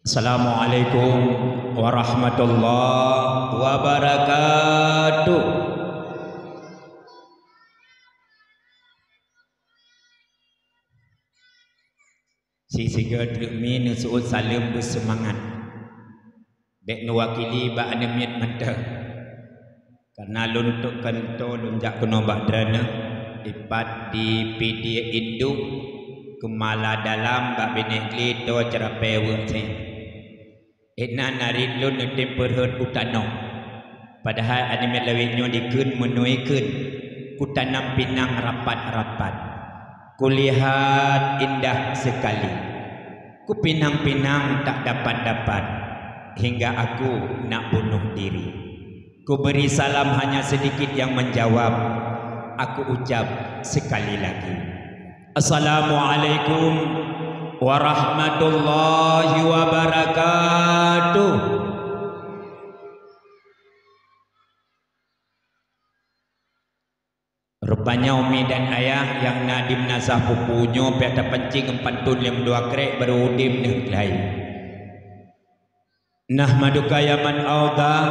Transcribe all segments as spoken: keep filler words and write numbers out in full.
Assalamualaikum warahmatullahi wabarakatuh. Sisigoe treuk mi neuseuôt saleuem beuseumangat. Bék neuwakili bak aneuk miet mantong. Kareuna lôn tôk keunoe lôn jak keunoe bak droeneuh, dipat di Pidie Induk, Keumala Dalam bak binéh glé toe Ceurapée Weuek Sén. Inan arit lôn neutem peurhot u tanoh. Padahai aneuk miet lawét nyoe dikheun meunoe kheun, kutanam pinang rapat-rapat. Kulihat indah sekali. Kupinang-pinang tak dapat-dapat, hingga aku nak bunuh diri. Kuberi salam hanya sedikit yang menjawab. Aku ucap sekali lagi, "Assalamualaikum warahmatullahi wabarakatuh." Rupanya umi dan ayah nyang na di meunasah pupu nyoe pih tapeuncing ngon pantôn lhèe dua krek barô udeb neuh keuhai. Nahmaduka ya man audah,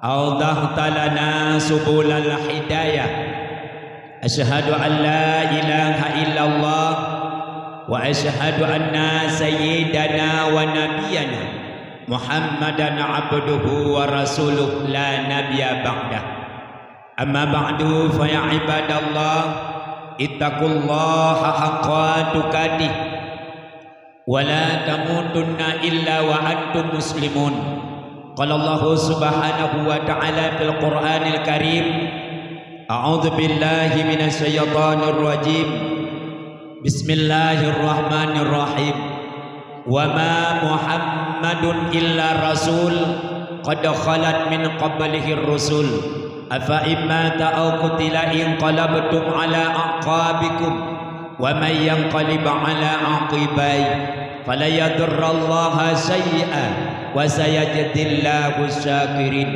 audah talana subulal hidayah. Asyhadu an la ilaha illallah wa asyhadu anna sayyidana wa nabiyana Muhammadan abduhu wa rasuluh la nabiyya ba'dah. Amma ba'du, fa ya ibadallah, ittaqullaha haqqa tuqatih, wa la tamutunna illa wa antum muslimun. Qala Allahu subhanahu wa ta'ala fil Qur'anil Karim, a'udzu billahi minasy syaithanir rajim. Bismillahirrahmanirrahim. Wa ma Muhammadun illa rasul, qad khalat min qablihir rusul. Afa in mata aw qutila inqalabtum ala aqabikum, wa may yanqalib ala aqibaihi, falan yadurrallaha syai'a, wa sayajzillahu syakirin.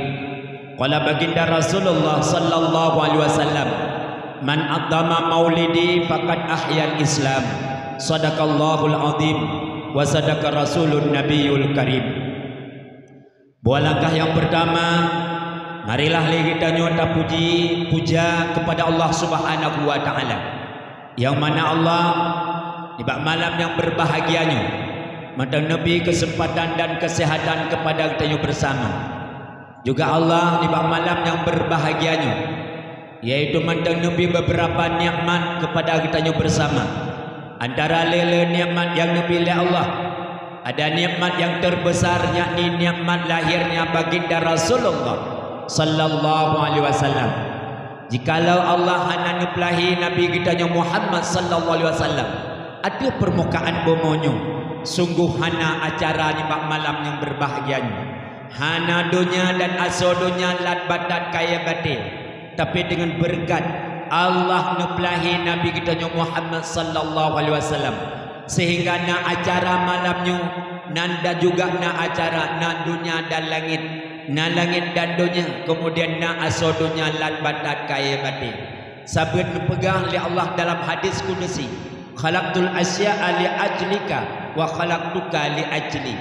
Qala Baginda Rasulullah sallallahu alaihi wasallam, "Man azzama maulidi faqad ahyal Islam." Sadaqallahul azim wa sadaqa rasulun nabiyul karim. Buah langkah yang pertama, marilah lé geutanyoe tapuji puja kepada Allah Subhanahu wa taala, yang mana Allah nibak malam yang berbahagia nyoe mantong neubri kesempatan dan kesehatan kepada geutanyoe bersama. Juga Allah nibak malam nyang berbahagia nyoe, yaitu mantong neubri beberapa nikmat kepada geutanyoe bersama. Antara lé-lé nikmat nyang neubri lé Allah, ada nikmat nyang terbesar, yakni nikmat lahirnya Baginda Rasulullah sallallahu alaihi wasallam. Jikalau Allah hana neupeulahé Nabi geutanyoe Muhammad sallallahu alaihi wasallam ateueh peurmukaan bumoe nyoe, sunggoh hana acara nibak malam nyang berbahagia nyoe. Hana donya dan asoe donya lat batat kayée batée, tapi deungon beureukat Allah neupeulahé Nabi geutanyoe Muhammad sallallahu alaihi wasallam, sehingga na acara malam nyoe, nan dan juga na acara na donya dan langét, na langét dan donya, kemudian na asoe donya lat batat kayée batée. Sabeut neupeugah lé Allah dalam hadis kudusi, "Khalaqtul asya'a li ajlika wa khalaqtuka li ajli."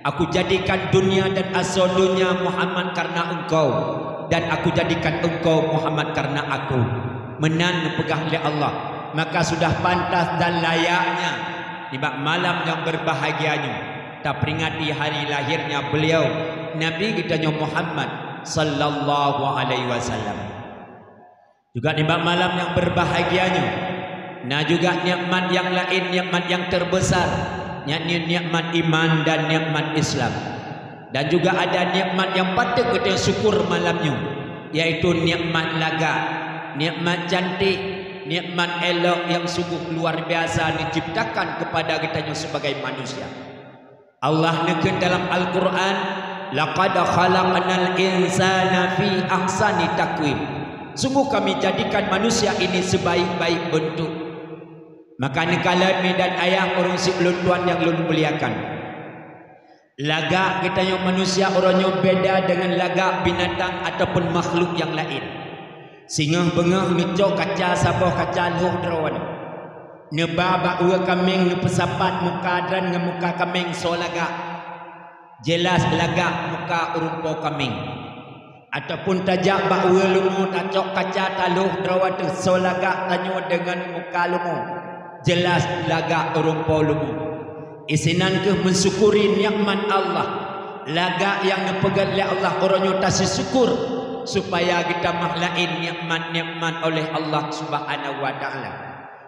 Aku jadikan dunia dan asoe dunia Muhammad karena engkau, dan aku jadikan engkau Muhammad karena aku. Meunan neupeugah lé Allah, maka sudah pantas dan layaknya nibak malam nyang berbahagia nyoe taperingati hari lahirnya beliau, Nabi geutanyoe Muhammad sallallahu alaihi wasallam. Juga nibak malam nyang berbahagia nyoe, na juga nikmat nyang laén, nikmat nyang terbesar, yakni nikmat iman dan nikmat Islam. Dan juga ada nikmat nyang patut geutanyoe syukur malam nyoe, yaitu nikmat lagak, nikmat cantik, nikmat elok nyang sungguh luar biasa diciptakan kepada geutanyoe sebagai manusia. Allah neukheun dalam Al-Qur'an, "Laqad khalaqnal insana fi ahsani taqwim." Sungguh Kami jadikan manusia ini sebaik-baik bentuk. Maka neukalon mi dan ayah ureuëng siulôn tuan nyang lôn muliakan. Lagak geutanyoe manusia uroe nyoe beda deungon lagak binatang ataupun makhluk nyang laén. Singoh beungoh neucok kaca saboh kaca lhôh droe. Neuba bak ueh kaméng, neupeusapat muka droen ngon muka kaméng, soe lagak? Jeulaih lagak muka ureuëng po kaméng. Ataupun tajak bak ueh leumo, tacok kaca, talhôh droe ateueh, soe lagak tanyoe deungon muka leumo? Jeulaih lagak ureuëng po leumo. Isinan kheueh meusyukuri nikmat Allah. Lagak nyang neupeugét lé Allah, uroe nyoe taseusyukur, supaya geutamah laén nikmat-nikmat oleh Allah Subhanahu wa Ta'ala.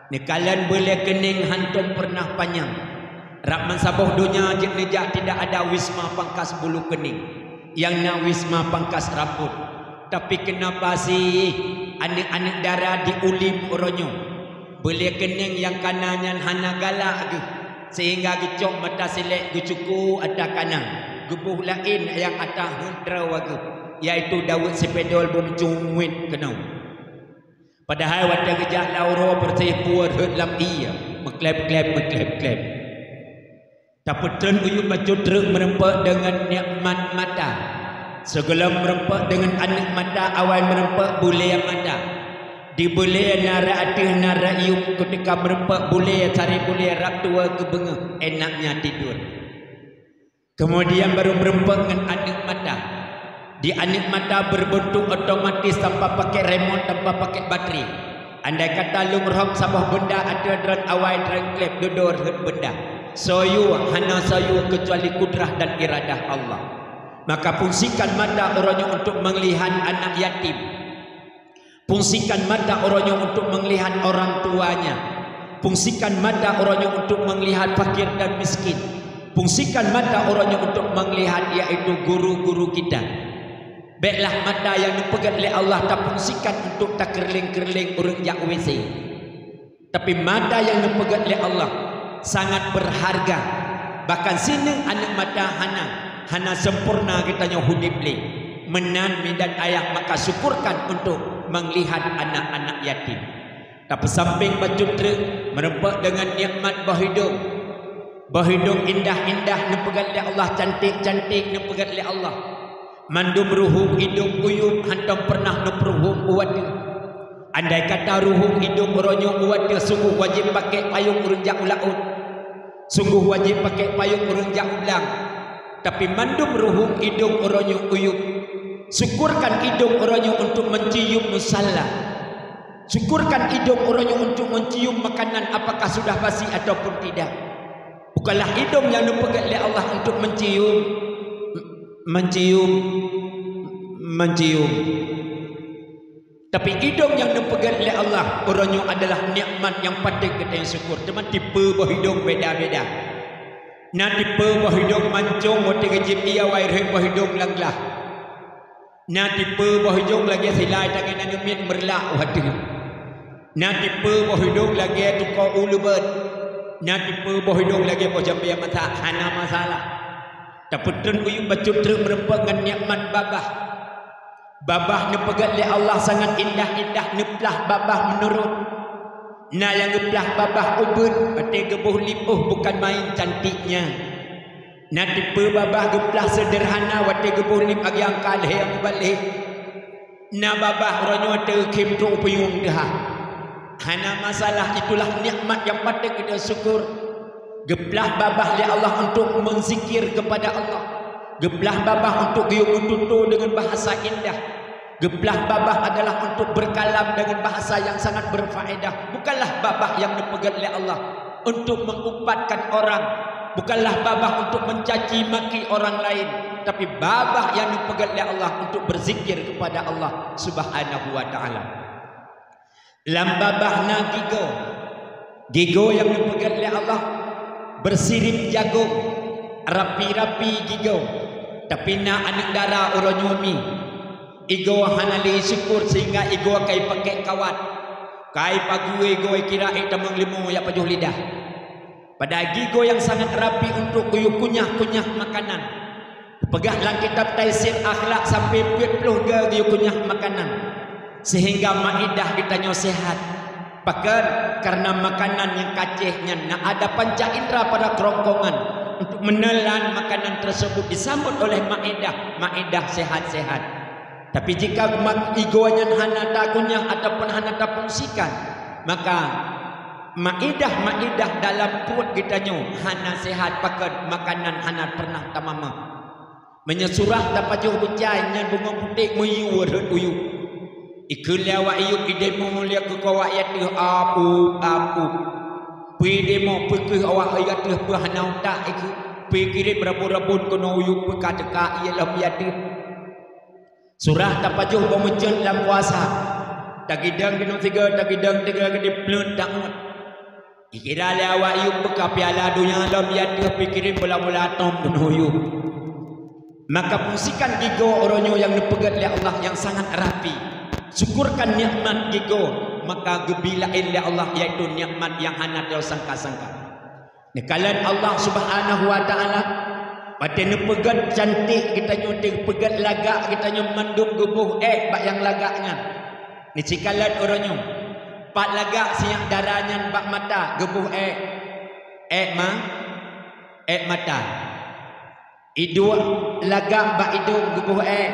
Neukalon beulée keunéng hantom peureunah panyang. Rab meusaboh donya jeuet neujak, tidak ada wisma pangkas bulu keunéng, nyang na wisma pangkas rambôt. Tapi keunapa sih aneuëk-aneuëk dara di Ulim uroe nyoe? Beulée keunéng nyang kana nyan hana galak geuh, sehingga geucok mata silek geucuku ata kana, geuboh laén nyang ata heuet droe geuh, yaitu daweuet sipedol beumeujeuet keunoe. Padahai watée geujak lam uroe peureuseh puet rhot lam ié, meukleb-kleb, meukleb-kleb. Tapeutreun uyueb bacut treuk meureumpok deungon nikmat mata. Sigohlom meureumpok deungon aneuëk mata, awai meureumpok bulee mata. Di bulee na rot ateueh, na rot yueb, keuteuka meureumpok bulee, sari bulee rab tuwoe keu beungoh, enaknya tidur. Keumudian baru meureumpok ngon aneuëk mata. Di aneuëk mata beureubeuntuk otomatis tanpa pakai remot, tanpa pakai batri. Andai kata lôn rhom saboh beunda ateueh droen, awai droen kleb, dudoe rhot beunda. Soe yue? Hana soe yue keucuali kudrah dan iradah Allah. Maka fungsikan mata uroe nyoe untuk meulihat anak yatim. Fungsikan mata uroe nyoe untuk meulihat orang tuanya. Fungsikan mata uroe nyoe untuk meulihat fakir dan miskin. Fungsikan mata uroe nyoe untuk meulihat, yaitu guru-guru kita. Béklah mata nyang neupeugét lé Allah tafungsikan untuk takeureuleng-keureuleng ureuëng jak WC. Tapi mata nyang neupeugét lé Allah sangat beurharga. Bahkan sineuk aneuëk mata hana, hana sempurna geutanyoe udeb lé. Meunan midan ayah, maka syukurkan untuk meulihat anak-anak yatim. Tapeusampéng bacut treuk, meureumpok deungon nikmat boh idong. Boh idong indah-indah neupeugét lé Allah, cantik-cantik neupeugét lé Allah. Mandum ruhueng idong uyueb hantom peureunah neupeuruhueng u ateueh. Andai kata ruhueng idong uroe nyoe u ateueh, sungguh wajéb pakai payong ureuëng jak u laôt. Sungguh wajéb pakai payong ureuëng jak u blang. Tapi mandum ruhueng idong uroe nyoe uyueb. Syukurkan idong uroe nyoe untuk mencium musalla. Syukurkan idong uroe nyoe untuk mencium makanan, apakah sudah basi ataupun tidak. Bukanlah idong nyang neupeugét lé Allah untuk mencium, mencium, mencium. Tapi idong nyang neupeugét lé Allah uroe nyoe adalah nikmat nyang patôt geutanyoe syukur. Teuma tipe boh idong beda-beda. Na tipe boh idong mancong watée geujieb ié, awai rhot boh idong lam glah. Na tipe boh idong lagée silai tangai na neumiet meureulah watée. Na tipe boh idong lagée tuko u leubot. Na tipe boh idong lagée boh jambée masak, hana masalah. Tapeutrön uyueb bacut treuk meureumpok ngon nikmat babah. Babah neupeugét lé Allah sangat indah-indah, neuplah babah meunurot. Na nyang geuplah babah ubeut, watée geuboh lip, oh, bukan main cantiknya. Na tipe babah geuplah seudeurhana, watée geuboh lip agian ka lhée mubalek. Na babah uroe nyoe teukhém trok peuyueng teuhah. Hana masalah, itulah nikmat nyang patôt geutanyoe syukur. Geuplah babah lé Allah untuk meuzikir keupada Allah. Geuplah babah untuk geuyue meututoe deungon bahasa indah. Geuplah babah adalah untuk beurkalam deungon bahasa nyang sangat beurfaedah. Bukanlah babah nyang neupeugét lé Allah untuk meuumpatkan orang. Bukanlah babah untuk mencaci maki orang lain, tapi babah nyang neupeugét lé Allah untuk beuzikir keupada Allah Subhanahu wa Ta'ala. Lam babah na gigoe. Gigoe nyang neupeugét lé Allah beusirip jagong, rapi-rapi gigoe. Tapi na aneuëk dara uroe nyoe mi. Igoe hana lé syukur sehingga igoe kai pakék kawat. Kai pageue igoe kira ék tamong leumo jak pajoh lidah. Padahai gigoe nyang sangat rapi untuk geuyue kunyah-kunyah makanan. Peugah lam kitab Taisir Akhlak sampai peuet ploh goe geuyue kunyah makanan, sehingga maédah geutanyoe sehat. Pakon? Karena makanan nyang kacéh nyan na ada panca indra pada kerongkongan untuk menelan makanan tersebut disambut oleh maédah, maédah sehat-sehat. Tapi jika mak-, igoe nyan hana takunyah ataupun hana tafungsikan, maka Maidah-maidah dalam pruet geutanyoe hana sehat, pakon makanan hana pernah tamamah. Meunyoe surah tapajoh beucai nyan beungoh putéh meuyue rhot u yup. Ikheun lé awak yup idemo lé keu awak i ateueh, "Ap-up, ap-up." Peue idemo, peue keuh awak i ateueh, peue hana utak ikheun. Peue kirém rabon-rabon keunoe u yup, peue ka teuka ie lom i ateueh. Surah tapajoh boh meucot lam puasa. Tagidong keunoe sigoe, tagidong sigoe, geudipleut tanguet. Ikira lé awak yup beuka piala donya lom i ateueh, peue kirém bola-bola atom keunoe u yup. Maka fungsikan gigoe uroe nyoe nyang neupeugét lé Allah nyang sangat rapi. Syukurkan nikmat gigoe, maka geubi laén lé Allah, yaitu nikmat nyang hana teusangka-sangka. Neukalon Allah Subhanahu wa Ta'ala, watée neupeugét cantik geutanyoe, teupeugét lagak geutanyoe, mandum geuboh ék bak nyang lagak nyan. Neusikalon uroe nyoe, pat lagak sinyak dara nyan bak mata geuboh ék. Ék ma-, ék mata. Iduek lagak bak idong geuboh ék.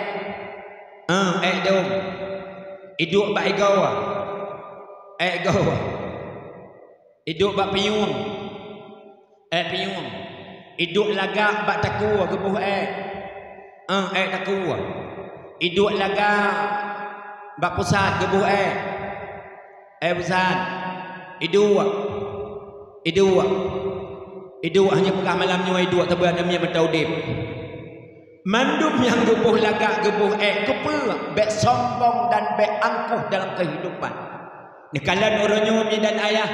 Eh, ék idong. Iduek bak igoe. Ék igoe. Iduek bak pinyueng. Ék pinyueng. Iduek lagak bak takue geuboh ék. Eh, ék takue. Iduek lagak bak pusat geuboh ék. Ék pusat. Iduek. Iduek. Iduek hana peugah malam nyoe iduek, tapi hana miet mata udeb. Mandum nyang geuboh lagak geuboh ék, keupeue? Bék sombong dan bék angkuh dalam keuhidupan. Neukalon uroe nyoe mi dan ayah.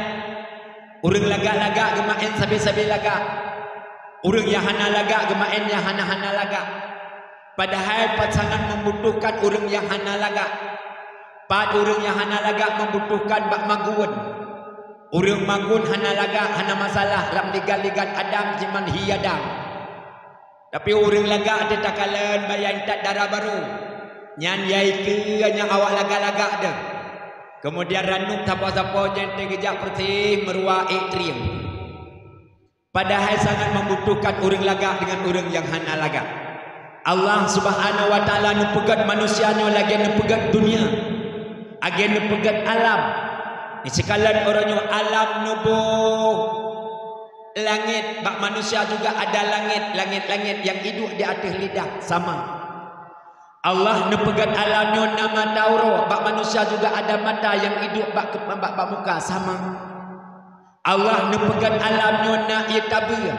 Ureuëng lagak-lagak geumaén sabe-sabe lagak. Ureuëng nyang hana lagak geumaén nyang hana-hana lagak. Padahai pat sangat membutuhkan ureuëng nyang hana lagak. Pat ureuëng nyang hana lagak membutuhkan bak magun. Ureuëng magun hana lagak, hana masalah, lam ligan-ligan adam jiman hi adam. Tapi ureuëng lagak teuh takalon baya intat dara barô. Nyan yai keu nyang awak lagak-lagak deuh. Keumudian ranub sapo-sapo nyan teuh geujak peureuseh meuruwa ék trieng. Padahai sangat membutuhkan ureuëng lagak deungon ureuëng nyang hana lagak. Allah Subhanahu wa Ta'ala neupeugét manusia nyoe lagée neupeugét dunia, lagée neupeugét alam. Neusikalon uroe nyoe alam neuboh langét, bak manusia juga ada langét, langét-langét nyang iduek di ateueh lidah sama. Allah neupeugét alam nyoe na mata uroe, bak manusia juga ada mata nyang iduek bak, bak, bak muka sama. Allah neupeugét alam nyoe na ié tabeue,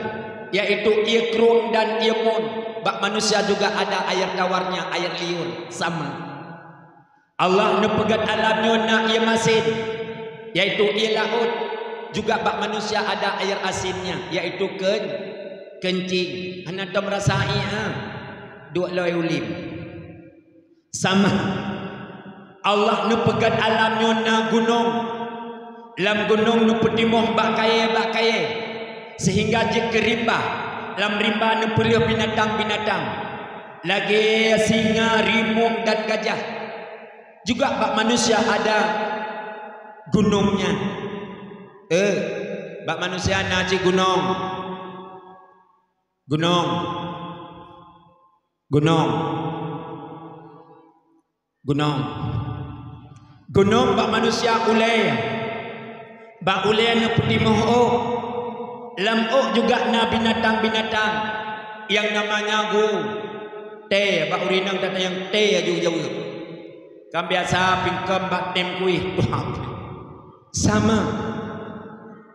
yaitu ié krueng dan ié mon, bak manusia juga ada air tawarnya, air liur, sama. Allah neupeugét alam nyoe na ié masin, yaitu ié laôt, juga bak manusia ada air asinnya, yaitu keun-, keuncing. Hana tom rasa ié, ha? Duek loi ulém. Sama. Allah neupeugét alam nyoe na gunong. Lam gunong neupeutimoh bak kayée-bak kayée, seuhingga jeuet keu rimba. Lam rimba neupeulheueh binatang-binatang, lagée singa, rimueng, dan gajah. Juga bak manusia ada gunong nyan. Eh, bak manusia na cit gunong. Gunong. Gunong. Gunong. Gunong bak manusia ulée. Bak ulée neupeutimoh ôk. Lam ôk juga na binatang-binatang nyang namanya gu-, tée, bak ureuëng inong tatanyong tée aju jaweueb. Kan biasa pingkem bak tem kueh. Sama.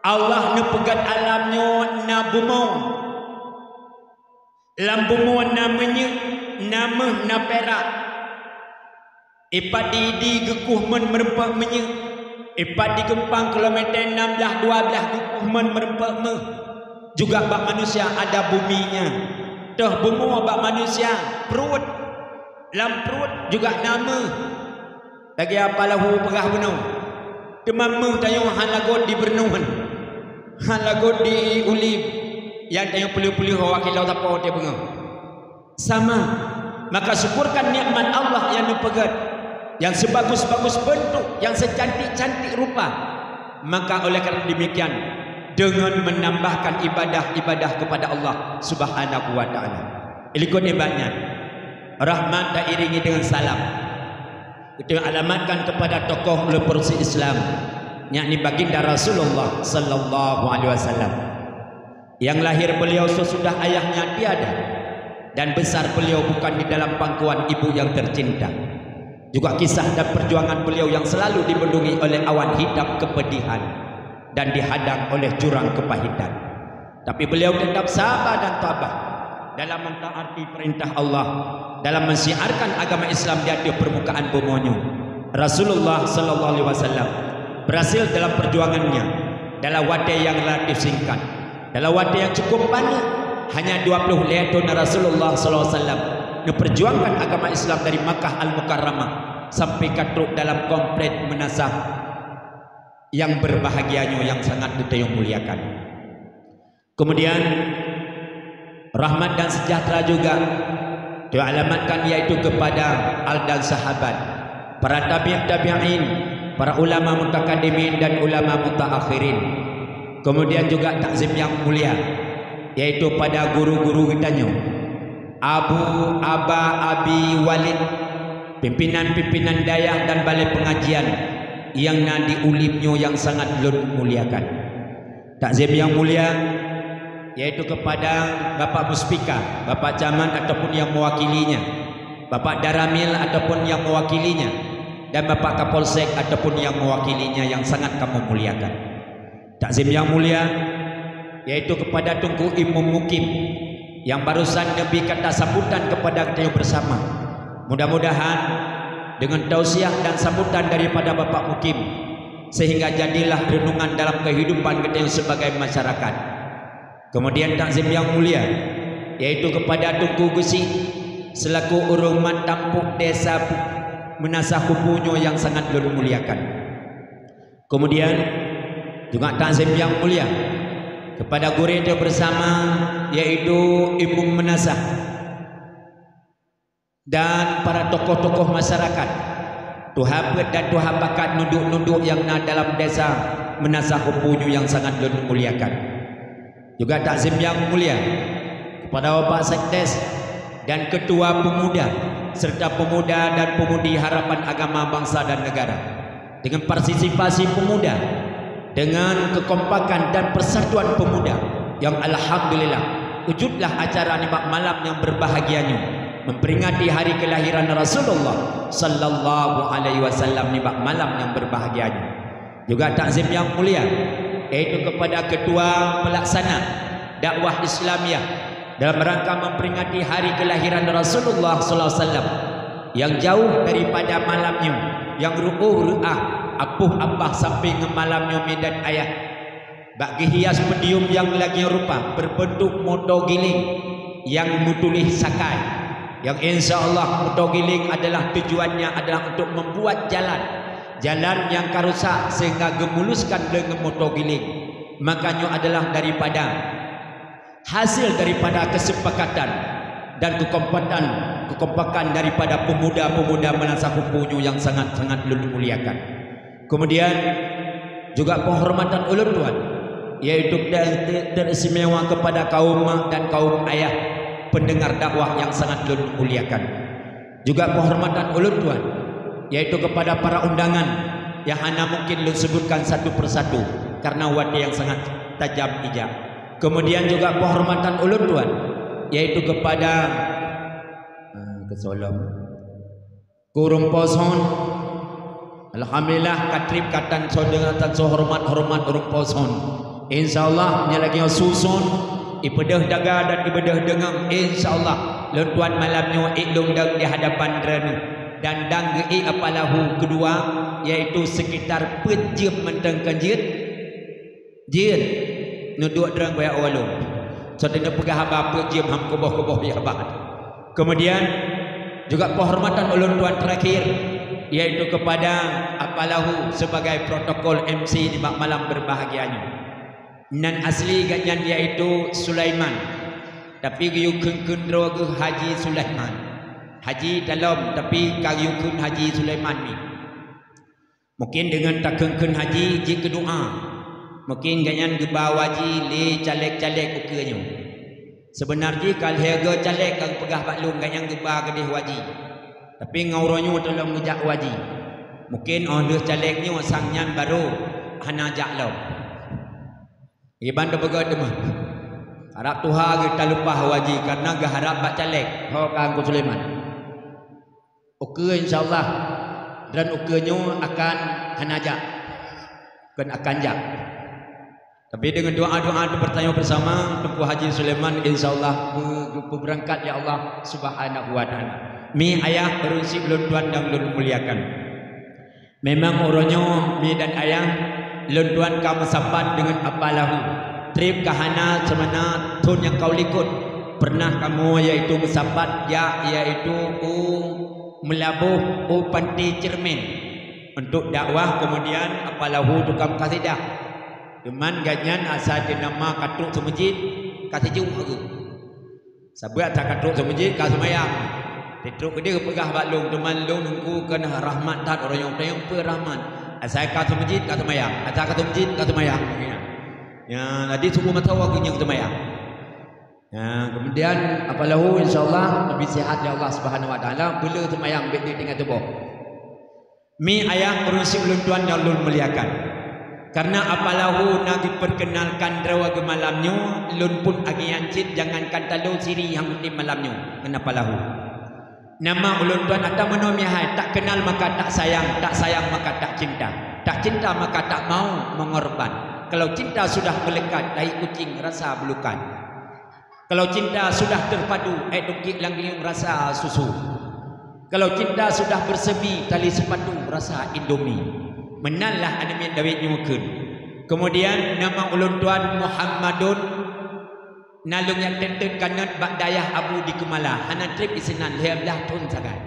Allah neupeugét alam nyoe na bumoe. Lam bumoe na minyeuk, na méuh, na pirak. Ipat di Idi geukueh mon meureumpok minyeuk. Ipat di Geumpang kilometer enam belas dua belas geukueh mon meureumpok méuh. Juga bak manusia ada bumi nyan. Toh bumoe bak manusia, pruet. Lam pruet juga na méuh. Lagée apa lahu peugah bunoe. Teuma méuh tanyoe hana got di beureunoh, hana got di ulém. Nyang tanyoe peuleueh-peuleueh awak kilau sapo teuh beungoh. Sama. Maka syukurkan nikmat Allah nyang neupeugét, nyang sebagus-bagus beuntuk, nyang secantik-cantik rupa. Maka oleh karena demikian, dengan menambahkan ibadah-ibadah kepada Allah Subhanahu wa Ta'ala. Ilikot nibak nyan, rahmat tairingi dengan salam. Kita alamatkan kepada tokoh oleh perusi Islam, yakni baginda Rasulullah sallallahu alaihi wasallam. Yang lahir beliau sesudah ayahnya tiada, dan besar beliau bukan di dalam pangkuan ibu yang tercinta. Juga kisah dan perjuangan beliau yang selalu dilindungi oleh awan hitam kepedihan dan dihadang oleh jurang kepahitan. Tapi beliau tetap sabar dan tabah dalam mentaati perintah Allah, dalam mensiarkan agama Islam di atas permukaan bumi nyoe. Rasulullah sallallahu alaihi wasallam berhasil dalam perjuangannya dalam watèe yang relatif singkat. Dalam watèe yang cukup paneuk, hanya dua puluh lhèe thôn, Rasulullah sallallahu alaihi wasallam neuperjuangkan agama Islam dari Makkah Al-Mukarramah sampai ka trôk dalam komplek meunasah yang berbahagia nyoe yang sangat geutanyoe muliakan. Kemudian, rahmat dan sejahtera juga dialamatkan, yaitu kepada al dan sahabat, para tabi' tabi'in, para ulama mutakaddimin dan ulama mutaakhirin. Kemudian juga takzim yang mulia, yaitu pada guru-guru geutanyoe, Abu, Aba, Abi, Walid, pimpinan-pimpinan dayah dan balai pengajian yang na di Ulim nyoe yang sangat lôn muliakan. Takzim yang mulia, yaitu kepada Bapak Muspika, Bapak Camat ataupun yang mewakilinya, Bapak Daramil ataupun yang mewakilinya, dan Bapak Kapolsek ataupun yang mewakilinya yang sangat kamoe muliakan. Takzim yang mulia, yaitu kepada Teungku Imum Mukim yang barusan neubri kata sambutan kepada geutanyoe bersama. Mudah-mudahan dengan tausiah dan sambutan daripada Bapak Mukim, sehingga jadilah renungan dalam kehidupan geutanyoe sebagai masyarakat. Kemudian takzim yang mulia, yaitu kepada Teungku Geuchik selaku ureueng mat tampôk desa Pu-, Meunasah Kupu nyoe yang sangat lôn muliakan. Kemudian juga takzim yang mulia kepada gurèe teuh bersama, yaitu Imum Meunasah dan para tokoh-tokoh masyarakat, tuha peuet dan tuha pakat, nunduk-nunduk yang na dalam desa Meunasah Kupu nyoe yang sangat lôn muliakan. Juga takzim yang mulia kepada Bapak Sekdes dan Ketua Pemuda serta pemuda dan pemudi harapan agama bangsa dan negara. Dengan partisipasi pemuda, dengan kekompakan dan persatuan pemuda, yang alhamdulillah, wujudlah acara nibak malam yang berbahagia nyoe, memperingati hari kelahiran Rasulullah sallallahu alaihi wasallam nibak malam yang berbahagia nyoe. Juga takzim yang mulia, yaitu kepada Ketua Pelaksana Dakwah Islamiyah dalam rangka memperingati hari kelahiran Rasulullah sallallahu alaihi wasallam, yang jauh daripada malam nyoe, yang reuôh reuah, apoh abah sampoe ngon malam nyoe, mi dan ayah, bak geuhias podium yang lagèe rupa berbentuk moto giling yang meutuléh sakai, yang insya Allah moto giling adalah tujuannya adalah untuk membuat jalan, jalan yang ka rusak sehingga geumuluskan deungon moto giling. Maka nyoe adalah daripada hasil daripada kesepakatan dan kekompakan, kekompakan daripada pemuda-pemuda Meunasah Kupu nyoe yang sangat-sangat lôn muliakan. Kemudian juga penghormatan ulôn tuan, yaitu ter-, ter-, teristimewa kepada kaum mak dan kaum ayah pendengar dakwah yang sangat lôn muliakan. Juga penghormatan ulôn tuan, yaitu kepada para undangan yang hana mungkin lôn sebutkan satu persatu karena watèe yang sangat tajam ijak. Kemudian juga penghormatan ulôn tuan, yaitu kepada, ah, keu Solom, keu ureueng po son. Alhamdulillah, ka trép ka tan so deungon tan so horeumat-horeumat ureueng po son. Insya Allah, nyoe lagèe nyoe su son, ipeudeuh daga dan ipeudeuh deungon. Insya Allah, lôn tuan malam nyoe ék lôn dong di hadapan droeneuh. Dan dang geuék apalahu keudua, yaitu sekitar peuet jeuem mantong ka jeuet. Jeuet, neuduek droe bak walong. Soe teuneuk peugah haba peuet jeuem ham kuboh-kuboh ya bah. Kemudian, juga penghormatan ulôn tuan terakhir, yaitu kepada apalahu sebagai protokol M C di bak malam berbahagia nyoe. Nan asli gobnyan yaitu Sulaiman, tapi geuyue kheun-kheun droe geuh Haji Sulaiman. Haji talom, tapi ka geuyue kheun Haji Sulaiman mi. Mungkin deungon takheun-kheun haji jeuet keu doa. Mungkin gobnyan geuba waji lé caleg-caleg ukeue nyoe. Seubeuna jih ka lhèe goe caleg ka geupeugah bak lôn gobnyan geuba keudeh waji. Tapi ngon uroe nyoe teuh lom geujak waji. Mungkin óh lheueh caleg nyoe sang nyan barô hana jak lom. Iban teupeugah teuma, harab tuha geuh talumpah waji karena geuharab bak caleg ho ka Teungku Sulaiman. Ukeue insya Allah dan ukeue nyoe akan hana jak, bukan akan jak. Tapi dengan doa-doa itu bertanya bersama Teungku Haji Sulaiman, insya Allah geupeurangkat ya Allah Subhanahu wa Taala. Mi ayah, ureuëng syiek lôn tuan nyang lôn muliakan. Memang uroe nyoe mi dan ayah, lôn tuan ka meusapat deungon Apa Lahu. Treb ka hana seumana thon nyang ka likot. Pernah kamoe yaitu meusapat jak yaitu u Meulaboh u Panté Ceureumen untuk dakwah, kemudian Apa Lahu tukang kasidah. Cuman gobnyan asai teunama ka trok seumeujid ka seujuk lagée. Sabeue atra ka trok seumeujid ka seumayang. Titrok keudeh geupeugah bak lôn, teuma lôn Teungku keuneuk rahmat that uroe nyoe, teunyong peue rahmat. Asai ka seumeujid ka seumayang, asai ka seumeujid ka seumayang. Ya, jadi subuh masa waktu nyang seumayang. Ya, kemudian Apa Lahu insya Allah lebih sihat ya Allah Subhanahu wa Taala, beu le seumayang bit ni tinggai tuboh. Mi ayah, ureuëng syiek lôn tuan nyang lôn muliakan. Karena Apa Lahu na geupeurkeunalkan droe geuh malam nyoe, lôn pun agian cit jangankan talo siri nyang udeb malam nyoe ngon Apa Lahu. Nama ulôn tuan ata meunoe meuhai, tak kenal maka tak sayang, tak sayang maka tak cinta, tak cinta maka tak mau mengorban. Kalau cinta sudah melekat, tai kucing rasa belukat. Kalau cinta sudah terpadu, eh, dukik lam giung rasa susu. Kalau cinta sudah bersemi tali sepatu rasa Indomie. Meunan lah aneuk miet Dawet nyoe kheun. Kemudian nama ulôn tuan Muhammadun, na lôn nyang teuntèe kanot bak dayah Abu di Keumala, hana treb isinan lhèe blah thon sagai.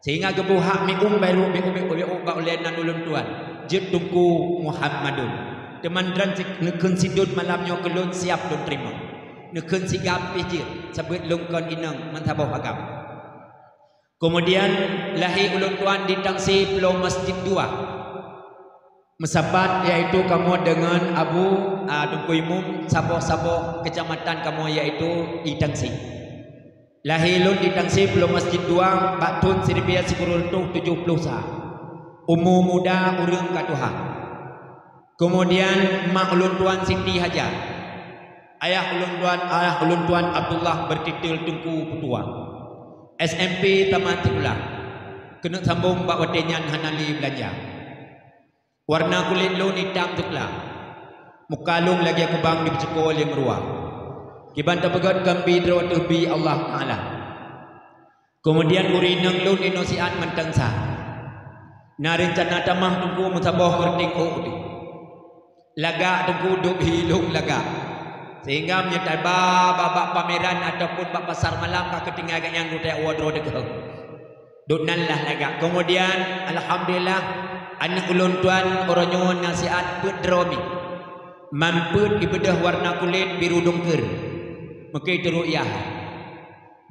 Sehingga geuboh hak mium barô mium mium bak ulèe nan ulôn tuan jeuet Teungku Muhammadun. Teuma droen neukheun sidon malam nyoe keu lôn siap lôn teurimong. Neukheun sigam pih jeuet, sabeue lôn kon inong meusaboh agam. Keumudian lahé ulôn tuan di Tangse Pulo Masjid dua. Meusapat yaitu kamoe deungon Abu, a, Teungku Imum saboh-saboh keucamatan kamoe yaitu di Tangse. Lahé lôn di Tangse Pulo Masjid dua bak thon siribèe sikureueng reutôh tujoh ploh sa. Umu muda ureueng ka tuha. Keumudian mak ulôn tuan Siti Hajar. Ayah ulôn tuan, ayah ulôn tuan Abdullah beurtitel Teungku Peutua. S M P tamat sikula. Keuneuk sambong bak watèe nyan hana lé beulanja. Warna kulét lôn itam seukla. Muka lôn lagèe kubang dipeuceuko lé meuruwa. Kiban tapeugöt keu bi droe teuh bi Allah Taala. Keumudian ureueng inong lôn inong siat mantong sa. Na reuncana tamah Teungku meusaboh keureuteng ôk teuh. Lagak Teungku dub hi lôn lagak. Sehingga meunyoe taba bak, bak pameran ataupun bak pasar malam ka keutinggai gobnyan geutanyoe uwoe droe teuh. Dub nan lah lagak. Keumudian, alhamdulillah, aneuk ulôn tuan uroe nyoe na siat peuet droe mi. Man peuet ibeudôh warna kulét biru dungkeur. Meuke teuru'yah.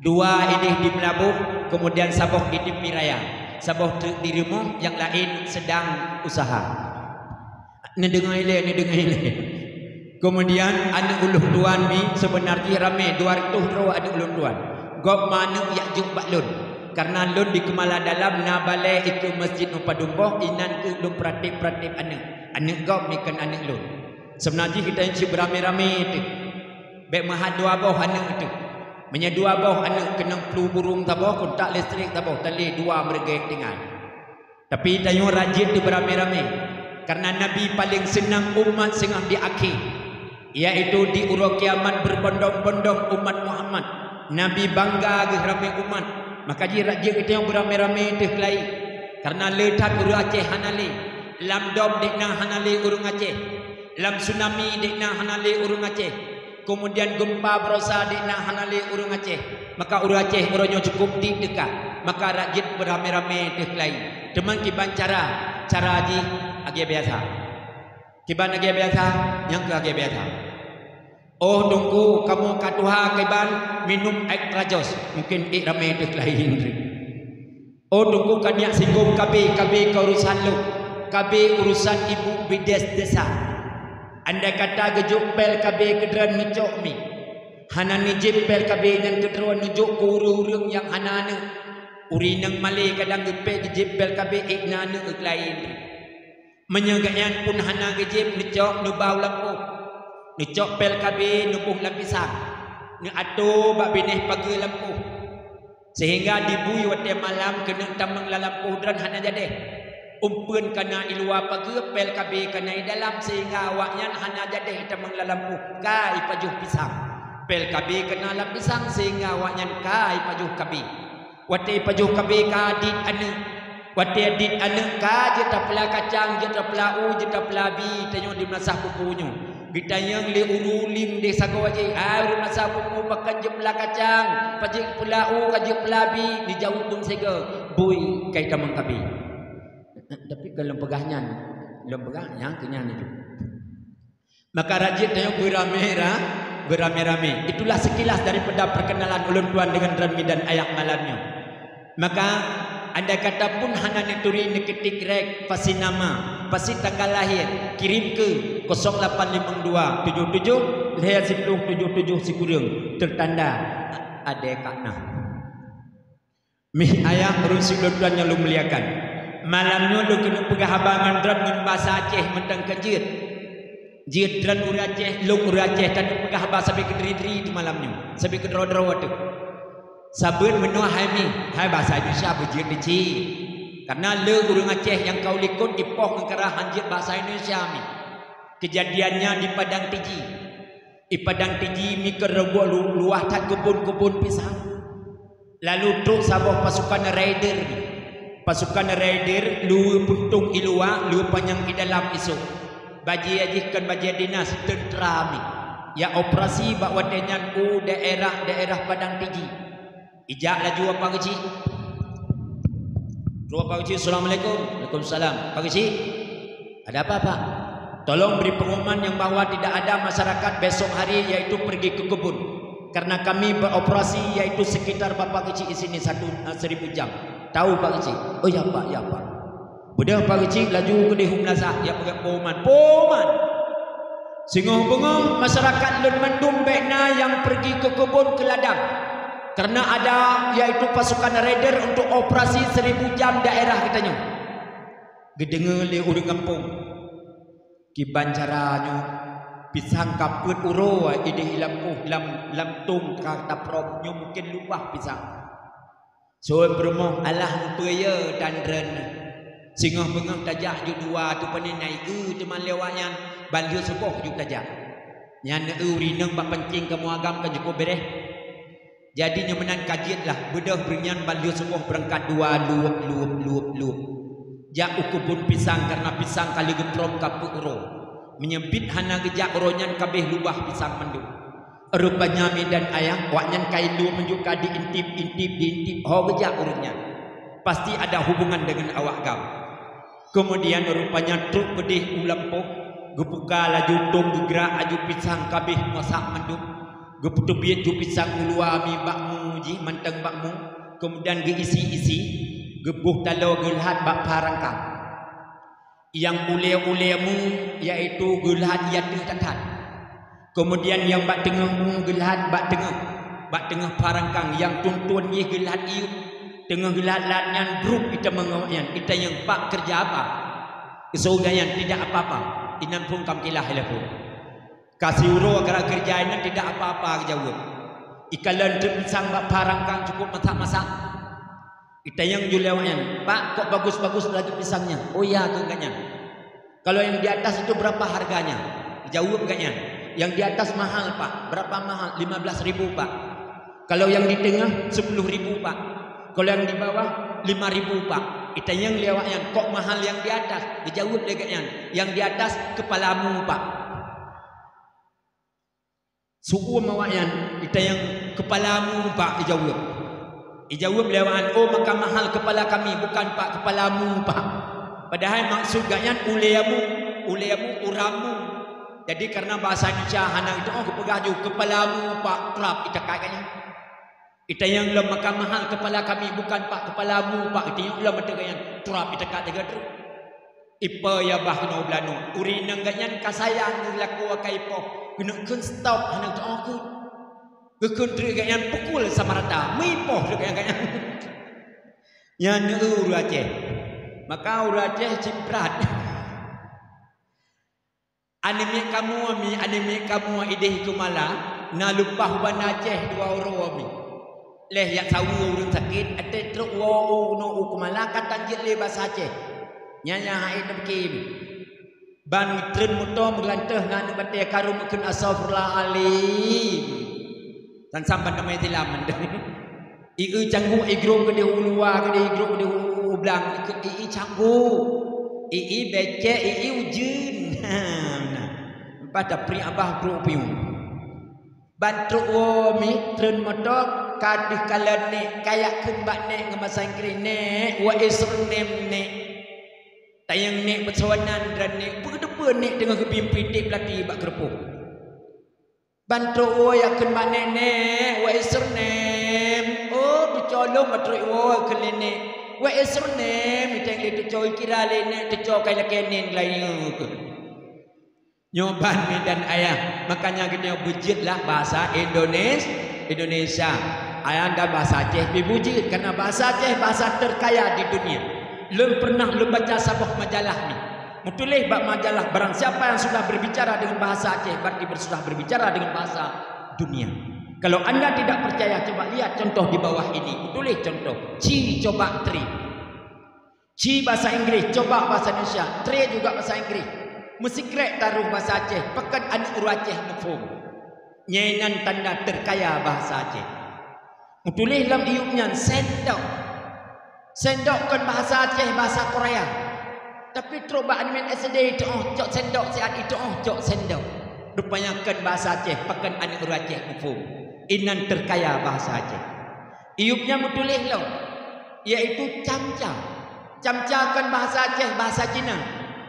Dua idéh di Meulaboh, keumudian saboh di Tepi Raya. Saboh teuk di rumoh, nyang laén seudang useuha. Neudeungoe lé, neudeungoe lé. Keumudian aneuk ulôn tuan mi seubeuna jih ramé, dua reutôh droe aneuk ulôn tuan. Gob ma aneuk jak jok bak lôn. Kareuna lôn di Keumala Dalam na balèe ikeue Masjid Padum Boh, inan keuh lôn peuratéb-peuratéb aneuk. Aneuk gob mi kon aneuk lôn. Seubeuna jih geutanyoe cit beuramé-ramé teuh. Bèk meuhat dua boh aneuk teuh. Meunyoe dua boh aneuk keunong plu burông saboh, kontak listrik saboh, tali dua meureuget tinggai. Tapi tanyoe rajin teuh beuramé-ramé, kareuna Nabi paleng seunang umat singoh di akhé, yaitu di uroe kiamat beubondong-bondong umat Muhammad. Nabi bangga geuh ramé umat, maka jih rajin geutanyoe beuramé-ramé teuh keulayi. Kareuna le that ureueng Aceh hana lé, lam dom dek na hana lé ureueng Aceh, lam tsunami dek na hana lé ureueng Aceh. Keumudian geumpa baroesa dek na hana lé ureueng Aceh. Maka ureueng Aceh uroe nyoe cukôp dit teuka. Maka rajin beuramé-ramé teuh keulayi. Teuma kiban cara, cara jih lagèe biasa. Kiban lagèe biasa, nyang keuh lagèe biasa. Oh Teungku, kamoe ka tuha kiban minum extra jos. Mungken ék ramé teuh keulayi. Oh Teungku, ka nyak singgung KB, KB ka urusan lôn, KB urusan ibu bides desa. Andai kata geujok pél KB keudroe neucok mi, hana neujieb pél KB nyan keudroe neujok keu ureueng-ureueng nyang hana aneuk. Ureueng inong malèe kadang geupék geujép pél KB ék na aneuk laén. Meunyoe gobnyan pun hana geujieb, neucok neuba u lampôh, neucok pél K B neuboh lam pisang, neuatoe bak binéh pageue lampôh, seuhingga dibui watée malam keuneuk tamong lam lampôh droen hana jadéh. Umpeuen kana i luwa pageue, pél K B kana i dalam, seuhingga awaknyan hana jadéh tamong lam lampôh, ka ipajoh pisang. Pél K B kana lam pisang, seuhingga awaknyan ka ipajoh K B. Watée pajoh K B ka dit aneuëk. Watée dit aneuëk ka jeuet tapeula kacang, jeuet tapeula u, jeuet tapeula bi, tanyoe di meunasah pupu nyoe. Geutanyong lé ureuëng lim di sagoe jih, "Ai ureuëng meunasah pupu, pakon jeuet peula kacang, pakon jeuet peula u, ka jeuet peula bi?" Neujaweueb beunségo, "Bui, ka itamong K B." Tapi kon lôn peugah nyan, lôn peugah nyang keu nyan itu. Maka rajin tanyoe beurame-ra-, beurame-rame. Itulah sekilas daripada perkenalan ulôn tuan dengan droen mi dan ayah malam nyoe. Maka, andai kata pun hana neuturi neuketik rek pasi nama, pasi tanggal lahir, kirim ke kosong lapan limong dua tujuh tujuh lhèe siploh tujuh tujuh sikureueng, tertanda ada kakna. Mih ayah ureuëng siulôn tuan nyang lôn muliakan. Malam nyoe lôn keuneuk peugah haba ngon droen ngon basa Aceh mantong ka jeuet. Jeuet droen ureuëng Aceh, lôn ureuëng Aceh, taneuk peugah haba sabe keudri-dri teuh malam nyoe, sabe keudroe-droe teuh. Sabeut meunoe hai mih, hai basa Indonesia beujeuet deuci. Karena le ureuëng Aceh nyang ka u likot ipoh ngon kara han jeuet basa Indonesia mih. Keujadian nyan di Padang Tiji. Di Padang Tiji mih keureuboh lu-, luwah that keubon-keubon pisang. Lalu trok saboh pasukan raider. Pasukan raider luweue puntông i luwa, luweue panyang i dalam isok. Bajée jih kon bajée dinas, teuntra mih. Jak operasi bak watée nyan u daerah-daerah Padang Tiji. Ijak laju Pak Geuchik. Trok Pak Geuchik, "Assalamualaikum." "Waalaikumsalam." "Pak Geuchik, ada apa, Pak?" "Tolong beri pengumuman yang bahwa tidak ada masyarakat besok hari, yaitu pergi ke kebun. Karena kami beroperasi, yaitu sekitar Bapak Geuchik di sini satu, eh, seribu jam. Tahu, Pak Geuchik?" "Oh, ya, Pak, ya, Pak." Beudôh Pak Geuchik laju keudeh u meunasah, jak peugah pengumuman. Pengumuman! Singoh beungoh masyarakat lôn mandum bék na nyang pergi ke kebun ke ladang. Karena ada, yaitu pasukan raider untuk operasi seribu jam daerah geutanyoe. Geudeungoe lé ureuëng gampông. Kiban cara nyoe, pisang ka peuet uroe idéh i lampôh lam, lam tông ka taprop nyoe mungken lubah pisang. Sôn peurumoh alah meupeue ye tan droen. Singoh beungoh tajak ju dua tu pane nai eu teuma lewat nyan, ban lheueh suboh ju tajak. Nyan eu rineueng bak pancing kamoe agam kan cukup bereh. Jadi nyoe meunan ka jeuet lah, beudôh beunyan ban lheueh suboh beurangkat dua lueb, lueb, lueb, lueb. Jak u keubon pisang, karena pisang ka lheueh geuprop ka peuet uroe. Meunyoe bit hana geujak uroe nyan ka abéh lubah pisang mandum. Rupanya mi dan ayah, awaknyan ka ilue meunyoe ka diintip-intip, diintip, ho geujak ureuëng nyan. Pasti ada hubungan dengan awak gam. Kemudian rupanya trok keudeh u lampôh, geubuka laju tông geugrak laju pisang ka abéh masak mandum. Geupeuteubiet ju pisang u luwa mi bak mu jih mantong bak mu, kemudian geuisi-isi, geuboh taloe geulhat bak pha rangkang. Nyang ulée-ulée mu, yaitu geulhat i ateueh that-that. Kemudian nyang bak teungoh mu geulhat bak teungoh, bak teungoh pha rangkang, nyang tuntun jih geulhat ié, teungoh geulhat-lhat nyan brok itamong awaknyan, itanyong, "Pak, kerja apa?" Geuseuôt gobnyan, "Tidak apa-apa, inan phon ka meukilah ilée phon." Ka siuroe ka keureuja inan tidak apa-apa geujaweueb. Ikalon teuk pisang bak pha rangkang cukup masak-masak. Itanyong ju lé awaknyan, "Pak, kok bagus-bagus laju pisang nyan?" "Oh ya," kheun gobnyan. "Kalau yang di atas itu berapa harganya?" Geujaweueb gobnyan, "Yang di atas mahal, Pak." "Berapa mahal?" "Lima belas ribu, Pak." "Kalau yang di tengah, sepuluh ribu, Pak." "Kalau yang di bawah, lima ribu, Pak." Itanyong lé awaknyan, "Kok mahal yang di atas?" Geujaweueb lé gobnyan, "Yang di atas kepala mu, Pak." Seuuem awaknyan, itanyong, "Kepala mu, Pak," ijaweueb. Ijaweueb lé awaknyan, "Oh, maka mahal kepala kami, bukan, Pak, kepala mu, Pak." Padahai maksud gobnyan ulée mu, ulée mu, uram mu. Jadi, karena bahasa Indonesia hana itu, oh, geupeugah ju, "Kepala mu, Pak," trap itakat gobnyan. Itanyong lom, "Maka mahal kepala kami, bukan, Pak, kepala mu, Pak." Itanyong lom ateueh gobnyan, trap itakat teuga trok. Ipo ya bah keunoe beulanoe, ureuëng inong gobnyan ka sayang geulakoe ka ipoh, keuneuk kheun stop hana teuoh kheun. Geukheun treuk gobnyan pukul sama rata, meuipoh treuk gobnyan. Nyan ureuëng Aceh. Maka ureuëng Aceh cit brat. Aneuk miet kamoe mi, aneuk miet kamoe ideh Keumala, na leupah u Banda Aceh dua uroe mi. Lheueh jak saweue ureuëng sakét, até trok woe u keunoe u Keumala ka tan jeuet lé basa Aceh. Nyan nyang hase tapike mi. Ban treun moto meugeulanteh ngon aneuk batée karu meukeun, "Astagfirullahalazim." San-san ban damai silam mantong. Ié canggu, igrong keudeh u luwa, keudeh igrong keudeh u, u blang, ié canggu, ié becek, ié ujeuen. Nah, leupah tapriek abah grong piueng. Ban trok woe mi treun moto, ka deuh kalon nek, ka jak kheun bak nek ngon basa Inggréh, "Nek, what is your name, nek?" Tanyong nek beusoe nan droe nek, peue teupeue nek teungoh geubi meupritek beulati bak keureupôh. Ban trok woe jak kheun bak nek, "Nek, what is your name?" "Oh, teucok lôn," ban trok woe kheun lé nek. "What is your name?" Iteng lé teucok, ikira lé nek teucok ka ilakée nen layeue keuh. Nyoe ban mi dan ayah, makanya geutanyoe beujeuetlah bahasa Indones-, Indonesia. Ayah dan bahasa Aceh pih beujeuet, karena bahasa Aceh bahasa terkaya di dunia. Lôn pernah lôn baca saboh majalah ni. Meutuléh bak majalah, barang siapa yang sudah berbicara dengan bahasa Aceh, berarti ber-, sudah berbicara dengan bahasa dunia. Kalau anda tidak percaya, coba lihat contoh di bawah ini. Meutuléh contoh. Ci coba tri. Ci bahasa Inggréh, coba bahasa Indonesia, tre juga bahasa Inggréh. Meusikrek taroh bahasa Aceh, pakon aneuk ureuëng Aceh muphom. Nyan nan tanda terkaya bahasa Aceh. Meutuléh lam iyup nyan sendok. Sendok kon bahasa Aceh, bahasa Korea. Tapi trok bak aneuk S D itu, oh, cok sendok siat itu, oh, cok sendok. Rupanya kon bahasa Aceh, pakon aneuk ureuëng Aceh muphom. Inan terkaya bahasa Aceh. Iyup nyan meutuléh lom, yaitu camca. Camca kon bahasa Aceh, bahasa Cina.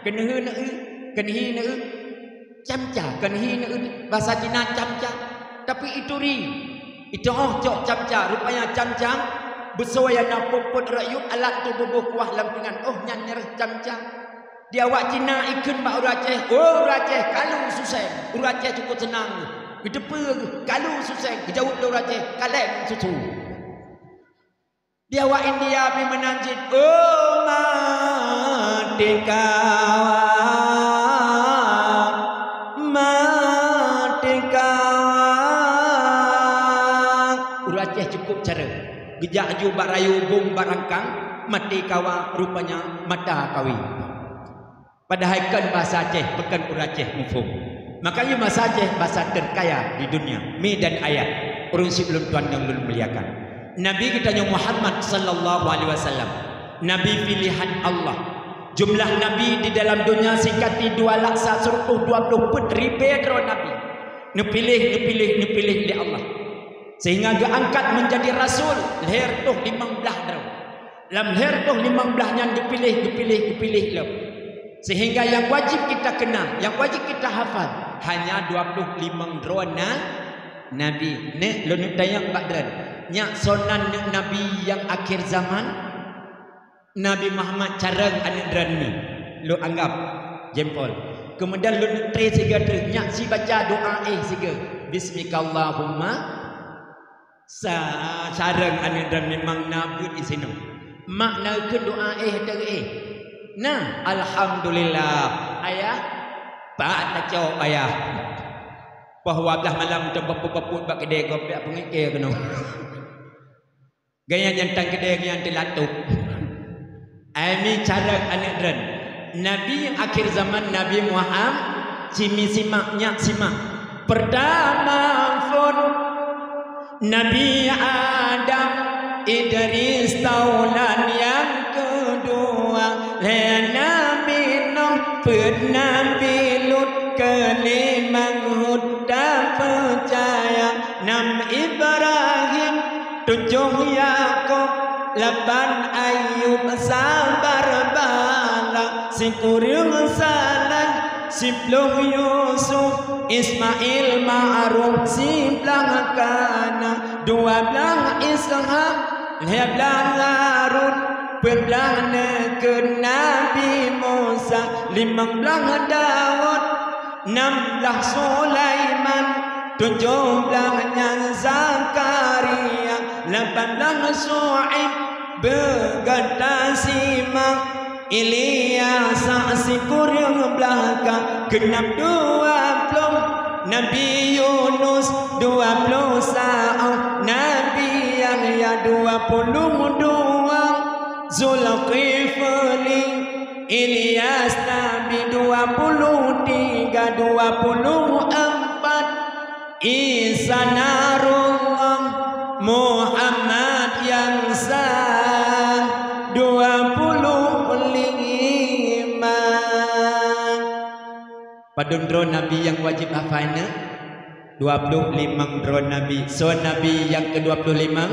Keuneue neue, keuneue neue. Camca, keuneue neue, bahasa Cina camca. Tapi ituri, itoh cok camca, rupanya camca beusoe nyang na peuet-peuet rot iyup alat untuk buboh kuah lam pingan. Oh, nyan nyang reueh camca. Di awak Cina ikheun bak ureuëng Aceh, "Oh, ureuëng Aceh, kalu suseng." Ureuëng Aceh cukôp seunang. Geuteupeue geuh, "Kalu suseng," geujaweueb lé ureuëng Aceh, "Kaleng susu." Di awak India pih meunan cit, "Oh, mati kawa, mati kawa." Ureuëng Aceh cukôp cara. Geujak aju bak rayeuk bong bak rangkang, mati kawa, rupanya mata kawi. Padahai kon bahasa Aceh, pakon ureuëng Aceh muphom. Makanya bahasa Aceh bahasa terkaya di dunia. Mi dan ayah, ureuëng syiek lôn tuan nyang lôn muliakan. Nabi geutanyoe Muhammad sallallahu alaihi wasallam, Nabi pilihan Allah. Jumlah nabi di dalam dunia singkati dua lakh sireutoh dua ploh peuet ribée droe nabi. Neupiléh, neupiléh, neupiléh lé Allah. Sehingga geuangkat menjadi rasul lhèe reutôh limong blaih droe. Lam lhèe reutôh limong blaih nyan geupiléh, geupiléh, geupiléh lom. Sehingga nyang wajéb kita kenal, nyang wajéb kita hafal, hanya dua ploh limong droe na-, nabi. Nek, lôn neuk tanyong bak droen, nyak soe nan neuk nabi nyang akhir zaman? Nabi Muhammad carông aneuk droen nyoe. Lôn anggap jempol. Keumudian lôn neuk tré sigoe treuk, nyak sibaca doa éh sigoe. Bismikallahumma Sa-, carông aneuk droen memang na beuet disinoe. Mak na kheun doa éh ateueh éh? Na, alhamdulillah. Ayah, pat tacok ayah. Poh dua blaih malam teubapot-bapot bak keudè gob piak peungikée keunoe. Gaya nyang tan keudè nyan teulatôb. Ai mi carông aneuk droen. Nabi nyang akhir zaman Nabi Muhammad, ci mi simak nyak simak. Pertama phon Nabi Adam, Idris, taulan nyang keudua, lhèe Nabi Nuh, peuet Nabi Lut, keulimong Hud tapeucaya, nam Ibrahim, tujoh Yakub, lapan Ayub sabar bala, sikureueng Saleh, siploh Yusuf, Ismail, Ma'ruf, siblaih Kanaan, dua blaih Ishak, lhèe blaih Harun, peuet blaih neukheun Nabi Musa, limong blaih Daud, nam blaih Sulaiman, tujoh blaih nyan Zakaria, lapan blaih Syu'aib, beugata simak Ilyas sikureueng blah ka, geunab dua ploh. Nabi Yunus dua ploh saôh. Nabi Yahya dua puluh dua. Zulkifli, Ilyas Nabi dua puluh tiga, dua puluh empat. Isa Nasrullah, Muhammad nyang sa, dua puluh lima. Padum droe nabi nyang wajéb hafai na? Dua puluh lima droe nabi. Soe nabi nyang keu dua puluh lima?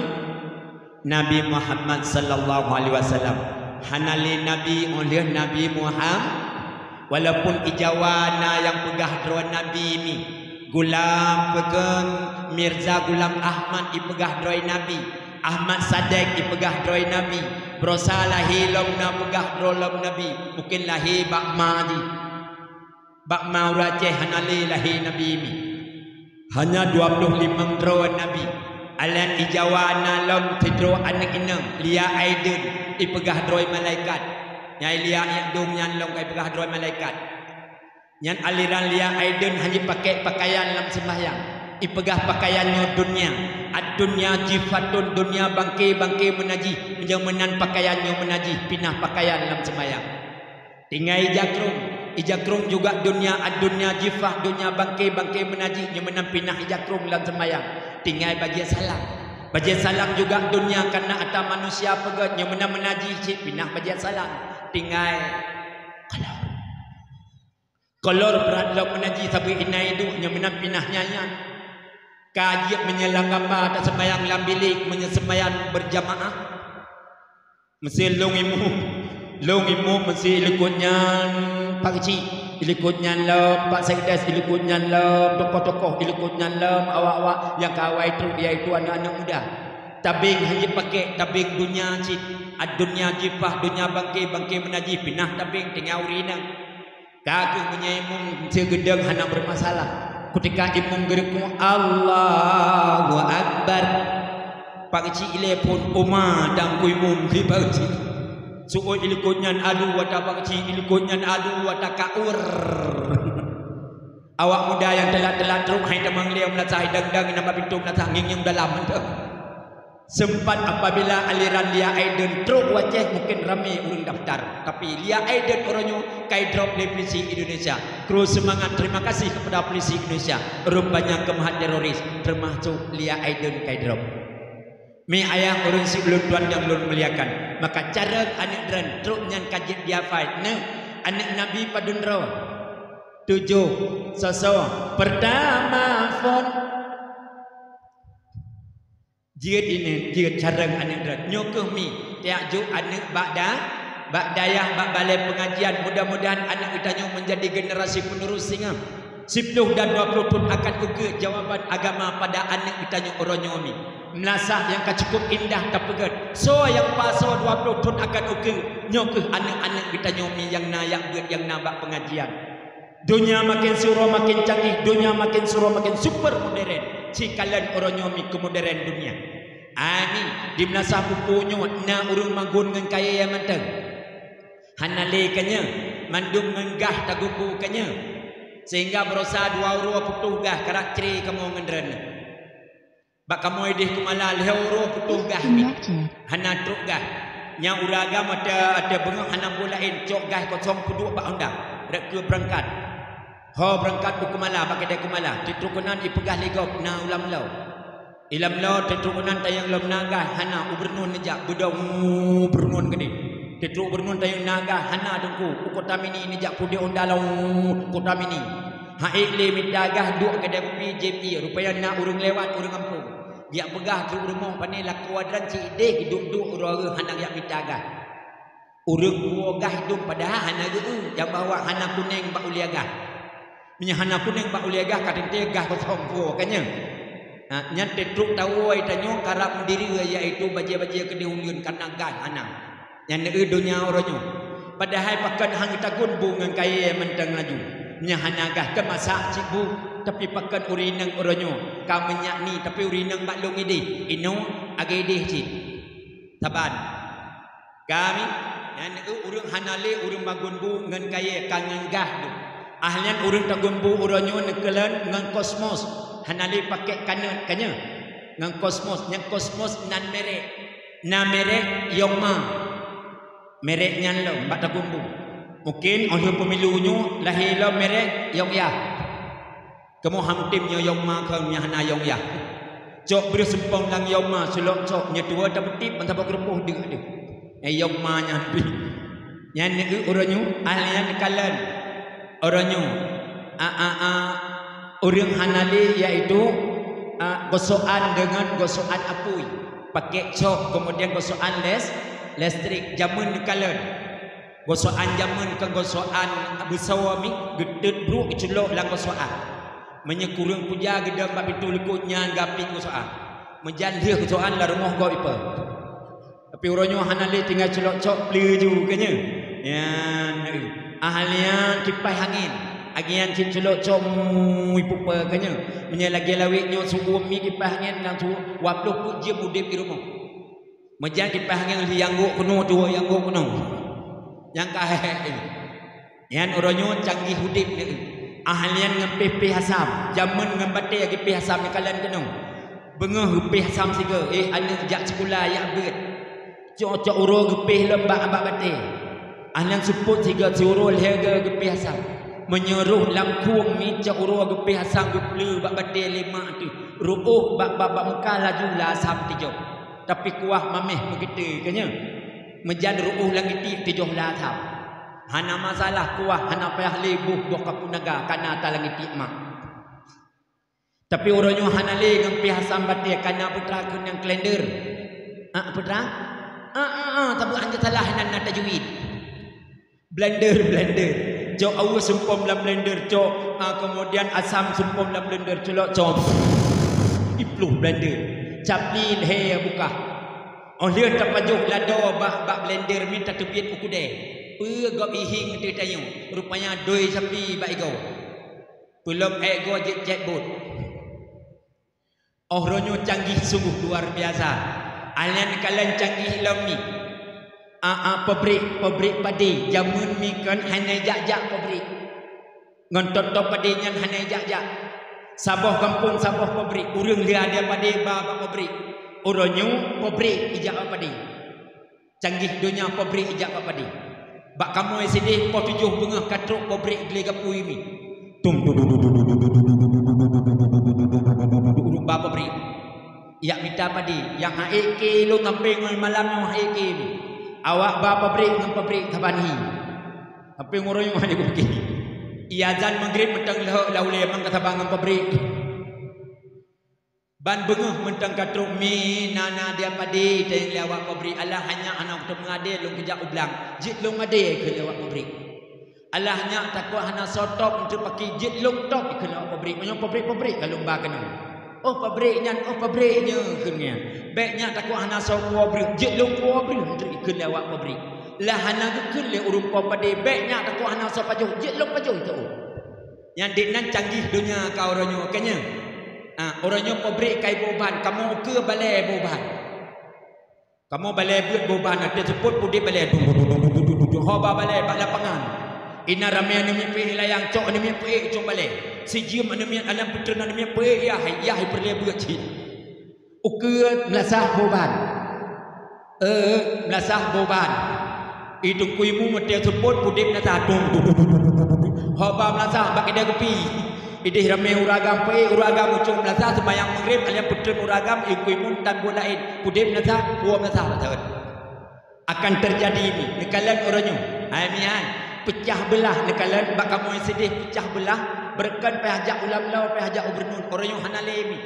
Nabi Muhammad sallallahu alaihi wasallam. Hana lé nabi óh lheueh Nabi Muhammad. Walaupun i Jawa na nyang peugah droe nabi mi. Gulam peugah Mirza Gulam Ahmad ipeugah droe nabi. Ahmad Sadek ipeugah droe nabi. Brosa lahé lom na peugah droe lom nabi. Mungkin lahé bak ma jih. Bak ma ureueng Aceh hana lé lahé nabi mi. Hanya dua puluh lima droe nabi. Alan i Jawa na lom sidroe aneuk inong, Lia Aiden, ipeugah droe malaikat. Nyang Lia Aiden nyan lom ka ipeugah droe malaikat. Nyan aliran Lia Aiden hana jipakèk pakaian lam seumbahyang. Ipeugah pakaian nyoe dunia. Ad-dunya jifatun, dunia bangke, bangke meunajih. Meunyoe meunan pakaian nyoe meunajih, pinah pakaian lam seumbahyang. Tinggai ija krông. Ija krông juga dunia, ad-dunya jifah, dunia bangke, bangke meunajih, nyoe meunan pinah ija krông lam seumbahyang. Tinggai bajèe salam. Bajèe salam juga dunia, karena ata manusia peugöt, nyoe meunan meunajih cit pinah bajèe salam. Tinggai kolor. Kolor brat lom meunajih sabe inan iduek, nyoe meunan pinah nyan-nyan. Ka jeuet meunyoe lam gamba taseumbahyang lam bilék, meunyoe seumbahyang berjamaah. Meusé lôn imum, lôn imum meusé ilikot nyan Pak Geuchik, ilikot nyan lom Pak Sekdes, ilikot nyan lom tokoh-tokoh, ilikot nyan lom awak-awak nyang ka awai trok, yaitu aneuk-aneuk muda. Tabeng hana jipakèk, tabeng dunia cit. Ad-dunya jifah, dunia bangke, bangke meunajih, pinah tabeng tinggai ureueng inong. Ka keuh meunyoe imum seugeudong hana bermasalah. Keutika imum geuruku, "Allahu Akbar." Pak Geuchik ilèe phôn, "Uma, dang ku imum," kheun Pak Geuchik. Su'ôt ilikot nyan adu ata Pak Geuchik, ilikot nyan adu ata kaur. Awak muda nyang teulat-teulat trok hai tamong lé meulasah, hai dang-dang nyang bak pintoe meulasah, ngieng-ngieng dalam mantong. Sempat apabila aliran Lia Aiden trok u Aceh, mungkin ramé ureueng daftar. Tapi Lia Aiden uroe nyoe ka idrop lé polisi Indonesia. Kru seumangat, terima kasih kepada polisi Indonesia. Rupanya keumahat teroris, termasuk Lia Aiden ka idrop. Mi ayah ureueng siulôn tuan nyang lôn muliakan, maka carông aneuk droen trok nyan ka jeuet jihafai. Neuh, aneuk Nabi padum droe? Tujoh. Soe-soe? Pertama phon. Jeuet inan, jeuet carông aneuk droen. Nyoe keuh mi, tajak jok aneuk bak da-, bak dayah, bak balai pengajian. Mudah-mudahan aneuk geutanyoe menjadi generasi penerus singoh. Siploh dan dua ploh thon akan ukeue jawaban agama pada aneuk geutanyoe uroe nyoe mi. Meulasah nyang ka cukup indah tapeugöt. Soe nyang pasoe dua ploh thon akan ukeue, nyoe keuh aneuk-aneuk geutanyoe mi nyang na jak beuet, nyang na bak pengajian. Donya makin suro makin canggih, donya makin suro makin super modern. Cikalon uroe nyoe mi keu modern donya. Amin. Di meulasah pupu nyoe na ureueng magun ngon kayèe mantong. Hana lé keunyoe, mandum ngon gah tagumpu keunyoe. Sehingga baroesa dua uroe putôh gah, karab cré kamoe ngon droeneuh. Bak kamoe idéh Keumala lhèe uroe putôh gah nyan. Hana trok gah. Nyang uroe agam ata, ata beungoh hana peue laén, cok gah kosong peuduek bak honda. Rot keu beurangkat. Ho beurangkat u Keumala, bak keudè Keumala. Teutrok keunan ipeugah lé gob na u Lamlo. I Lamlo teutrok keunan tayang lom na gah, hana, u Beureunon neujak, beudôh u Beureunon keudéh. Teutrok u Beureunon tayang na gah, hana, Teungku, u Kota Mini neujak, peuduek honda lom u Kota Mini. Han ék lé mita gah, duek keudè kupi, jép ié, rupanya na ureueng lewat, ureueng gampông. Geujak peugah trok rumoh, pané lakoe droen cit idéh, geuduek-duek uroe hana geujak mita gah. Ureueng puwoe gah idong padahai hana geu-eu, nyang bahwa hana kuneng bak ulia gah. Meunyoe hana kuneng bak ulia gah, ka teuntèe gah kosong puwoe, ka nyan. Ha, nyan teutrok tawoe tanyoe karab meudirie, yaitu bajèe-bajèe keudéh uleuen, kareuna gah hana. Nyan eu donya uroe nyoe. Padahai pakon han geutagun bu ngon kayèe mantong laju. Meunyoe hana gah, keu masak cit bu, tapi pakon ureueng inong uroe nyoe ka meunyak ni, tapi ureueng inong bak lôn idéh, inoe agé idéh cit. Saban. Kami Nyan ureuëng hana lé ureuëng bagun bu ngon kayée ka ngon gah tu. Ahlian ureuëng tagun bu uroe nyoe neukalon ngon kosmos. Hana lé pakai kanot ka nyoe. Ngon kosmos, nyang kosmos nan merek. Na merek Yongma. Merek nyan lom bak tagun bu. Mungkin óh lheueh pemilu nyoe lahé lom merek Yongya. Kamoe ham tem nyoe Yongma keu nyang hana Yongya. Cok breuh seumpong lam Yongma sulok cok nyoe tuwoe tapeutip ban saboh keureupôh deuk deuh. Eh, Yongma nyan pih. Nyan neueu uroe nyoe, ahlian neukalon. Uroe nyoe, a, a, a, ureuëng hana lé, yaitu, a, gosokan deungon gosokan apui. Pakai cok, kemudian gosokan les-, listrik. Jameun neukalon. Gosokan jameun keu gosokan beusoe mi geutot brok geuculok lam gosokan. Meunyoe kureueng puja geudong bak pintoe likot nyan gapit gosokan. Meujan lheueh gosokan lam rumoh gob ipe. Tapi uroe nyoe hana lé tinggai culok cok pleu ju ka nyoe. Nyan, ahlian kipaih angén. Agian cit culok cok mui pupe ka nyoe. Meunyoe lagée lawét nyoe su'uem mi kipaih angén langsung dua ploh peuet jeuem udeb di rumoh. Meujan kipaih angén lheueh nyang gok keunoe tuwoe nyang gok keunoe. Nyang ka hék-hék nyan. Nyan uroe nyoe canggih udeb nyan. Ahlian ngon péh-péh asam, jameun ngon batée geupéh asam neukalon keunoe. Beungoh geupéh asam sigoe, eh, aneuëk jak sikula jak beuet. Cok-cok uroe geupéh lom bak, bak batée. Ahlian seupôt sigoe siuroe lhée goe geupéh asam. Meunyoe roh lam khueng mi cok uroe geupéh asam geupleu bak batée lé mak teuh. Ruôh bak, bak, bak muka laju la asam teujoh. Tapi kuah maméh meugeutée ka nyoe. Meujan ruôh lam geuti teujoh la asam. Hana masalah kuah, hana payah lé boh, boh kapun naga, kana talang geuti mak. Tapi uroe nyoe hana lé ngon péh asam batée, kana putra keu nyang kalender. Ah, putra? Ah, ah, ah, tapi hana salah nan na tajwid. Blender, blender. Cok aweue seumpom lam blender, cok, ah, kemudian asam seumpom lam blender, culok, cok. Ipluh blender. Capli lhée bukah. Óh lheueh tapajoh lado bak, bak blender mi tateubiet u keudée. Peue gob ihieng teuh tanyoe, rupanya doi sapi bak igoe. Peulom ék goe jeuet cét buet. Óh roh nyoe canggih sungguh luar biasa. Ahlian kalon canggih lom mi. A, a, pabrik, pabrik padé. Jameun mi kon hana jak-jak pabrik. Ngon top-top padé nyan hana jak-jak. Saboh gampông saboh pabrik. Ureuëng lheueh ada padé ba bak pabrik. Uroe nyoe pabrik ijak bak padé. Canggih donya pabrik ijak bak padé. Bak kamoe sideh poh tujoh beungoh ka trok pabrik glé gapui mi. Tum, tum, tum, tum, tum, tum, tum, ureuëng ba pabrik. Jak mita padé, nyang hase keu lôn sampoe ngon malam nyoe hase keu mi. Awak ba pabrik ngon pabrik saban hi. Sampoe ngon royong hana geupiké. Iazan Maghrib mantong lhok lam ulée mang ka saban ngon pabrik. Ban beungoh mantong ka trok mi na-na dia padé teueng lé awak pabrik, alah hana, hana kuteumeuadé lôn keujak u blang, jeuet lôn adé keu lé awak pabrik. Alah nyak takot hana soe top teupaki, jeuet lôn top keu lé awak pabrik. Meunyoe pabrik-pabrik ka lôn ba keunoe. Oh pabrik nyan, oh pabrik nyoe kheun nyan. Bék nyak takot hana soe kuwoe breueh, jeuet lôn kuwoe breueh keu lé awak pabrik. Lah hana geukheun lé ureuëng po padé, bék nyak takot hana soe pajoh, jeuet lôn pajoh teuh. Nyan diknan canggih donya ka uroe nyoe, ka nyoe. Ah, uroe nyoe pabrik kai boh ban, kamoe ukeue balée boh ban. Kamoe balée beuet boh ban, até seupôt pudeb balée. Ho ba balée bak lapangan. Inan ramé aneuk miet peuék layang, cok aneuk miet peuék cok balée. Sijeuem aneuk miet, aneuk peutrön aneuk miet peuék yah, yah peureulée beuet cit. Ukeue meulasah boh ban. Eh, meulasah boh ban. I Teungku Imeum meuteue seupôt pudeb meulasah. Tung, tung, tung. Ho ba meulasah bak ideh kupi. Ideh ramé ureuëng agam peuék, ureuëng agam ucok meulasah seumayang Maghrib, aneuk peutrön ureuëng agam, i Teungku Imeum tan buet laén. Pudeb meulasah, puwoe meulasah bak saweue. Akan teujadi mi, neukalon uroe nyoe. Hai mi hai, peucah beulah neukalon bak kamoe sideh peucah beulah, beureukan payah jak u Lamlo, payah jak u Beureunon, uroe nyoe hana lé mi.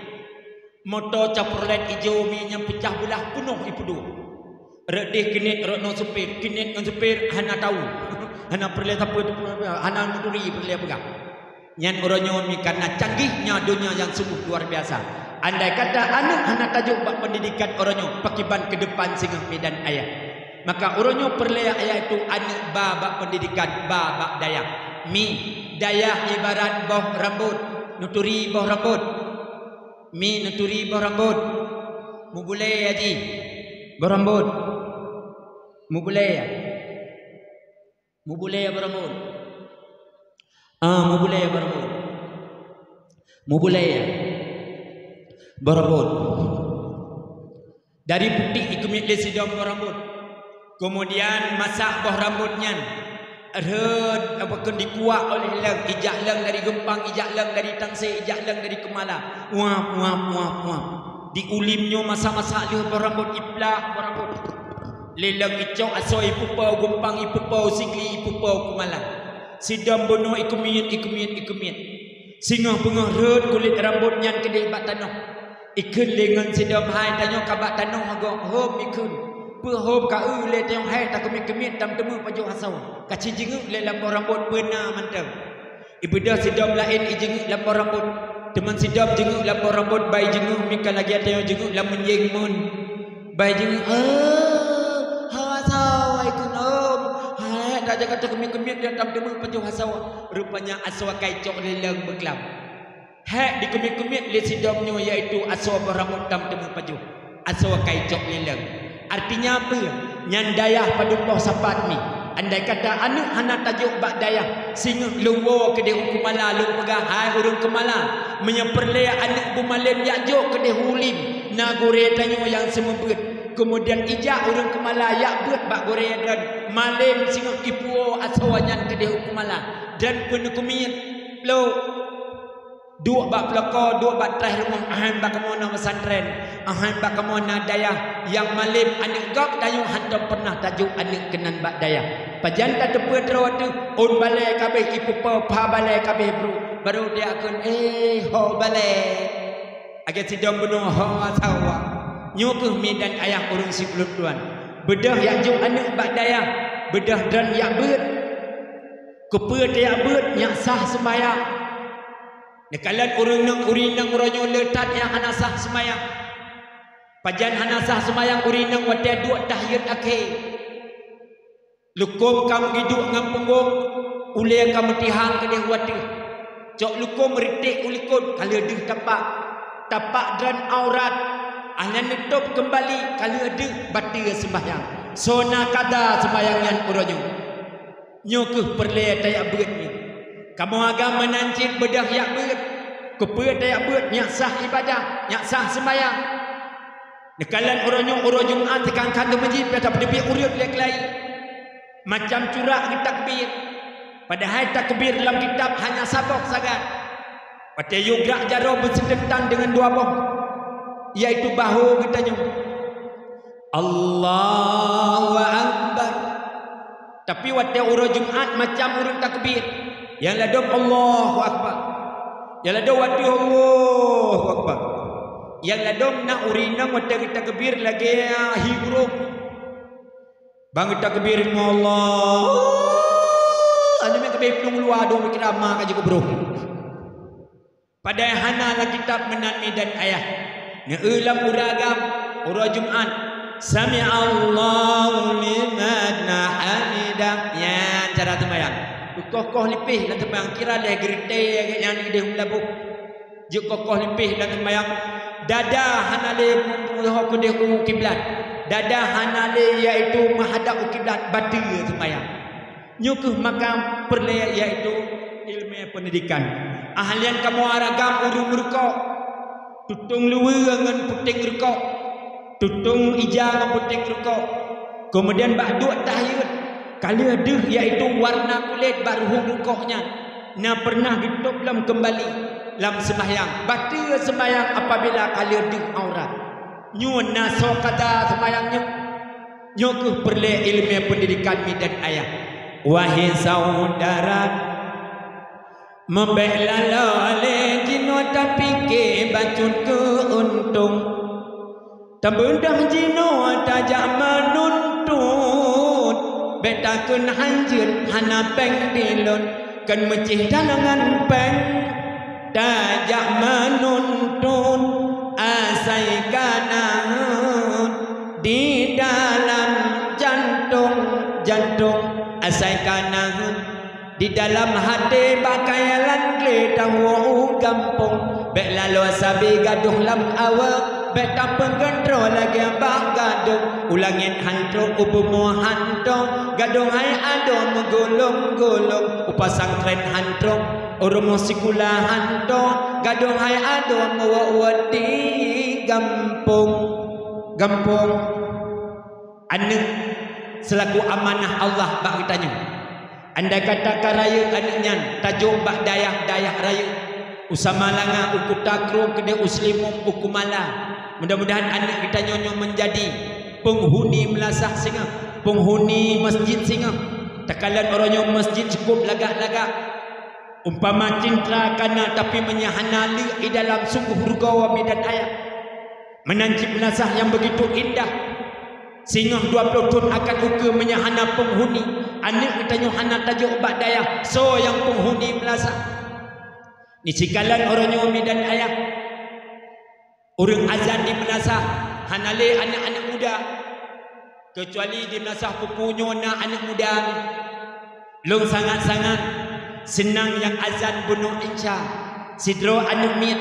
Moto Chevrolet ijo mi nyang peucah beulah peunoh ipeuduek. Rot deh keuneuk rot ngon supir, keuneuk ngon supir hana tahu. Hana peureulée sapeue, hana meuturi peureulée peugah. Nyan uroe nyoe mi kana canggih nyoe donya nyang sungguh luar biasa. Andai kata aneuk hana tajok bak pendidikan uroe nyoe, pakriban keudepan singoh midan ayah. Maka uroe nyoe peureulée ayah itu aneuk ba bak pendidikan, ba bak dayah. Mi, dayah ibarat boh rambot, neuturi boh rambot. Mi neuturi boh rambot. Mubulée ya jih. Boh rambot. Mubulée ya. Mubulée boh rambot. Ah, mubulée boh rambot. Mubulée boh rambot. Dari putéh ikeumiet lé sidom boh rambot. Keumudian masak boh rambot nyan. Rhot, apa kheun, dikuak oleh leueng, ijak leueng dari Geumpang, ijak leueng dari Tangsé, ijak leueng dari Keumala. Uap, uap, uap, uap. Di ulim nyoe masak-masak lheueh boh rambot, iplah boh rambot. Lé leueng icok asoe ipeupo Geumpang, ipeupo Sigli, ipeupo Keumala. Sidom bunoe ikeumiet, ikeumiet, ikeumiet. Singoh beungoh rhot kulét rambot nyan keudeh bak tanoh. Ikheun lé ngon sidom, "Hai, tanyoe ka bak tanoh agoe, hom ikheun." "Peue hom ka eu lé tanyoe, hai, takeumiet-keumiet tam teumé pajoh asoe. Ka ci jingeuk lé lam boh rambot peue na mantong." Ibeudôh sidom laén ijeungeuk lam boh rambot. Teuma sidom jeungeuk lam boh rambot, bai jeungeuk mika lagée tanyoe jeungeuk lam meunjéng mon. Bai jeungeuk, "Eh, hawa sawa ikeunom. Hai, dak jaga teukeumit-keumit dia tam teumé pajoh asoe." Rupanya asoe ka icok lé leueng beuklam. Hék dikeumit-keumit lé sidom nyoe, yaitu asoe boh rambot tam teumé pajoh. Asoe ka icok lé leueng. Artinya peue? Nyan dayah padub boh sapat mi. Andai kata aneuëk hana tajok bak dayah, singoh lôn woe keudeh u Keumala, lôn peugah, "Hai ureuëng Keumala, meunyoe peureulée aneuëk beumalem jak jok keudeh u ulim, na gurée tanyoe nyang seumeubeuet." Keumudian ijak ureuëng Keumala jak beuet bak gurée droen, malem singoh ipuwoe asoe nyan keudeh u Keumala. Droen peuneukeumiet, plôk. Duek bak peuloko, duek bak traih rumoh, ahan bak kamoe na pesantren, ahan bak kamoe na dayah, nyang malem aneuëk gob tanyoe hántom peureunah tajok aneuëk keunan bak dayah. Pajan tateupeue droe teuh, ôn balée kabeh ipeupo, pha balée kabeh brôk, barô dia kheun, "Eh, ho balée." Lagée sidom bunoe, ho asoe. Nyoe kheueh mi dan ayah ureuëng sibuleuen tuan. Beudôh jak jok aneuëk bak dayah, beudôh droen jak beuet. Keupeue tajak beuet? Nyak sah seumbahyang. Neukalon ureuëng nyoe, ureuëng nyoe uroe nyoe le that nyang hana sah seumayang. Pajan hana sah seumayang ureuëng nyoe? Watée duek tahiyat akhé. Lukôm ka meugiduek ngon punggong, ulée ka meutihang keudeh u ateueh. Cok lukôm riték u likot, ka lheueh deuh tapak. Tapak droen aurat, hana neutôb keumbali, ka lheueh deuh bateue seumayang. Soe na kada seumayang nyan uroe nyoe? Nyoe kheueh peureulée tajak beuet nyoe. Kamoe agam meunan cit beudôh jak beuet. Keupeue tajak beuet? Nyak sah ibadah, nyak sah seumayang. Neukalon uroe nyoe uroe Jumat, teukan-kan geumeujit, bak tapeuteubiet ureuëng lé keulayi. Macam curak geutakbir. Padahai takbir lam kitab hanya saboh sagai. Watée yue grak jaroe beuseuteuntang deungon dua boh, yaitu bahô geutanyoe. Allahu Akbar. Tapi watée uroe Jumat macam ureuëng takbir. Nyang ladôm Allahu Akbar. Nyang ladôm watée Allahu Akbar. Nyang ladôm na ureuëng inong watée geutakbir lagée hi ureuëng. Ban geutakbir ngon Allah. Anu meukeubeh plueng luwa dong mikrama ka jikubroh. Padahai hana lam kitab meunan mi dan ayah. Neu-eu lam ureuëng agam uroe Jumat, "Sami'allahu liman hamidah." Nyan cara teumayang. Koh-koh lipéh lam teumayang, kira lhée geureutée nyang di deh laboh. Jeuet koh-koh lipéh lam teumayang. Dada hana lé meuho keudeh u kiblat. Dada hana lé, yaitu meuhadab u kiblat, bateue teumayang. Nyoe kheueh makam peureulée, yaitu ileumé peundidikan. Ahlian kamoe ureuëng agam ureuëng meurukok, tutong luweue ngon puténg rukok, tutong ija ngon puténg rukok. Keumudian bak duek tahiyat, ka lheueh deuh, yaitu warna kulét bak ruhueng rukok nyan, na peureunah geutôb lom keumbali lam seumahyang. Bateue seumahyang apabila ka lheueh deuh aurat. Nyoe na soe kata seumahyang nyoe? Nyoe kheueh peureulée ileumé peundidikan mi dan ayah. Wahai syedara, meubék laloe lé jinoe tapike bacut keu untông. Tabeudôh jinoe tajak meununtut, bék takheun hanjeuet hana péng dilôn, kheun meucih tanongan péng. Tajak meununtut asai ka na rhot di dalam jantông, jantông asai ka na rhot di dalam até, bak keuhai lam glé tawoe u gampông. Bék laloe sabe gadôh lam awak, bék tapeugét droe lagée bak gadôh. U langét han trok, u bumoe han trok, gadôh hai adoe meugulong-gulong. U pasantrén han trok, u rumoh sikula han trok, gadôh hai adoe meuwot-wot di gampông. Gampông. Aneuëk seulaku amanah Allah bak geutanyoe. Andai kata ka rayeuk aneuëk nyan tajok bak dayah-dayah rayeuk, u Samalanga, u Kuta Krueng, keudeh u Seulimum, u Kumala. Mudah-mudahan aneuëk geutanyoe nyoe meunjadi peunghuni meulasah singoh, peunghuni masjid singoh. Takalon uroe nyoe masjid cukup lagak-lagak. Umpama cintra ka na, tapi meunyo hana leuek i dalam sunggoh rugoe midan ayah. Meunan cit meulasah nyang beugitu indah. Singoh dua ploh thon akan ukeue meunyo hana peunghuni, aneuëk geutanyoe hana tajok bak dayah, soe nyang peunghuni meulasah? Nisikalon uroe nyoe midan ayah, ureuëng azan di meulasah, hana lé aneuëk-aneuëk muda. Keucuali di meulasah pupu nyoe na aneuëk muda. Lôn sangat-sangat seunang nyang azan bunoe insya sidroe aneuëk miet.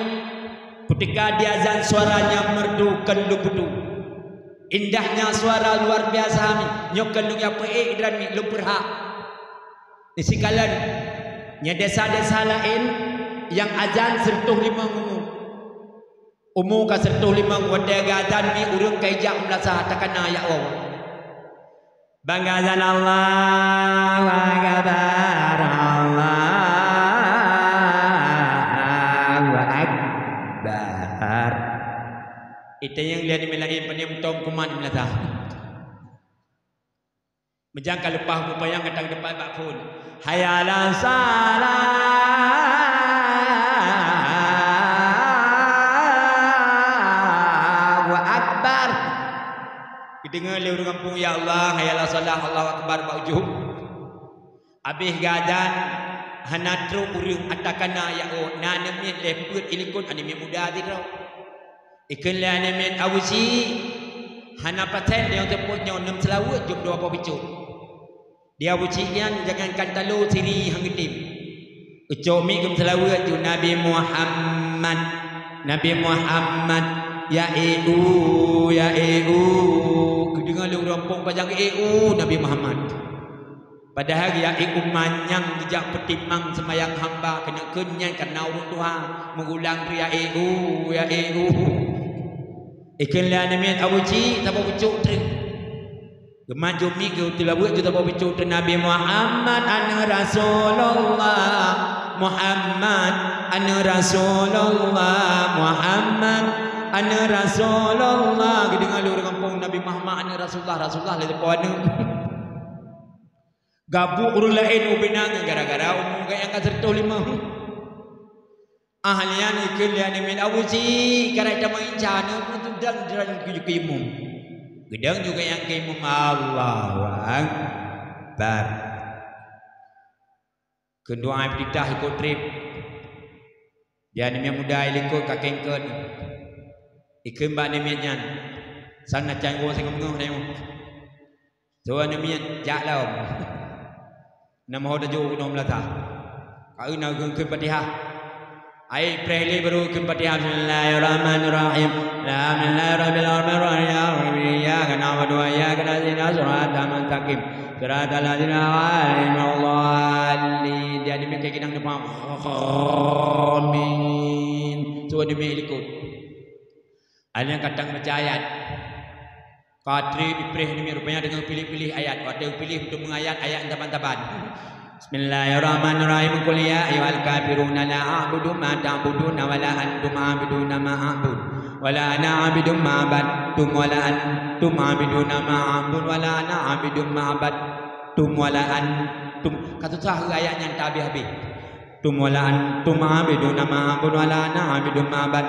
Kuteuka di azan suaranya merdu kon lôn peutu. Indahnya suara luar biasa mi, nyoe kon lôn jak peuék droe mi, lôn peurhak. Nisikalon nyan desa-desa laén nyang azan seureutôh limong umu. Umu ka seureutôh limong watée geuazan mi ureuëng ka ijak meulasah takana jak woe. Bangga azan Allahu Akbar, Allahu Akbar. Itanyong lé aneuëk miet laén pane mantong kuman meulasah. Meujang ka leupah kupayang ka tang teupat bak phon. Hayya 'alas shalah. Allahu Akbar. Geudeungoe lé ureuëng gampông, "Ya Allah, hayya 'alas shalah, Allahu Akbar," bak ujong. Abéh geuazan, hana trok ureuëng ata kana jak woe, na aneuëk miet lhée peuet ilikot, aneuëk miet muda sidroe. Ikheun lé aneuëk miet, "Abusyik, hana paten nyang teupot nyoe, neuem seulaweuet jeuem dua boh picok." Di Abusyik nyan jangankan talo, siri han geutem. Geucok miet geuem seulaweuet ju, "Nabi Muhammad, Nabi Muhammad, ya e u, ya e u." Geudeungoe lé ureuëng gampông pajan geu e u Nabi Muhammad. Padahai ya e u manyang geujak peutimang seumayang hamba, keuneuk kheun nyan kareuna ureuëng tuha meugulang teuh ya e u, ya e u. Ikheun lé aneuëk miet, "Abusyik, saboh picok treuk." Geumat ju miet geuem seulaweuet ju saboh picok treuk, "Nabi Muhammad aneuëk Rasulullah, Muhammad aneuëk Rasulullah, Muhammad aneuëk Rasulullah." Geudeungoe lé ureuëng gampông, "Nabi Muhammad aneuëk Rasulullah, Rasulullah lé teupeu aneuëk." Gabuk ureuëng laén ubena ngon gara-gara umu geuh nyang ka seureutôh limong. Ahlian ikheun lé aneuëk miet, "Abusyik, karai tamong inca neuem tu dang dran keu imum." Geudang juga nyang keu imum, Allahu Akbar. Keu doa iftitah ikot treb. Di aneuëk miet muda ilikot ka kengkeun. Ikheun bak aneuëk miet nyan, "Sang na can woe singoh meungoh na nyoe." Soe aneuëk miet jak lom. Na meuho tajok keunoe meulatah. Ka eu na geukheun Fatihah. Ai preh lé baru kheun Fatihah. Bismillahirrahmanirrahim. Alhamdulillahirabbil alamin. Iyyaka na'budu wa iyyaka nasta'in. Shiratal mustaqim. Shiratal ladzina an'amta 'alaihim ghairil maghdubi 'alaihim waladdallin. Di aneuëk miet keu ginang depan. Amin. Soe aneuëk miet ilikot. Ada nyang ka tang baca ayat. Ka treb ipreh aneuëk miet, rupanya deungon piléh-piléh ayat. Watée piléh untuk meungayat ayat saban-saban. Bismillahirrahmanirrahim. Qul ya ayyuhal kafiruna la a'budu ma ta'buduna wa la antum 'abiduna ma a'bud. Wa la ana 'abidun ma 'abadtum wa la antum 'abiduna ma a'bud. Wa la ana 'abidun ma 'abadtum wa la antum. Ka susah ayat nyan tak habéh-habéh. Tum wala antum abiduna ma a'bud wala ana abidun ma abad.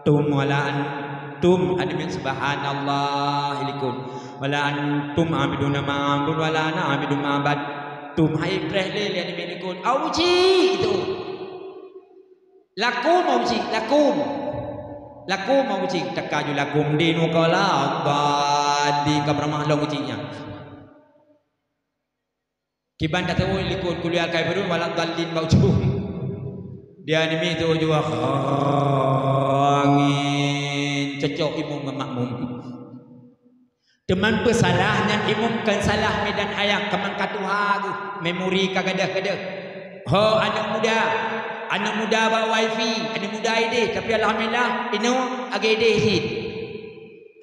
Tum wala antum, aneuëk miet subhanallah ilikot. Wala antum abiduna ma a'bud wala ana abidun ma abad. Tum hai preh lé, lé aneuëk miet ilikot. Auji itu. Lakum auji, lakum. Lakum auji, takaju lakum dinuka la badi ka peuramah long uji nyan. Kiban tasawuf likot kuliah kafirun waladdallin bak ujong. Dia nimi tu ujong angin cocok imum ngon makmum. Teuma peusalah nyan imum, kon salah mi dan ayah, keumang ka tuha geuh, memori ka gadôh-gadôh. Ho, aneuk muda, aneuk muda bak wifi, aneuk muda idéh, tapi alhamdulillah, inoe agak idéh cit.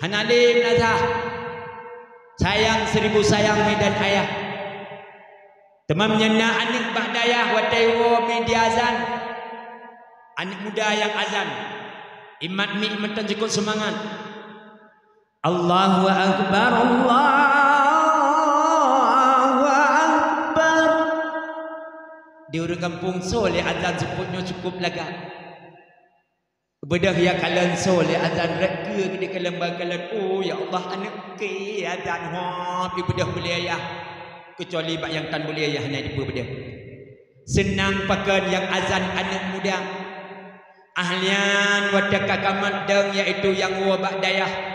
Hana lé meunasah. Sayang seribu sayang mi dan ayah. Teuma meunyoe na aneuk bak dayah watée woe mi di azan, aneuk muda nyang azan, imat mi mantong jikôt seumangat. Allahu Akbar, Allahu Akbar. Di ureuëng gampông soe lé azan seupôt nyoe cukup lagak. Beudôh ya kalon soe lé azan rot keue geude kalon ba kalon, "Oh, ya Allah, aneuk keu azan hop," ibeudôh beulé ayah. Keucuali bak nyang tan beulé ayah hana jipeubeudôh. Seunang pakon nyang azan aneuk muda. Ahlian watée ka kamat dong, yaitu nyang woe bak dayah.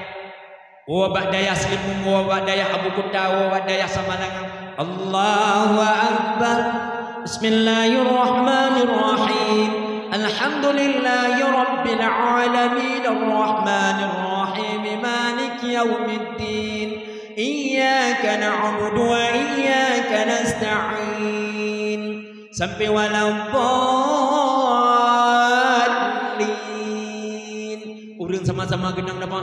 Woe bak dayah Seulimeum, woe bak dayah Abu Kuta, woe bak dayah Samalanga. Allahu Akbar. Bismillahirrahmanirrahim. Alhamdulillahi rabbil alamin, arrahmanirrahim, maliki yaumiddin. Iyyaka na'budu wa iyyaka nasta'in. Sampai waladdallin. Ureuëng sama-sama geunang napa?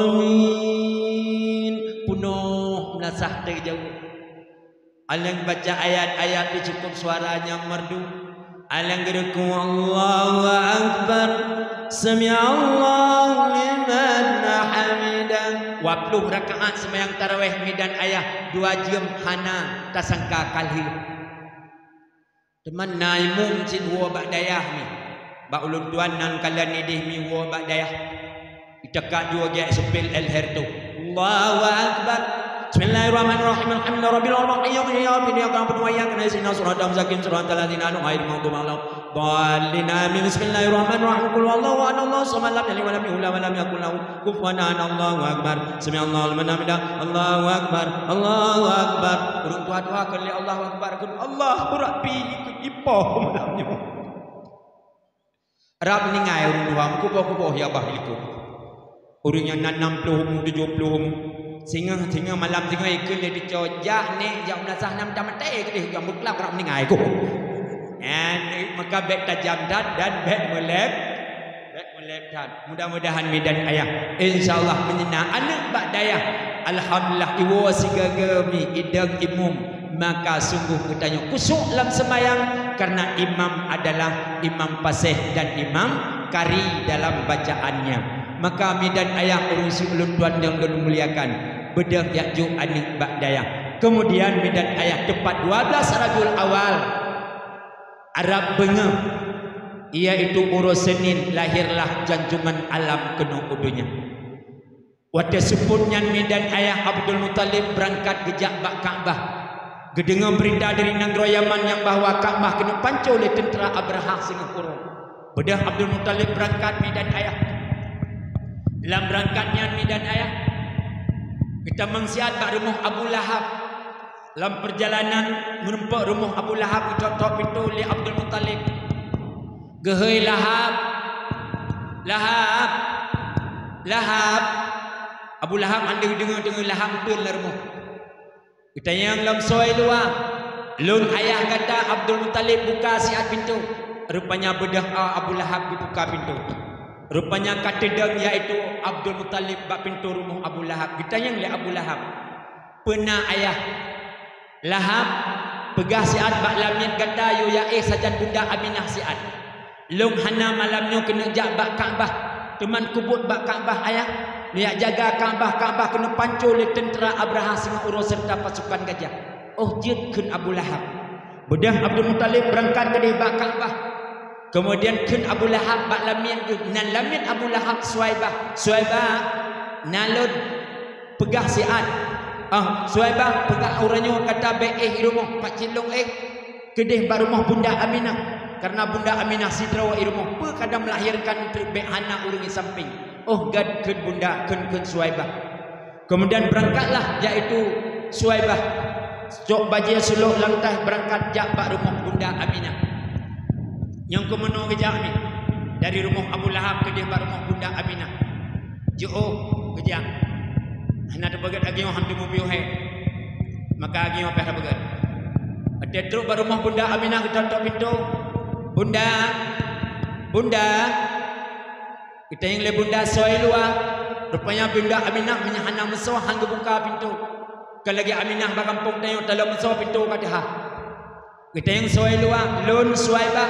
Amin. Peunoh meunasah teujaweueb. Alang baca ayat-ayat di cukup suara nyang merdu. Alang geureuku, Allahu Akbar. Sami'allahu liman hamidah. Dua ploh rakaat seumayang taraweh mi dan ayah, dua jeuem hana tasangka ka lheueh. Teuma na imum cit woe bak dayah mi. Bak ulôn tuan nyang kalon idéh mi woe bak dayah. Itakat dua gek seupil el her tu. Allahu Akbar. Bismillahirrahmanirrahim. Alhamdulillahirabbil alamin. Iyyaka na'budu wa iyyaka nasta'in. Shiratal mustaqim. Shiratal ladzina an'amta 'alaihim ghairil maghdubi 'alaihim waladdallin. Amin. Bismillahirrahmanirrahim. Qul huwallahu ahad. Allahus samad. Lam yalid wa lam yulad wa lam yakul lahu kufuwan ahad. Allahu Akbar. Sami'allahu liman hamidah. Allahu Akbar. Allahu Akbar. Ureuëng tuha-tuha kheun lé Allahu Akbar, kheun Allahu Rabbi, kheun ipoh malam nyoe. Rab meuninggai ureuëng tuha, meukuboh-kuboh ya bah likot. Ureuëng nyang na nam ploh umu, tujoh ploh umu. Singoh, singoh malam singoh ikheun lé teucok, "Jak, Nek, jak meunasah nam tamaté keudeh, jak meuklab rab meuninggai keuh." Nyan, maka bék tajam that dan bék meuleb, bék meuleb that. Mudah-mudahan mi dan ayah, insya Allah, meunyoe na aneuk bak dayah, alhamdulillah, iwoe sigaga mi idong imum, maka sungguh geutanyoe khusyuk lam seumayang, karena imam adalah imam fasih dan imam qari dalam bacaannya. Maka mi dan ayah ureuëng siulôn tuan nyang lôn muliakan, beudôh jak jok aneuk bak dayah. Kemudian mi dan ayah, teupat dua belas Rabiul Awal, Arab beungoh, iaitu uroe Senin, lahirlah junjungan alam keunoe u donya. Watée seupôt nyan mi dan ayah Abdul Muthalib beurangkat geujak bak Ka'bah. Geudeungoe beurita dari nanggroe Yaman nyang bahwa Ka'bah keuneuk panco lé teuntra Abrahah singoh uroe. Beudôh Abdul Muthalib beurangkat mi dan ayah. Lam beurangkat nyan mi dan ayah, geutamong siat bak rumoh Abu Lahab. Lam peurjalanan meurumpok rumoh Abu Lahab, geutok-tok pintoe lé Abdul Muthalib. Geuhôi, "Lahab! Lahab! Lahab!" Abu Lahab hana deungoe-deungoe, Lahab uteuen lam rumoh. Geutanyong lom soe luwa, "Lôn ayah gata Abdul Muthalib, buka siat pintoe." Rupanya beudôh Abu Lahab geubuka pintoe. Rupanya ka teudong, yaitu Abdul Muthalib bak pintoe rumoh Abu Lahab. Geutanyong lé Abu Lahab, "Peue na ayah?" "Lahab, peugah siat bak lamiet gata, yue jak éh sajan Bunda Aminah siat. Lôn hana malam nyoe keuneuk jak bak Ka'bah, teuma kubuet bak Ka'bah ayah. Neujak jaga Ka'bah, Ka'bah keuneuk panco lé teuntra Abrahah singoh uroe seureuta pasukan gajah." "Oh jeuet," kheun Abu Lahab. Beudôh Abdul Muthalib beurangkat keudeh bak Ka'bah. Keumudian kheun Abu Lahab bak lamiet geuh, nan lamiet Abu Lahab Suwaibah. "Suwaibah, na lôn, peugah siat. Ah, Suwaibah, peugah uroe nyoe gata bék éh i rumoh, pat cit lôn éh keudeh bak rumoh Bunda Aminah, kareuna Bunda Aminah sidroe i rumoh, peue ka meulahirkan treuk, bék hana ureuëng i sampéng." "Oh gét," kheun Bunda, kheun, kheun Suwaibah. Keumudian beurangkatlah, yaitu Suwaibah, cok bajée sulok lam tah beurangkat jak bak rumoh Bunda Aminah. Nyang keumeunoe geujak mi dari rumoh Abu Lahab keudeh bak rumoh Bunda Aminah. Jiôh geujak. Hana teupeugét lagèe nyoe, han teumupiôh hé. Maka lagèe nyoe pih teupeugét. Watèe trôk bak rumoh Bunda Aminah, geutok-tok pintoe. "Bunda, Bunda." Geutanyong lé Bunda soe luwa. Rupanya Bunda Aminah meunyo hana meusoe han geubuka pintoe. Kon lagèe Aminah bak gampông tanyoe, talôn meusoe pintoe ka teuhah. Geutanyong soe luwa, "Lôn Suwaibah."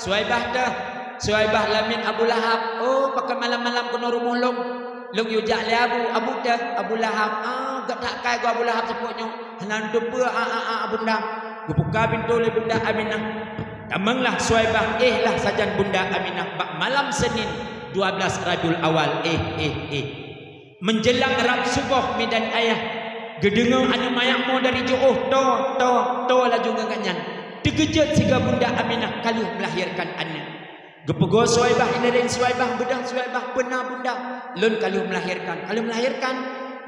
"Suwaibah teuh?" "Suwaibah lamiet Abu Lahab." "Oh, pakon malam-malam keunoe rumoh lôn?" "Lôn yue jak lé Abu." "Abu teuh?" "Abu Lahab." "Ah, gét that kayèe geuh Abu Lahab seupôt nyoe. Hana lôn teupeue, a, a, a, Bunda." Geubuka pintoe lé Bunda Aminah. Tamonglah Suwaibah, éh lah sajan Bunda Aminah bak malam Senin dua belas Rabiul Awal, éh, éh, éh. Menjelang rab suboh, mi dan ayah, geudeungoe aneuk manyak mo dari jiôh, "To, to, to," laju ngon gobnyan. Teukeujot sigoe Bunda Aminah ka lheueh melahirkan aneuk. Geupeugoe Suwaibah, "Inireng Suwaibah, beudôh Suwaibah, peue na Bunda?" "Lôn ka lheueh melahirkan." "Ka lheueh melahirkan?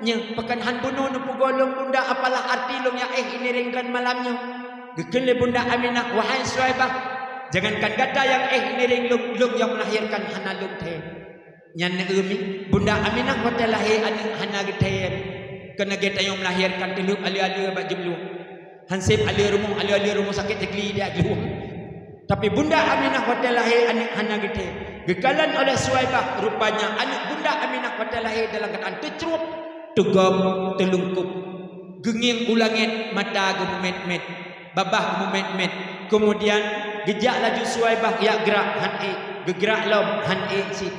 Nyoe, pakon han bunoe neupeugoe lôn Bunda, apalah arti lôn jak éh inireng droen malam nyoe?" Geukheun lé Bunda Aminah, "Wahai Suwaibah, jangankan gata nyang éh inireng lôn, lôn nyang melahirkan hana lôn thèe." Nyan neueu mi, Bunda Aminah watèe lahé aneuk hana geuthèe. Kon lagèe tanyoe melahirkan teulheueh aleue-aleue bak jeumeuleue. Han sép aleue rumoh, aleue-aleue rumoh sakét teugli di aleue. Tapi Bunda Aminah watèe lahé aneuk hana geuthèe. Geukalon oleh Suwaibah, rupanya aneuk Bunda Aminah watèe lahé dalam keuadaan teucruet, teugom, teulungkop. Geungieng u langèt, mata geumeumet-met, babah geumeumet-met. Keumudian geujak laju Suwaibah jak geurak, han ék, geugeurak lom, han ék cit.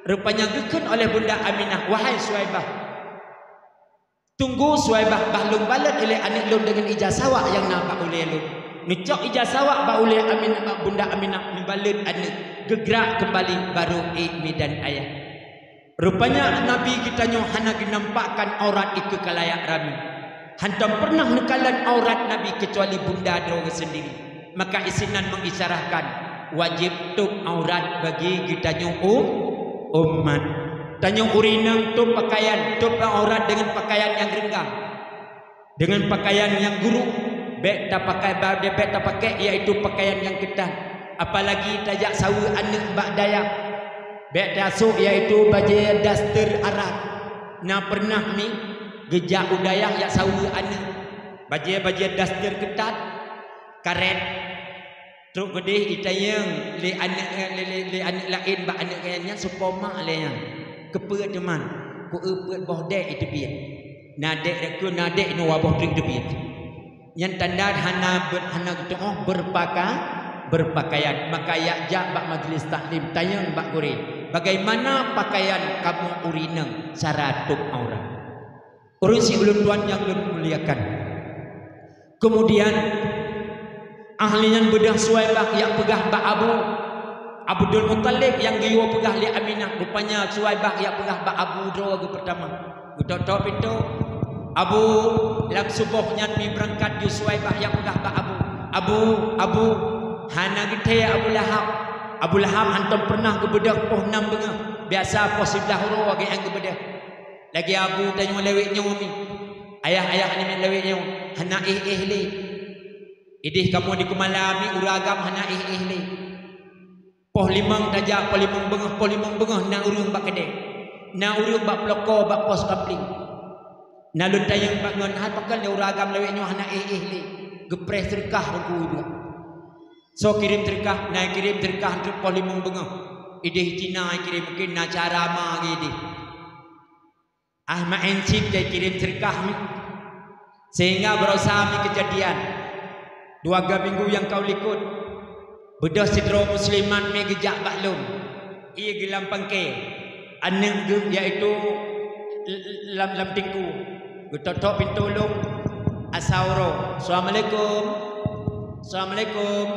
Rupanya geukheun oleh Bunda Aminah, "Wahai Suwaibah, tunggu Suwaibah, bah lôn balot ilèe aneuk lôn deungon ija sawak nyang na bak ulèe lôn." Neucok ija sawak bak ulèe Amin-, bak Bunda Aminah, neubalot aneuk, geugeurak keumbali, barô ék mi dan ayah. Rupanya Nabi geutanyoe hana geunampakkan aurat ikeue kalayak ramé. Hantom peureunah neukalon aurat Nabi keucuali Bunda droe geuh seundiri. Maka isinan mengisyarahkan wajéb tôb aurat bagi geutanyoe u-, umat. Tanyoe ureueng inong tôb pakaian, tôb aurat deungon pakaian nyang reunggang. Deungon pakaian nyang guruk, bèk tapakai ba-, bèk tapakék, yaitu pakaian nyang keutat. Apalagi tajak saweue aneuk bak dayah, bèk tasôk, yaitu bajèe daster Arab. Na peureunah mi geujak u dayah jak saweue aneuk, bajèe-bajèe daster keutat, karét. Trok keudeh itanyong lé aneuk, lé, lé, lé aneuk laén bak aneuk nyan, "Soe po mak lé nyan?" "Keupeue teuma?" "Ku eu peuet boh dèk iteubiet. Na dèk reukeu, na dèk inoe dua boh treuk teubiet." Nyan tanda hana ber-, hana geutu'oh berpaka-, berpakaian. Maka jak, jak bak majlis taklim, tanyong bak gurèe, "Bagaimana pakaian kamoe ureueng inong cara tôb aurat?" Ureueng siulôn tuan nyang lôn muliakan. Keumudian, ahli nyan beudôh Suwaibah jak peugah bak Abu, Abdul Muthalib nyang geuyue peugah lé Aminah. Rupanya Suwaibah jak peugah bak Abu droe geuh peurtama. Geutok-tok pintoe. Abu, lam suboh nyan mi beurangkat ju Suwaibah jak peugah bak Abu, "Abu, Abu, hana geuthèe Abu Lahab." Abu Lahab hantom peureunah geubeudôh poh nam beungoh. Biasa poh siblaih uroe geuh nyang geubeudôh. Lagèe Abu tanyoe lawét nyoe mi. Ayah-ayah nyoe lawét nyoe hana éh-éh lé. Idéh kamoe di Keumala mi ureueng agam hana éh-éh lé. Poh limong tajak, poh limong beungoh, poh limong beungoh na ureueng bak keudè. Na ureueng bak peuloko, bak pos kapling. Na lôn tanyong bak ngon, "Hai pakon lé ureueng agam lawét nyoe hana éh-éh lé?" Geupreh seudeukah Teungku Ibu. Soe kirém seudeukah? Na kirém seudeukah trok poh limong beungoh. Idéh Cina kirém, mungken na cara ma geuh idéh. Ah, meu'en cit jai kirém seudeukah mi. Sehingga baroesa mi keujadian. Dua ga minggu nyang ka u likot, beudôh sidroe muslimat mi geujak bak lôn. Ie geuh lam pangke, aneuk geuh yaitu l-, l-, lam, lam teungku. Geutok-tok pintoe lôn, asa uroe, "Assalamualaikum. Assalamualaikum."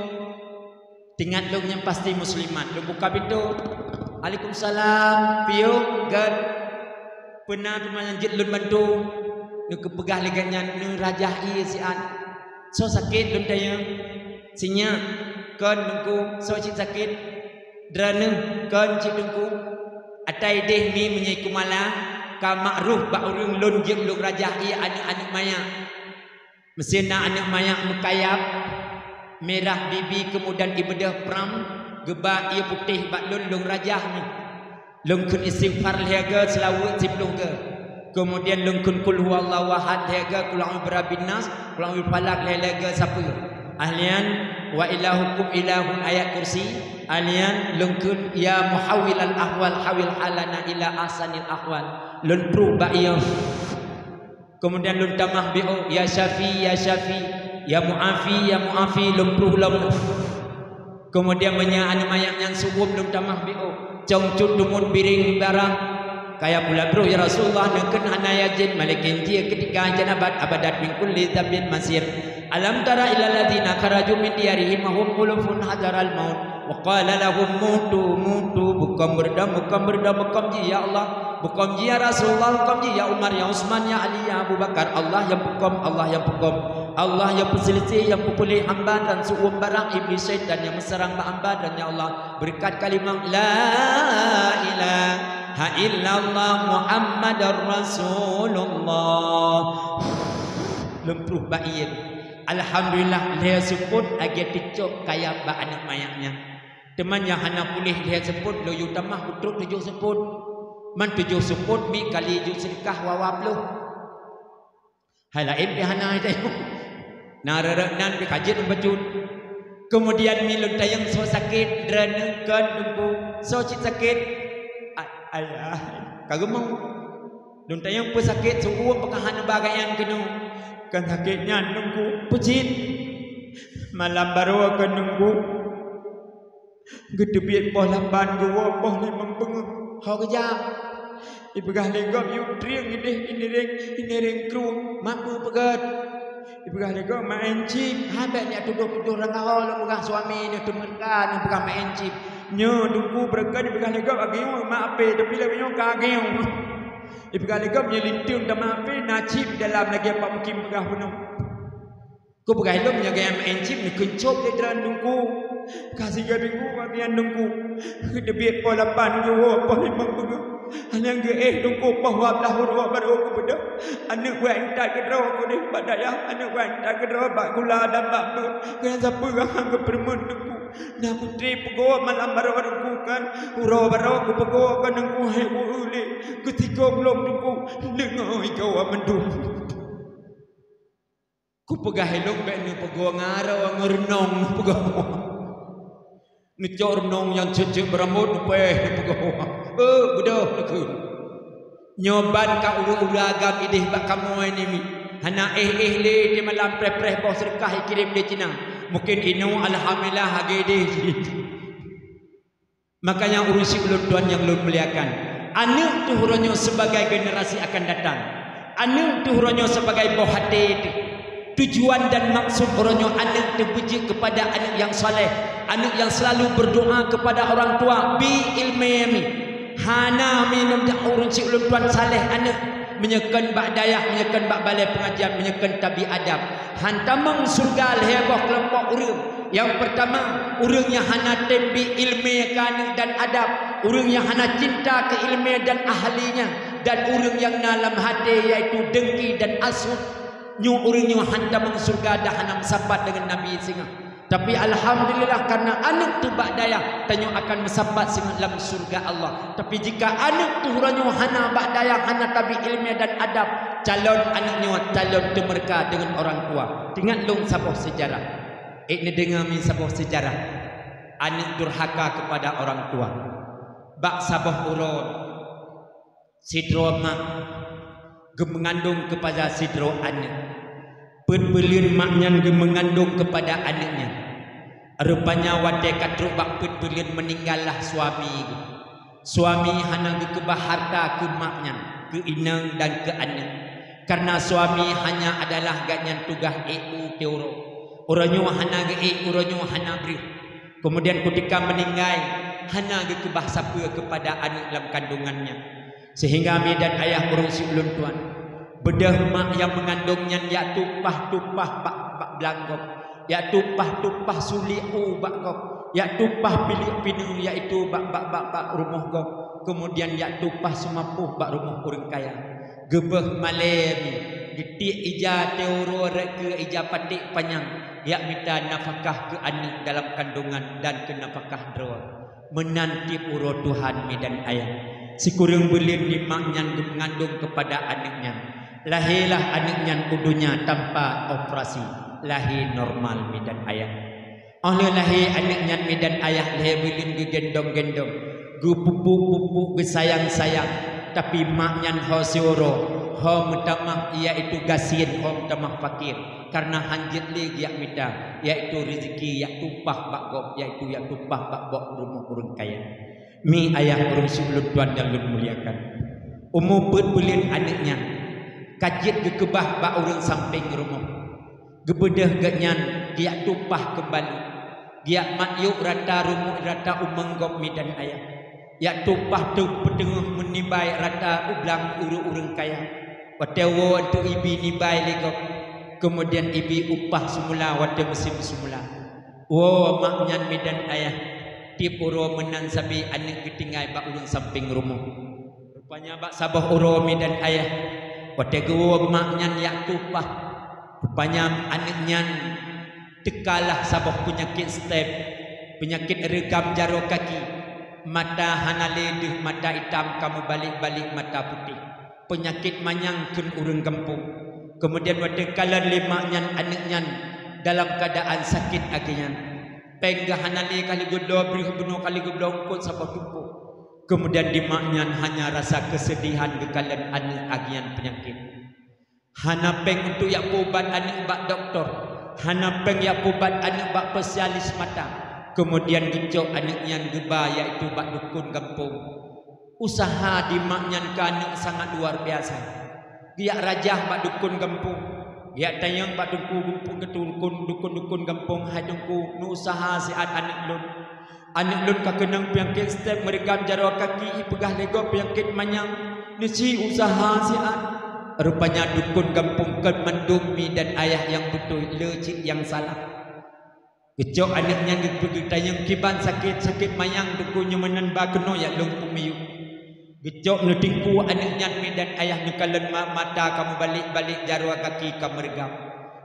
Teuingat lôn nyan pasti muslimat. Lôn buka pintoe. "Waalaikumsalam. Piôh, gèt. Peue na teuma nyang jeuet lôn bantu?" Neukeupeugah lé gobnyan, "Neurajah ie siat." "Soe sakét?" lôn tanyong. "Sinyak." "Kon, Teungku." "Soe cit sakét?" "Droeneuh." "Kon cit, Teungku." "Ata idéh mi meunyoe i Keumala ka makruh bak ureueng lôn jeuet lôn rajah ie aneuk-aneuk manyak. Meusé na aneuk manyak meukayab, mirah bibi, keumudian ibeudôh pram, geuba ie putéh bak lôn, lôn rajah mi. Lôn kheun istighfar lhèe goe, seulaweuet siploh goe. Keumudian lôn kheun qul huwallahu ahad lhèe goe, qul a'udzu birabbin nas, qul a'udzu birabbal falaq lhèe-lhèe goe sapeue. Ahlian, wa ilahukum ilahun, ayat kursi. Ahlian, lôn kheun ya muhawwilal ahwal hawwil halana ila ahsanil ahwal. Lôn pruh bak ie. Keumudian lôn tamah B O, ya syafi, ya syafi, ya muafi, ya muafi, lôn pruh lom. Keumudian meunyoe aneuk manyak nyan seuuem lôn tamah B O, cong cut dumut biréng barang. Kaya pula troh, ya Rasulullah, neukheun hana yajén malaikat jih keutika janabat abadat min kulli dzambin masir. Alam tara ilal ladzina kharaju min diyarihim wa hum ulufun hadaral maut. Wa qala lahum mutu, mutu, bukon beureudoh, bukon beureudoh, bukon jih ya Allah, bukon jih ya Rasulullah, bukon jih ya Umar, ya Utsman, ya Ali, ya Abu Bakar. Allah nyang peukom, Allah nyang peukom, Allah nyang peuseuliseh, nyang peupuléh hamba dan seuuem barang iblis syaitan nyang meuseurang bak hamba dan ya Allah, beureukat kalimat la ilaha illallah Muhammadar Rasulullah. Lôn pruh bak ie. Alhamdulillah, lhèe seupôt lagèe teucok kayab bak aneuk manyak nyan. Teuma nyang hana puléh lhèe seupôt, lôn yue tamah peutrok tujoh seupôt. Man tujoh seupôt mi kali jeuet seudeukah wawa ploh. Hai laén pih hana tanyoe. Na rot-rot nan pih ka jeuet bacut. Keumudian mi lôn tanyong soe sakét, droeneuh kon Teungku, soe cit sakét? A-, alah, ka geumong. Lôn tanyong peue sakét seuuem peue ka hana ba gobnyan keunoe. Kon sakét nyan Teungku, peue cit? Malam baroe kon Teungku. Geuteubiet poh lapan geuwoe poh limong beungoh. Ho geujak. Ipeugah lé gob, "Yue trieng idéh, iniréng, iniréng krueng, mak peue peugét." Ipeugah lé gob, "Maén cit." Ha, bèk nyak tudoh-tudoh rangaho lôn peugah suami neuh teumeureuka neuh peugah maén cit. Nyoe Teungku beureukat ipeugah lé gob, "Agieng mak apé," tapi lagèe nyoe ka agieng. Ipeugah lé gob, "Nyoe linteung teuma apé, na cit dalam lagèe Pak Mukim peugah bunoe." Kupeugah lom nyoe gaya maén cit neukeuncok lé droe Teungku. Ka sigoe minggu bagian Teungku. Geuteubiet poh lapan geuwoe poh limong beungoh. Hana geuéh Teungku poh dua blaih uroe barô geubeudôh. Aneuk wéh intat keudroe keudéh bak dayah, aneuk wéh intat keudroe bak gula dan bak beuet. Keu sapeue hana geupeureumeun Teungku. Na putri peugoe malam barô Teungku kan. Uroe barô geupeugoe keu Teungku hai ulée. Geutigong lom Teungku. Deungoe igoe mandum. Kupeugah ilong bèk neupeugoe ngon aroe ngon reunong neupeugoe. Neucok reunong nyang ceuet-ceuet beurambot neupèh neupeugoe. Eh, beudôh neukheun. Nyoe ban ka ureueng-ureueng agam idéh bak kamoe nyoe mi. Hana éh-éh lé di malam preh-preh boh seudeukah ikirém lé Cina. Mungken inoe alhamdulillah lagèe idéh jih. Makanya ureueng syik ulôn tuan nyang lôn muliakan, aneuk teuh uroe nyoe sebagai generasi akan datang. Aneuk teuh uroe nyoe sebagai boh até teuh. Tujuan dan maksud uroe nyoe aneuk teuh beujeuet keupada aneuk nyang saleh, aneuk nyang selalu berdoa kepada orang tua, bi ilmé mi. Hana mi lôn dak ureueng syik ulôn tuan saleh aneuk, meunyoe kon bak dayah, meunyoe kon bak balai pengajian, meunyoe kon tabi adab. Han tamong syeuruga lhèe boh keulompok ureueng. Nyang peurtama, ureueng nyang hana tem bi ilmé keu aneuk dan adab, ureueng nyang hana cinta keu ilmé dan ahli nyan, dan ureueng nyang na lam até yaitu dengki dan hasut. Nyoe ureueng nyoe han tamong syeuruga dan hana meusapat deungon Nabi singoh. Tapi alhamdulillah, karena aneuk teuh bak dayah, tanyoe akan meusapat singoh lam syeuruga Allah. Tapi jika aneuk teuh uroe nyoe hana bak dayah, hana tabi ilmé dan adab, calon aneuk nyoe calon teumeureuka deungon orang tua. Teuingat lôn saboh seujarah. Ék neudeungoe mi saboh seujarah aneuk durhaka keupada orang tua. Bak saboh uroe, sidroe mak geumeungandong keupada sidroe aneuk. Peuet buleuen mak nyan geumeungandong keupada aneuk nyan. Rupanya watèe ka trok bak peuet buleuen meuninggai lah suami geuh. Suami hana geukeubah harta keu mak nyan, keu inong dan keu aneuk. Kareuna suami hanya adalah gobnyan tugaih ék u tiep uroe. Uroe nyoe hana geuék, uroe nyoe hana breuh. Keumudian keutika meuninggai, hana geukeubah sapeue keupada aneuk lam kandongan nyan. Seuhingga mi dan ayah ureueng syik ulôn tuan, beudôh mak nyang meungandong nyan jak tumpah-tumpah bak, bak blang gob, jak tumpah-tumpah sulik u bak gob, jak tumpah pileuk pineue yaitu bak, bak, bak, bak rumoh gob, keumudian jak tumpah seumapoh bak rumoh ureueng kaya. Geubeuh malèe mi, geutiek ija tiep uroe rot keu ija paték panyang, jak mita nafakah keu aneuk dalam kandongan dan keu nafakah droe. Meunan tiep uroe Tuhan mi dan ayah. Sikureueng buleuen di mak nyan geumeungandong keupada aneuk nyan. Lahé lah aneuk nyan u donya tanpa operasi. Lahé normal, mi dan ayah. Óh lheueh lahé aneuk nyan, mi dan ayah, lhée buleuen geugendong-gendong, geupupuk-pupuk, geusayang-sayang, tapi mak nyan ho siuroe, ho meutamah, yaitu gasien, ho meutamah fakir, kareuna han jeuet lé geujak mita, yaitu reuzeki jak tumpah bak gob, yaitu jak tumpah bak gob rumoh ureuëng kaya. Mi ayah ureuëng siulôn tuan nyang lôn muliakan, umu peuet buleuen aneuk nyan ka jeuet geukeubah bak ureuëng sampéng rumoh. Geubeudôh geuhnyan geujak tumpah keumbali, geujak mat yôk rata rumoh, rata umeung gob, mi dan ayah. Jak tumpah teuk peuteungoh meunibai rata u blang ureuëng-ureuëng kaya. Watée woe untuk ibi nibai lé gob, keumudian ibi upah seumula watée musém seumula. Woe mak nyan, mi dan ayah, tieb uroe meunan sabe aneuk geutinggai bak ureuëng sampéng rumoh. Rupanya bak saboh uroe, mi dan ayah, watée geuwoe mak nyan jak tumpah, rupanya aneuk nyan teukalah saboh peunyakét step, peunyakét reugam jaroe kaki, mata hana lé deuh, mata itam ka meubalek-balek mata putéh, peunyakét manyang kheun ureuëng gampông. Keumudian watée kalon lé mak nyan aneuk nyan dalam keuadaan sakét lagée nyan, péng geuh hana lé, ka lheueh geubloe breueh bunoe, ka lheueh geubloe eungkôt saboh tumpôk. Keumudian di mak nyan hanya rasa keuseudihan geukalon aneuk lagée nyan peunyakét. Hana péng untuk jak peuubat aneuk bak dokto, hana péng jak peuubat aneuk bak spesialis mata. Keumudian geucok aneuk nyan geuba, yaitu bak dukon gampông. Useuha di mak nyan keu aneuk sangat luar biasa. Geujak rajah bak dukon gampông, geujak tanyong bak dukon gampông, keu dukon, dukon-dukon gampông, "Hai Teungku, neuuseuha siat aneuk lôn. Aneuk lôn ka keunong peunyakét step, meureugam jaroe kaki, ipeugah lé gob peunyakét manyang, neusi useuha siat." Rupanya dukon gampông kon mandum, mi dan ayah, nyang beutôi, le cit nyang salah. Geucok aneuk nyan geupeugeutanyong kiban sakét, sakét manyang, Teungku, nyoe meunan ba keunoe jak lôn peumiyueb. Geucok neutingku aneuk nyan, mi dan ayah, neukalon ma-, mata ka meubalek-balek, jaroe kaki ka meureugam.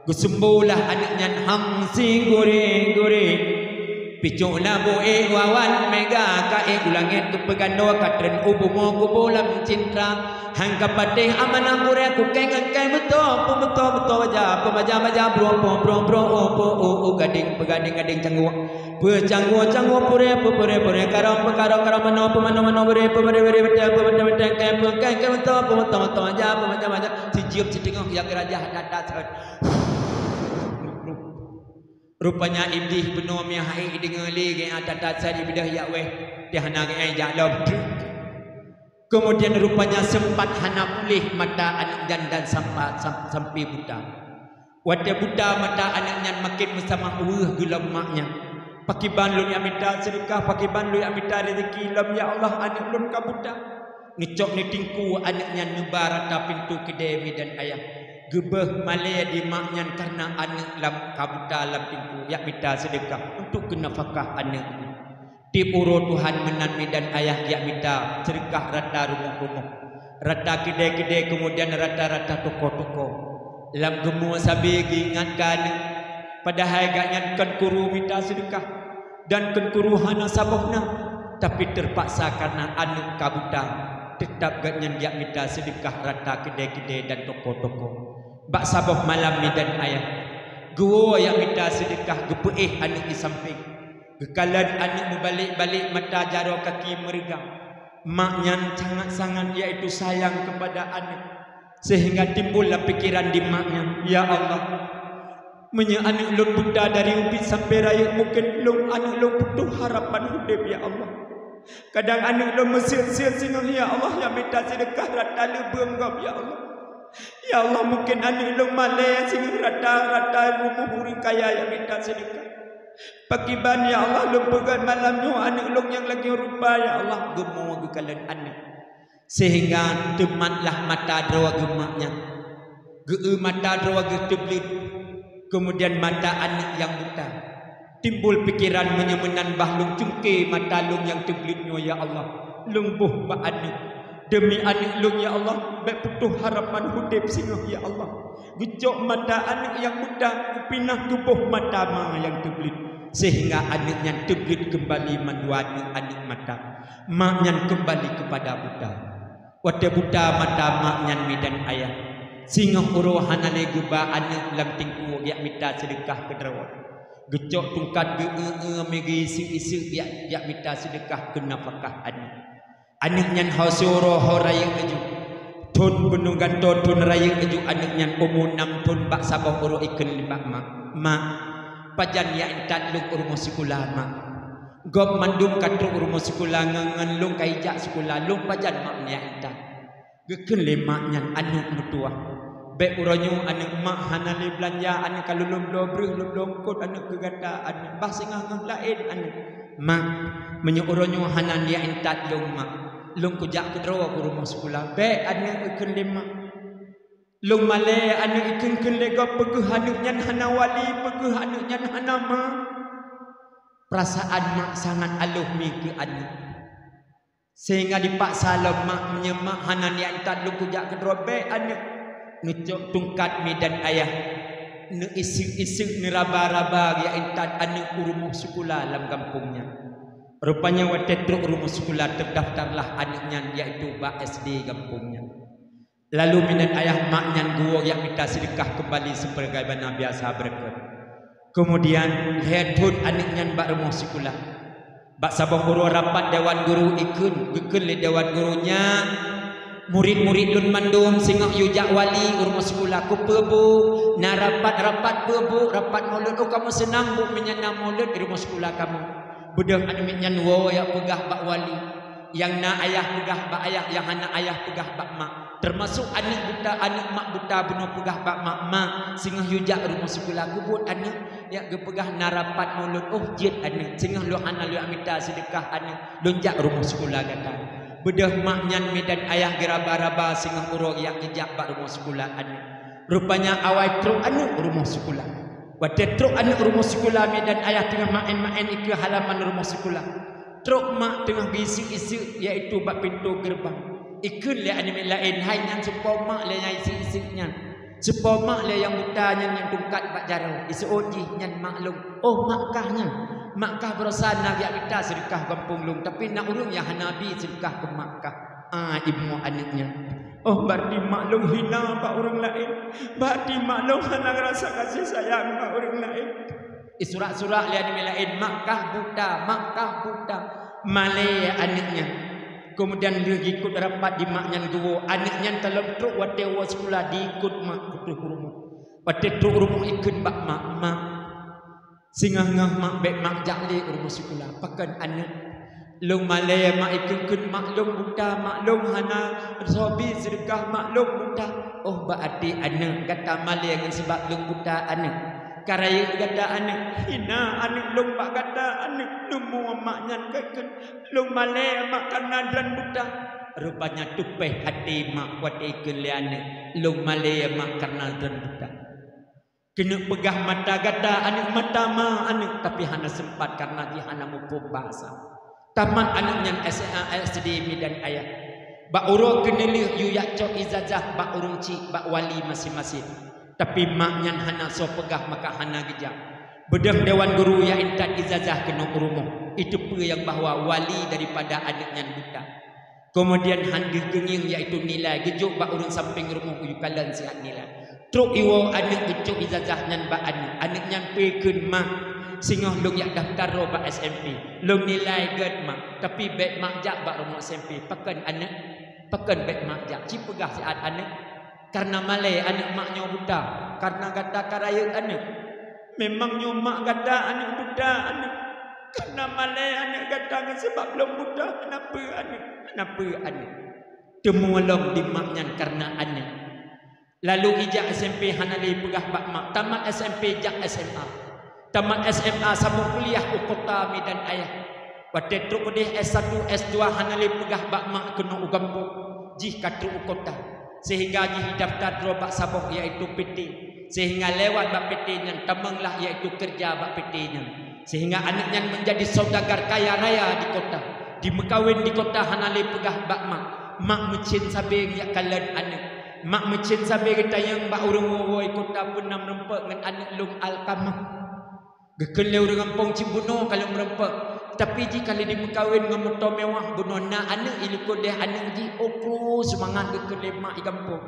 Geuseumbôh lah aneuk nyan, "Hang si gurée-gurée, picoe labu ék wawan mega, ka ék u langét keupeugando, ka treun u bumoe kubu lam cintra. Hang ka patéh amanah gurée, kukée ngon kée meuto, peumeuto-meuto baja, peubaja-baja, broe po, broe, broe, o po, o, o, gadéng, peugadéng-gadéng cangguek, peucangguek-cangguek purée, peupurée-purée karong, peukarong-karong manoe, peumanoe-manoe beuréh, peubeuréh-beuréh batée, peubatée-batée kée, peukée-kée meuto, peumeuto-meuto baja, peubaja-baja." Sijeuem siteungoh jak geurajah that-that sot. Rupanya Iblih bunoe meuhai ideungoe lé geuh that-that sot, ibeudôh jak wéh, teuh hana geuh jak lom. Keumudian rupanya seumpat hana puléh mata aneuk nyan dan sampa-, sam-, sampai buta. Watée buta mata aneuk nyan, maken meusamah weueh geulom mak nyan. "Pakiban lôn jak mita seudeukah, pakiban lôn jak mita reuzeki lom, ya Allah, aneuk lôn ka buta." Neucok neutingku aneuk nyan neuba rata pintoe keudée, mi dan ayah. Geubeuh malée di mak nyan kareuna aneuk lam ka buta lam tingku, jak mita seudeukah untuk keu nafakah aneuk nyan. Tieb uroe Tuhan meunan, mi dan ayah, jak mita seudeukah rata rumoh-rumoh, rata keudée-keudée, keumudian rata-rata toko-toko. Lam geumoe sabe geuingat keu aneuk, padahai gobnyan kon kuru mita seudeukah, dan kon kuru hana saboh na, tapi teupaksa kareuna aneuk ka buta, teutab gobnyan jak mita seudeukah rata keudée-keudée dan toko-toko. Bak saboh malam, mi dan ayah, geuwoe jak mita seudeukah, geupeuéh aneuk di sampéng. Geukalon aneuk meubalek-balek mata, jaroe kaki meureugam. Mak nyan sangat-sangat, yaitu sayang keupada aneuk, seuhingga timbul lam pikeran di mak nyan, "Ya Allah, meunyoe aneuk lôn buta dari ubit sampoe rayeuk, mungken lôn, aneuk lôn putôh harapan udeb, ya Allah. Kadang aneuk lôn meuseuet-seuet singoh, ya Allah, jak mita seudeukah rata leubeung gob, ya Allah. Ya Allah, mungken aneuk lôn malée singoh rata-rata rumoh ureuëng kaya jak mita seudeukah. Pakiban, ya Allah, lôn peugét malam nyoe aneuk lôn nyang lagée rupa, ya Allah." Geumoe geukalon aneuk, seuhingga teumatlah mata droe geuh mak nyan. Geu-eu mata droe geuh teubleuet, keumudian mata aneuk nyang buta. Timbul pikeran, "Meunyoe meunan bah lôn cungke mata lôn nyang teubleuet nyoe, ya Allah, lôn boh bak aneuk. Deumi aneuk lôn, ya Allah, bék putôh harapan udeb singoh, ya Allah." Geucok mata aneuk nyang buta, geupinah geuboh mata ma nyang teubleuet. Sehingga aneuk nyan teubiet keumbali mandua aneuk-aneuk mata. Mak nyan keumbali keupada buta. Watée buta mata mak nyan midan ayah, singoh uroe hana lé geuba aneuk lam teungku geujak mita seudeukah keudroe. Geucok tungkat geu-eu-eu mé geuiseuk-iseuk geujak, geujak mita seudeukah keu nafakah aneuk. Aneuk nyan ho siuroe ho rayeuk laju. Thon bunoe gantoe thon rayeuk laju aneuk nyan umu nam thon bak saboh uroe ikheun nibak mak, "Mak, pajan jak intat lôn u rumoh sikula, Mak? Gob mandum ka trok u rumoh sikula ngon, ngon lôn ka ijak sikula, lôn pajan mak jak intat?" Geukheun lé mak nyan, "Aneuk meutuwah, bék uroe nyoe aneuk, mak hana lé beulanja, aneuk ka lôn bloe breueh, lôn bloe eungkot aneuk keu gata aneuk, bah singoh-ngoh laén aneuk." "Mak, meunyoe uroe nyoe hana jak intat lôn, Mak, lôn kujak keudroe u rumoh sikula." "Bék aneuk," geukheun lé mak. "Lôn malée aneuk," geukheun-kheun lé gob, "peugah aneuk nyan hana wali, peugah aneuk nyan hana ma." Peurasaan mak sangat aloh mi keu aneuk. Sehingga dipaksa lom mak, "Meunyoe mak hana jak intat lôn kujak keudroe, bék aneuk." Neucok tungkat midan ayah, neuiseuk-iseuk, neuraba-raba jak intat aneuk u rumoh sikula lam gampông nyan. Rupanya watée trok u rumoh sikula, teurdaftarlah aneuk nyan, yaitu bak S D gampông nyan. Lalu midan ayah mak nyan geuwoe jak mita seudeukah keumbali seubagaimana biasa beureukat. Keumudian, lhée thon aneuk nyan bak rumoh sikula. Bak saboh uroe rapat dewan guru ikheun, geukheun lé dewan guru nyan, "Murit-murit lôn mandum singoh yue jak wali u rumoh sikula." "Keupeue, Bu?" "Na rapat, rapat peue, Bu?" "Rapat Maulud." "Oh, kamoe seunang, Bu, meunyan na Maulud di rumoh sikula kamoe." Beudôh aneuk miet nyan woe jak peugah bak wali. Nyang na ayah peugah bak ayah, nyang hana ayah peugah bak mak. Teumasok aneuk buta, aneuk mak buta bunoe peugah bak mak, "Mak, singoh yue jak rumoh sikula." "Keubuet aneuk?" "Jak geupeugah na rapat Maulud." "Oh, jeuet aneuk, singoh lôn hana lôn jak mita seudeukah aneuk, lôn jak rumoh sikula gata." Beudôh mak nyan midan ayah geuraba-raba singoh uroe jak geujak bak rumoh sikula aneuk. Rupanya awai trok aneuk rumoh sikula. Watée trok aneuk rumoh sikula, midan ayah teungoh maén-maén ikeue halaman rumoh sikula. Trok mak teungoh geuiseuk-iseuk, yaitu bak pintoe geureubang. Ikheun lé aneuk miet laén, "Hai nyan, seupo mak lé nyang iseuk-iseuk nyan. Seupo mak lé nyang buta nyan nyang tungkat bak jaroe." Iseuôt jih, "Nyan mak lôn." "Oh, mak kah nyan?" "Mak kah baroesa na jak mita seudeukah gampông lôn, tapi na ureuëng nyang hana bi seudeukah keu mak kah." Ah, ibu aneuk nyan. "Oh, berarti mak lôn hina bak ureuëng laén. Berarti mak lôn hana rasa kasih sayang bak ureuëng laén." Isurak-surak lé aneuk miet laén, "Mak kah buta, mak kah buta." Malée aneuk nyan. Keumudian lheueh geukheun rapat di mak nyan geuwoe, aneuk nyan ka lom trok watée woe sikula diikot mak putôh rumoh. Watée trok rumoh ikheun bak mak, "Mak, singoh-ngoh mak bék mak jak lé u rumoh sikula." "Pakon aneuk?" "Lôn malée mak ikheun-kheun mak lôn buta, mak lôn hana soe bi seudeukah, mak lôn buta." "Oh, berarti aneuk gata malée ngon sabab lôn buta aneuk. Ka rayeuk gata aneuk, hina aneuk lôn bak gata aneuk." Leumo mak nyan geukheun, "Lôn malée mak kareuna droen buta." Rupanya teupéh até mak watée ikheun lé aneuk, "Lôn malée mak kareuna droen buta." Keuneuk peugah mata gata aneuk, mata ma aneuk, tapi hana seumpat kareuna jih hana muphom bahasa. Tamat aneuk nyan S M A, S D midan ayah. Bak uroe keuneulheueh yue jak cok ijazah bak ureuëng chik, bak wali maséng-maséng. Tapi mak nyan hana soe peugah maka hana geujak. Beudôh dewan guru jak intat ijazah keunoe u rumoh, iteupeue nyang bahwa wali daripada aneuk nyan buta. Keumudian han deuh geungieng, yaitu nilai, geujok bak ureuëng sampéng rumoh, yue kalon sihat nilai. Trok iwoe aneuk geucok ijazah nyan bak aneuk. Aneuk nyan peue kheun, "Mak, singoh lôn jak daftar droe bak S M P. Lôn nilai gét, Mak, tapi bék mak jak bak rumoh S M P." "Pakon aneuk? Pakon bék mak jak?" Ci peugah siat aneuk. "Kareuna malée aneuk mak nyoe buta, kareuna gata ka rayeuk aneuk." "Memang nyoe mak gata aneuk buta aneuk. Kareuna malée aneuk gata ngon sabab lôn buta, hana peue aneuk, hana peue aneuk." Teumulông di mak nyan kareuna aneuk. Lalu ijak S M P hana lé peugah bak mak, tamat S M P jak S M A. Tamat S M A sambông kuliah u kota midan ayah. Watée trok keudeh S satu, S dua hana lé peugah bak mak keunoe u gampông, jih ka trok u kota. Sehingga jih idaftar droe bak saboh, yaitu P T. Sehingga lewat bak P T nyan, tamonglah, yaitu keureuja bak P T nyan. Sehingga aneuk nyan meunjadi saudagar kaya raya di kota. Dimeukawen di kota hana lé peugah bak mak. Mak meucen sabe geujak kalon aneuk. Mak meucen sabe geutanyong bak ureuëng woe-woe kota, "Peue na meurumpok ngon aneuk lôn Alkamah?" Geukheun lé ureuëng gampông cit bunoe ka lheueh meureumpok, tapi jih ka lheueh dimeukawen ngon moto mewah bunoe, na aneuëk ilikot lé aneuëk jih, oh, kru seumangat geukheun lé mak i gampông.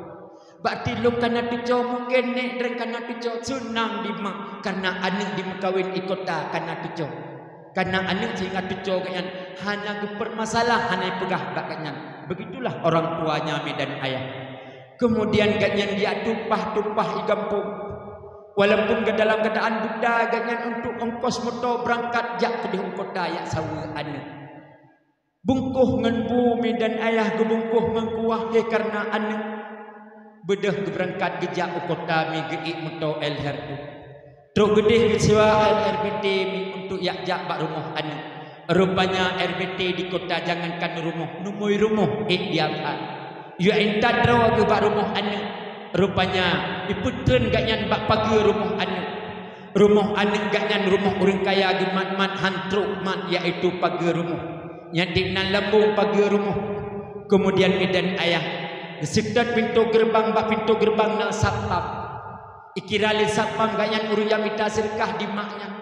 Bak ti lôn ka na tucoe, mungken nek droen ka na tucoe, seunang di mak, kareuna aneuëk dimeukawen i kota ka na tucoe. Kareuna aneuëk sehingga tucoe gobnyan hana geupeurmasalah, hana peugah bak gobnyan. Begitulah orang tuanya, mi dan ayah. Keumudian gobnyan jak tumpah-tumpah i gampông. Walaupun dalam keuadaan buta gobnyan, untuk ongkos moto beurangkat jak keudeh u kota jak saweue aneuëk. Bungkôh ngon bu, mi dan ayah, geubungkôh ngon kuah, hé kareuna aneuëk. Beudôh geubeurangkat geujak u kota, mi geuék moto L R tu. Trok geudeh geusiwa L R B T, mi, untuk jak-jak bak rumoh aneuëk. Rupanya L R B T di kota jangankan rumoh, neumui rumoh ék diam that. Yue intat droe geuh bak rumoh aneuëk. Rupanya ipeutreun gobnyan bak pageue rumoh aneuëk. Rumoh aneuëk gobnyan rumoh ureuëng kaya, geumat-mat han trok mat, yaitu pageue rumoh. Nyan di nan lambông pageue rumoh. Keumudian, mi dan ayah, geuseutôt pintoe geureubang, bak pintoe geureubang na satpam. Ikira lé satpam gobnyan ureuëng nyang mita seudeukah di mak nyan.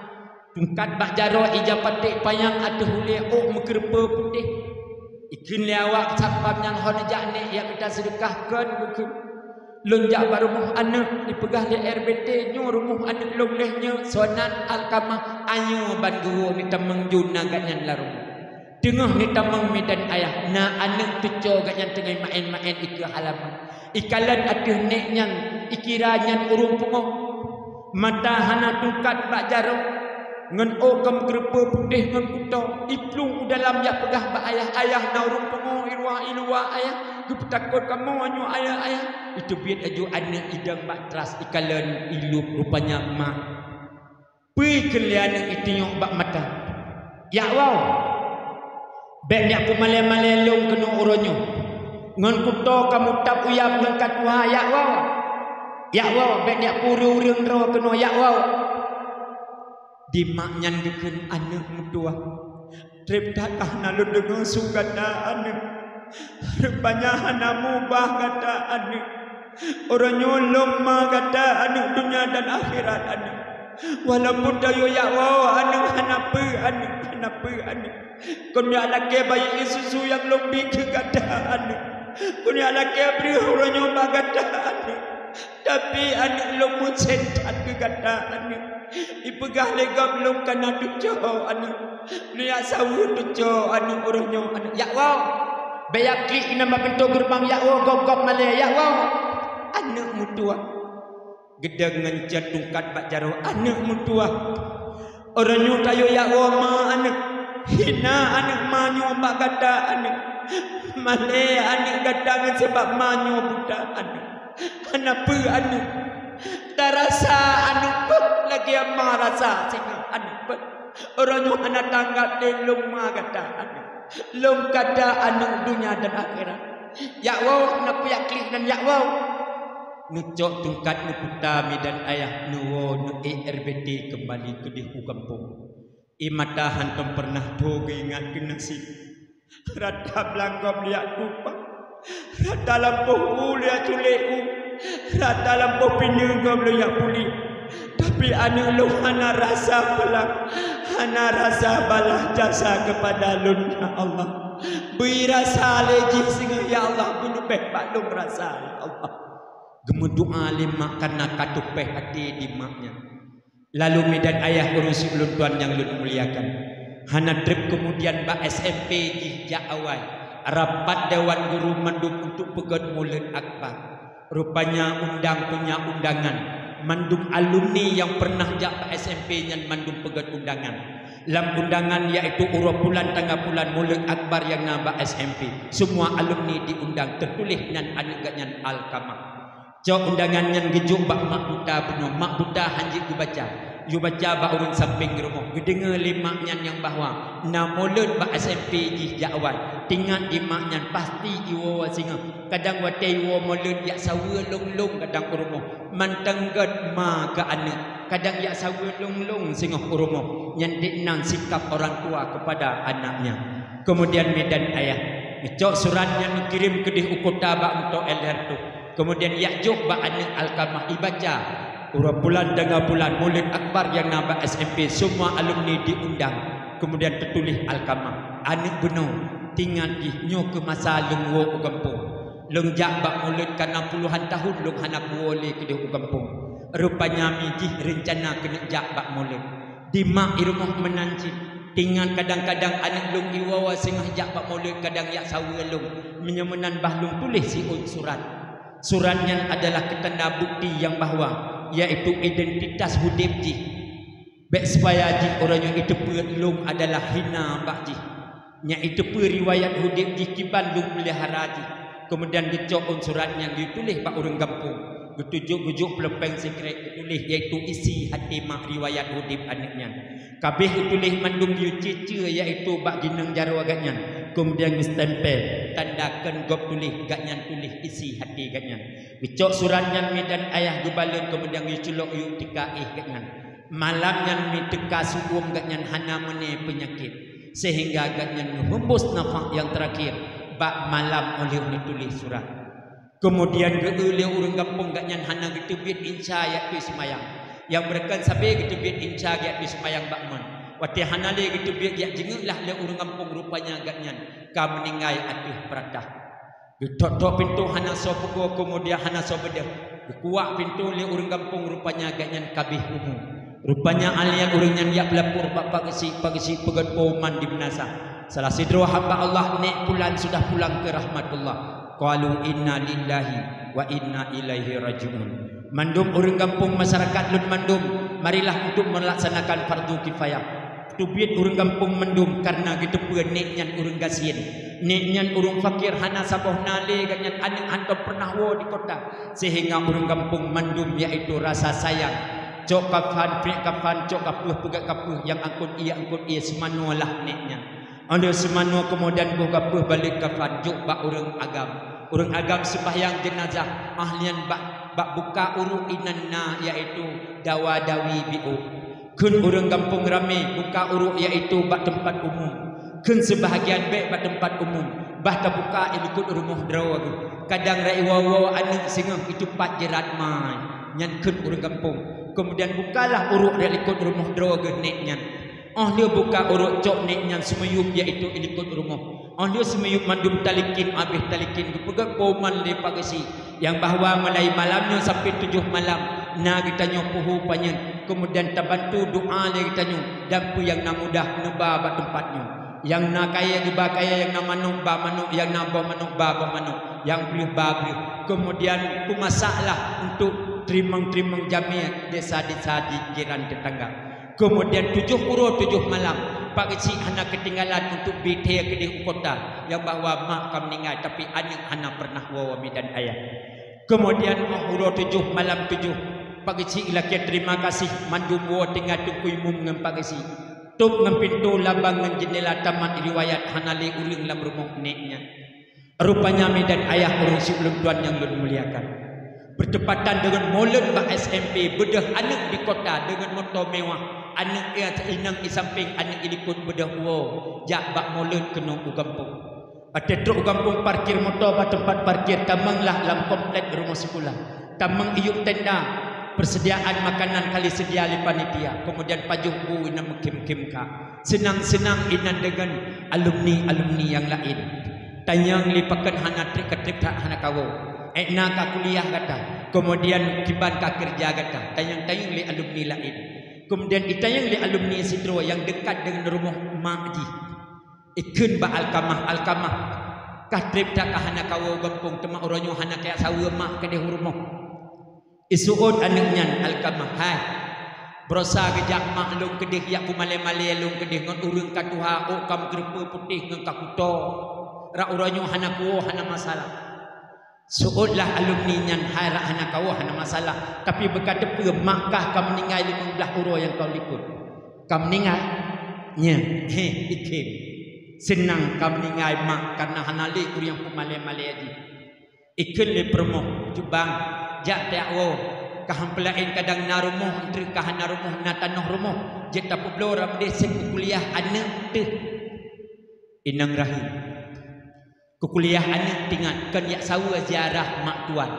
Tungkat bak jaroe, ija paték panyang, ateueh ulée ôk meukeureupeue putéh. Ikheun lé awak satpam nyan, hon jak nek jak mita seudeukah, kon geukheun. Lôn jak bak rumoh aneuëk, ipeugah lé R B T, nyoe rumoh aneuëk lôn lheueh nyoe, soe nan? Alkamah. Ayo ban geuwoe, neutamong jun na gobnyan lam rumoh. Teungoh neutamong, mi dan ayah, na aneuëk tucoe gobnyan teungoh maén-maén ikeue halaman. Ikalon ateueh nek nyan, ikira nyan ureuëng pungoh. Mata hana tungkat bak jaroe, ngon ôk ka meukeureupeue putéh ngon kuto. Iplueng u dalam jak peugah bak ayah, "Ayah, na ureuëng pungoh i luwa, i luwa, ayah. Geupeutakot kamoe nyoe, ayah, ayah." Iteubiet laju aneuëk idong bak tras, ikalon, ilueb, rupanya mak. Peue kheun lé aneuëk itunyok bak mata, "Jak woe! Bék neujak peumalée-malée lôn keunoe uroe nyoe. Ngon kuto ka mutab uyab ngon ka tuha, jak woe! Jak woe! Bék neujak peureueng-ureueng droe keunoe, jak woe!" Di mak nyan geukheun, "Aneuëk meutuwah, treb that ka hana lôn deungoe su gata, aneuëk. Rupanya hana mubah gata, aneuëk. Uroe nyoe lôn ma gata, aneuëk, donya dan akhirat, aneuëk. Walaupun tayue jak woe, aneuëk, hana peue, aneuëk, hana peue, aneuëk. Kon jak lakée bayeue susu nyang lôn bi keu gata, aneuëk. Kon jak lakée breueh uroe nyoe bak gata, aneuëk. Tapi aneuëk lôn musén that keu gata, aneuëk. Ipeugah lé gob lôn ka na tucoe, aneuëk. Lôn jak saweue tucoe, aneuëk, uroe nyoe, aneuëk. Jak woe! Bék jak klik inan bak pintoe geureubang, jak woe, gob-gob malée, jak woe!" Aneuëk meutuwah. Geudong ngon cot tungkat bak jaroe, "Aneuëk meutuwah. Uroe nyoe tayue jak woe ma, aneuëk. Hina, aneuëk, ma nyoe bak gata, aneuëk. Malée, aneuëk, gata ngon sabab ma nyoe buta, aneuëk. Hana peue, aneuëk. Tarasa, aneuëk, peuet lagée ma rasa singoh, aneuëk, peuet. Uroe nyoe hana tanggap lé lôn ma gata, aneuëk. Lôn gata, aneuëk, donya dan akhirat. Jak woe, hana peue jak klik nan, jak woe!" Neucok tungkat neuputa, mi dan ayah, neuwoe, neuék R B T keumbali keudeh u gampông. Ie mata hantom peureunah tho geuingat keu naseb. Rata blang gob lôn jak tumpah, rata lampôh u lôn jak culek u, rata lampôh pineue gob lôn jak puléh. Tapi aneuëk lôn hana rasa pulang, hana rasa balah jasa keupada lôn, ya Allah. Bri rasa lé jih singoh, ya Allah, beuneubeh bak lôn rasa, ya Allah. Geumeudoá lé mak kareuna ka tupéh até di mak nyan. Lalu, mi dan ayah, ureuëng siuleuen tuan nyang lôn muliakan, hana treb keumudian bak S M P jih jak awai, rapat dewan guru mandum untuk peugét Maulid Akbar. Rupanya undang punya undangan, mandum alumni nyang peureunah jak bak S M P nyan mandum peugét undangan. Lam undangan, yaitu uroe pulan tanggai pulan Maulid Akbar nyang na bak S M P, semua alumni diundang, teutuléh nan aneuëk gobnyan Alkamah. Cok undangan nyan geujok bak mak buta bunoe, mak buta hanjeuet geubaca. Yue baca bak ureuëng sampéng rumoh, geudeungoe lé mak nyan nyang bahwa na Maulid bak S M P jih jak awai. Teuingat di mak nyan pasti iwoe singoh. Kadang watée iwoe Maulid jak saweue lôn-lôn kadang u rumoh, mantong gét ma keu aneuëk. Kadang jak saweue lôn-lôn singoh u rumoh. Nyan dek nan sikap orang tua kepada anaknya. Keumudian, mi dan ayah, neucok surat nyan neukirém keudeh u kota bak moto L R tu. Keumudian jak jok bak aneuëk Alkamah, ibaca. Uroe bulan teungoh bulan Maulid Akbar nyang na bak S M P, semua alumni diundang. Kemudian teutuléh Alkamah, "Aneuk bunoe, tingat jih nyoe keuh masa lôn woe u gampông. Lôn jak bak Maulid kana puluhan tahun lôn hana kuwoe lé keudeh u gampông. Rupanya mi jih reuncana keuneuk jak bak Maulid." Di mak i rumoh meunan cit. Tingat kadang-kadang aneuk lôn iwoe singoh jak bak Maulid, kadang jak saweue lôn. Meunyoe meunan bah lôn tuléh siôn surat. Surat nyan adalah keutanda bukti nyang bahwa, yaitu identitas udeb jih. Bék supaya jih uroe nyoe iteupeue lôn adalah hina bak jih. Nyan iteupeue riwayat udeb jih kiban lôn peulihara jih. Keumudian geucok ôn surat nyan geutuléh bak ureuëng gampông. Geutujok geujok peuleumpéng sikrek geutuléh, yaitu isi haté mak riwayat udeb aneuk nyan. Ka abéh geutuléh mandum geucé-cé, yaitu bak gineung jaroe gobnyan. Keumudian geustempel, tanda kheun gob tuléh, gobnyan tuléh isi haté gobnyan. Geucok surat nyan mi dan ayah geubalot, keumudian geuculok yue tika éh gobnyan. Malam nyan mi teuka su'uem gobnyan hana meuné peunyakét, seuhingga gobnyan geuheumbus nafah nyang teurakhir bak malam óh lheueh neutuléh surat. Keumudian geu-eu lé ureuëng gampông gobnyan hana geuteubiet insya jak pi seumayang. Nyang beureukan sabe geuteubiet insya jak pi seumayang bak mon. Watée hana lé geuteubiet jak jingeuklah lé ureuëng gampông, rupanya gobnyan ka meuninggai ateueh peuratah. Geutok-tok pintoe hana soe peugoe, keumudian hana soe beudôh. Geukuak pintoe lé ureuëng gampông, rupanya gobnyan ka abéh umu. Rupanya alèh nyan ureuëng nyan jak peulapor bak Pak Geuchik, Pak Geuchik peugét pengumuman di meunasah, "Salah sidroe hamba Allah, nèk pulan sudah pulang keu rahmatullah." Qalu, "Inna lillahi wa inna ilaihi raji'un." Mandum ureuëng gampông, masyarakat lôn mandum, marilah untuk melaksanakan fardu kifayah. Teubiet ureuëng gampông mandum, kareuna geuteupeue nèk nyan ureuëng gasien. Nèk nyan ureuëng fakir, hana saboh na lé gobnyan, aneuk hantom peureunah woe di kota. Seuhingga ureuëng gampông mandum, yaitu rasa sayang. Cok kafan, priek kafan, cok kapeueh, peugét kapeueh, nyang angkot ié, angkot ié, seumanoe lah nèk nyan. Óh lheueh seumanoe keumudian boh kapeueh, balek kafan, jok bak ureuëng agam. Ureuëng agam seumbahyang jeunazah, ahlian bak, bak buka uruek inan na, yaitu dawa-dawi biôh. Kheun ureuëng gampông ramé, buka uruek yaitu bak teumpat umum. Kheun seubahgian bék bak teumpat umum, bah tabuka i likot rumoh droe geuh. Kadang rot iwoe-woe aneuk singoh itupat jeurat mai. Nyan kheun ureuëng gampông. Keumudian bukalah uruek rot likot rumoh droe geuh nèk nyan. Óh lheueh buka uruek, cok nèk nyan seumiyueb yaitu i likot rumoh. Óh lheueh seumiyueb mandum talikin, abéh talikin geupeugét pengumuman lé Pak Geuchik nyang bahwa mulai malam nyoe sampai tujoh malam na geutanyoe puhu panyöt, keumudian tabantu doa lé geutanyoe dan peue nyang na mudah neuba bak teumpat nyoe. Nyang na kayée geuba kayée, nyang na manok ba manok, nyang na boh manok ba boh manok, nyang breueh ba breueh. Keumudian peumasaklah untuk teurimong-teurimong jamé desa-desa di jiran teutangga. Keumudian tujoh uroe tujoh malam, Pak Geuchik hana keutinggalan untuk bi thée keudeh u kota, nyang bahwa mak ka meuninggai, tapi aneuk hana peureunah woe mi dan ayah. Keumudian óh uroe tujoh malam tujoh, Pak Geuchik lakée terima kasih mandum woe tinggai Teungku Imum ngon Pak Geuchik. Tôp ngon pintoe, labang ngon jeundela, tamat riwayat, hana lé ureuëng lam rumoh nèk nyan. Rupanya mi dan ayah, ureuëng syik lôn tuan nyang lôn muliakan, beutepatan deungon Maulud bak S M P, beudôh aneuk di kota deungon moto mewah, aneuk i inong i sampéng, aneuk i likot, beudôh woe jak bak Maulud keunoe u gampông. Watée trok u gampông, parkir moto bak teumpat parkir, tamonglah lam komplek rumoh sikula. Tamong iyup tenda, persediaan makanan ka lheueh seudia lé panitia, keumudian pajoh bu inan meukhém-khém ka. Seunang-seunang inan deungon alumni-alumni nyang laén. Tanyong lé pakon hana treb, ka treb that hana kawoe. Ék na ka kuliah gata, keumudian kiban ka keureuja gata. Tanyong-tanyong lé alumni laén. Keumudian itanyong lé alumni sidroe nyang deukat deungon rumoh mak jih. Ikheun bak Alkamah, "Alkamah, ka treb that ka hana kawoe gampông, teuma uroe nyoe hana kajak saweue mak keudeh u rumoh." Iseuôt aneuk nyan, Alkamah, "Hai, baroesa geujak mak lôn keudeh, jak peumalée-malée lôn keudeh ngon ureuëng ka tuha, ôk ka meuteureupeue putéh ngon ka kuto. Rot uroe nyoe hana kuwoe, hana masalah." Seuôt lah alumni nyan, hai rot hana kawoe hana masalah, tapi beu ka teupeue mak kah ka meuninggai limong blaih uroe nyang ka u likot. Ka meuninggai? Nyan, heh, ikheun. Seunang ka meuninggai mak kareuna hana lé ureuëng nyang peumalée-malée jih. Ikheun lé peurumoh, "Cut bang, jak tajak woe. Ka han peulaén kadang na rumoh, eunteuk ka hana rumoh, na tanoh rumoh. Jeuet tapeubloe ram deh seb kukuliah aneuk teuh." Inong rahi. Kukuliah aneuk tingat, kon jak saweue ziarah mak tuan.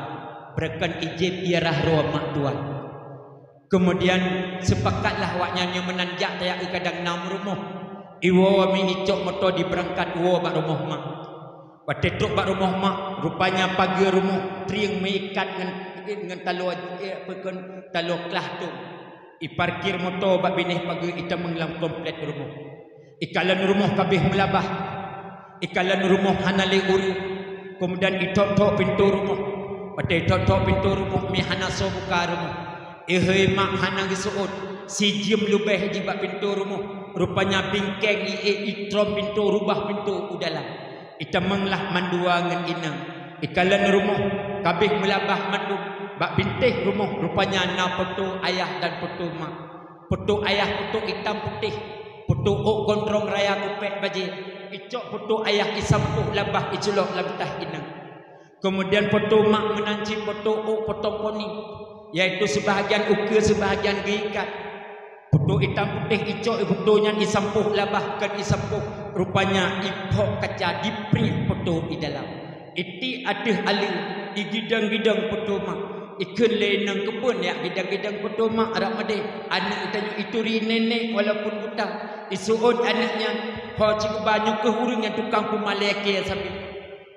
Beureukan ijeb ziarah roe mak tuan. Keumudian, seupakatlah awaknyan nyang meunan jak tajak u kadang na meurumoh. Iwoe mi icok moto jibeurangkat woe bak rumoh mak. Watée trok bak rumoh mak, rupanya pageue rumoh trieng meuikat ngon, ngon taloe, eh, peukon taloe klah tu. Iparkir moto bak binéh pageue itamong lam komplek rumoh. Ikalon rumoh kabeh meulabah. Ikalon rumoh hana lé ureuëng. Keumudian ithok-thok pintoe rumoh. Watée ithok-thok pintoe rumoh, mi hana soe buka rumoh. Ehei mak hana geuseuôt, sijeuem leubeh jih bak pintoe rumoh. Rupanya bingkeng ié itrom pintoe, rubah pintoe u dalam. Itamonglah mandua ngon inong. Ikalon rumoh kabeh meulabah mandum. Bak bintéh rumoh rupanya na poto ayah dan poto mak. Poto ayah poto itam putéh, poto ôk gondrong raya kupék bajée. Icok poto ayah isampôh labah iculok lam tah inong. Keumudian poto mak meunan cit poto ôk potong poni, yaitu seubahgian ukeue seubahgian geuikat. Poto itam putéh icok poto nyan isampôh labah kon isampôh, rupanya iphok kaca dipriek poto i dalam. Itiek ateueh aleue, igidong-gidong poto mak. Ikheun lé inong keupeue neujak gidong-gidong poto mak rab meudeh. Aneuëk tanyoe ituri nenek walaupun buta. Iseuôt aneuëk nyan, ho cit uba nyoe keuh ureuëng nyang tukang peumalée kée sabe.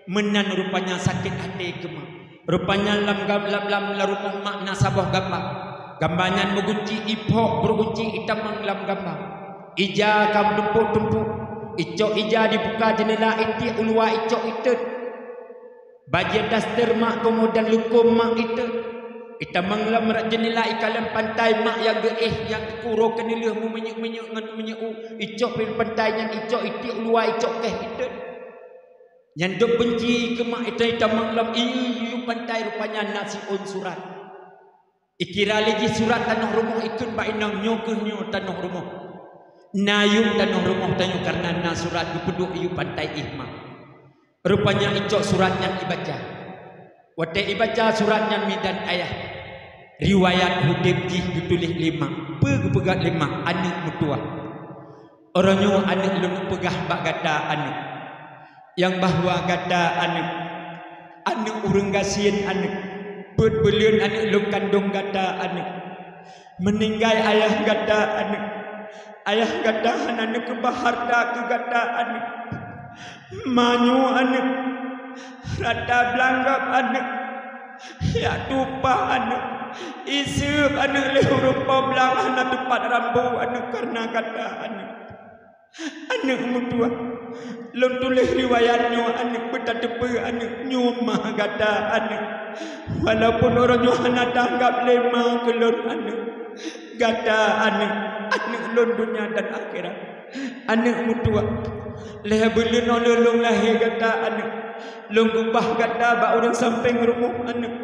Meunan rupanya sakét até keu mak. Rupanya lam gam-, lam, lam, lam rumoh mak na saboh gamba. Gamba nyan meugunci, iphok beuregunci itamong lam gamba. Ija ka meutumpôk-tumpôk. Icok ija dibuka jeunela itiek u luwa icok itot. Bajée daster mak keumudian lukôm mak itot. Itamong lam rak jeunela ikalon pantai mak nyang geuéh nyang keu uroe keuneulheueh meuminyéuk-minyéuk ngon minyeuk u. Icok pih pantai nyan icok itiek u luwa icok keh itot. Nyan dok beunci keu mak itai tamong lam ié yuyup pantai rupanya na siôn surat. Ikira lé jih surat tanoh rumoh ikheun bak inong nyoe keuh nyoe tanoh rumoh. Na yup tanoh rumoh tanyoe kareuna na surat geupeuduek yuyup pantai éh mak. Rupanya icok surat nyan ibaca. Watée ibaca surat nyan midan ayah, riwayat udeb jih geutuléh lé mak, peue geupeugah lé mak aneuëk meutuwah. Uroe nyoe aneuëk lôn peugah bak gata aneuëk, nyang bahwa gata aneuëk, aneuëk ureuëng gasien aneuëk, peuet buleuen aneuëk lôn kandong gata aneuëk. Meuninggai ayah gata aneuëk, ayah gata hana neukeubah hareuta keu gata aneuëk. Ma nyoe aneuëk, rata blang gab aneuëk, jak tupa aneuëk, iseueb aneuëk lé ureuëng po blang hana teupat rambu aneuëk kareuna gata aneuëk. Aneuëk meutuwah, lôn tuléh riwayat nyoe aneuëk beutateupeue aneuëk nyoe ma gata aneuëk. Walaupun uroe nyoe hana tanggab lé ma keu lôn aneuëk, gata aneuëk, aneuëk lôn donya dan akhirat. Aneuëk meutuwah, lhée buleuen óh lheueh lôn lahé gata aneuëk, lôn ubah gata bak ureuëng sampéng rumoh aneuëk.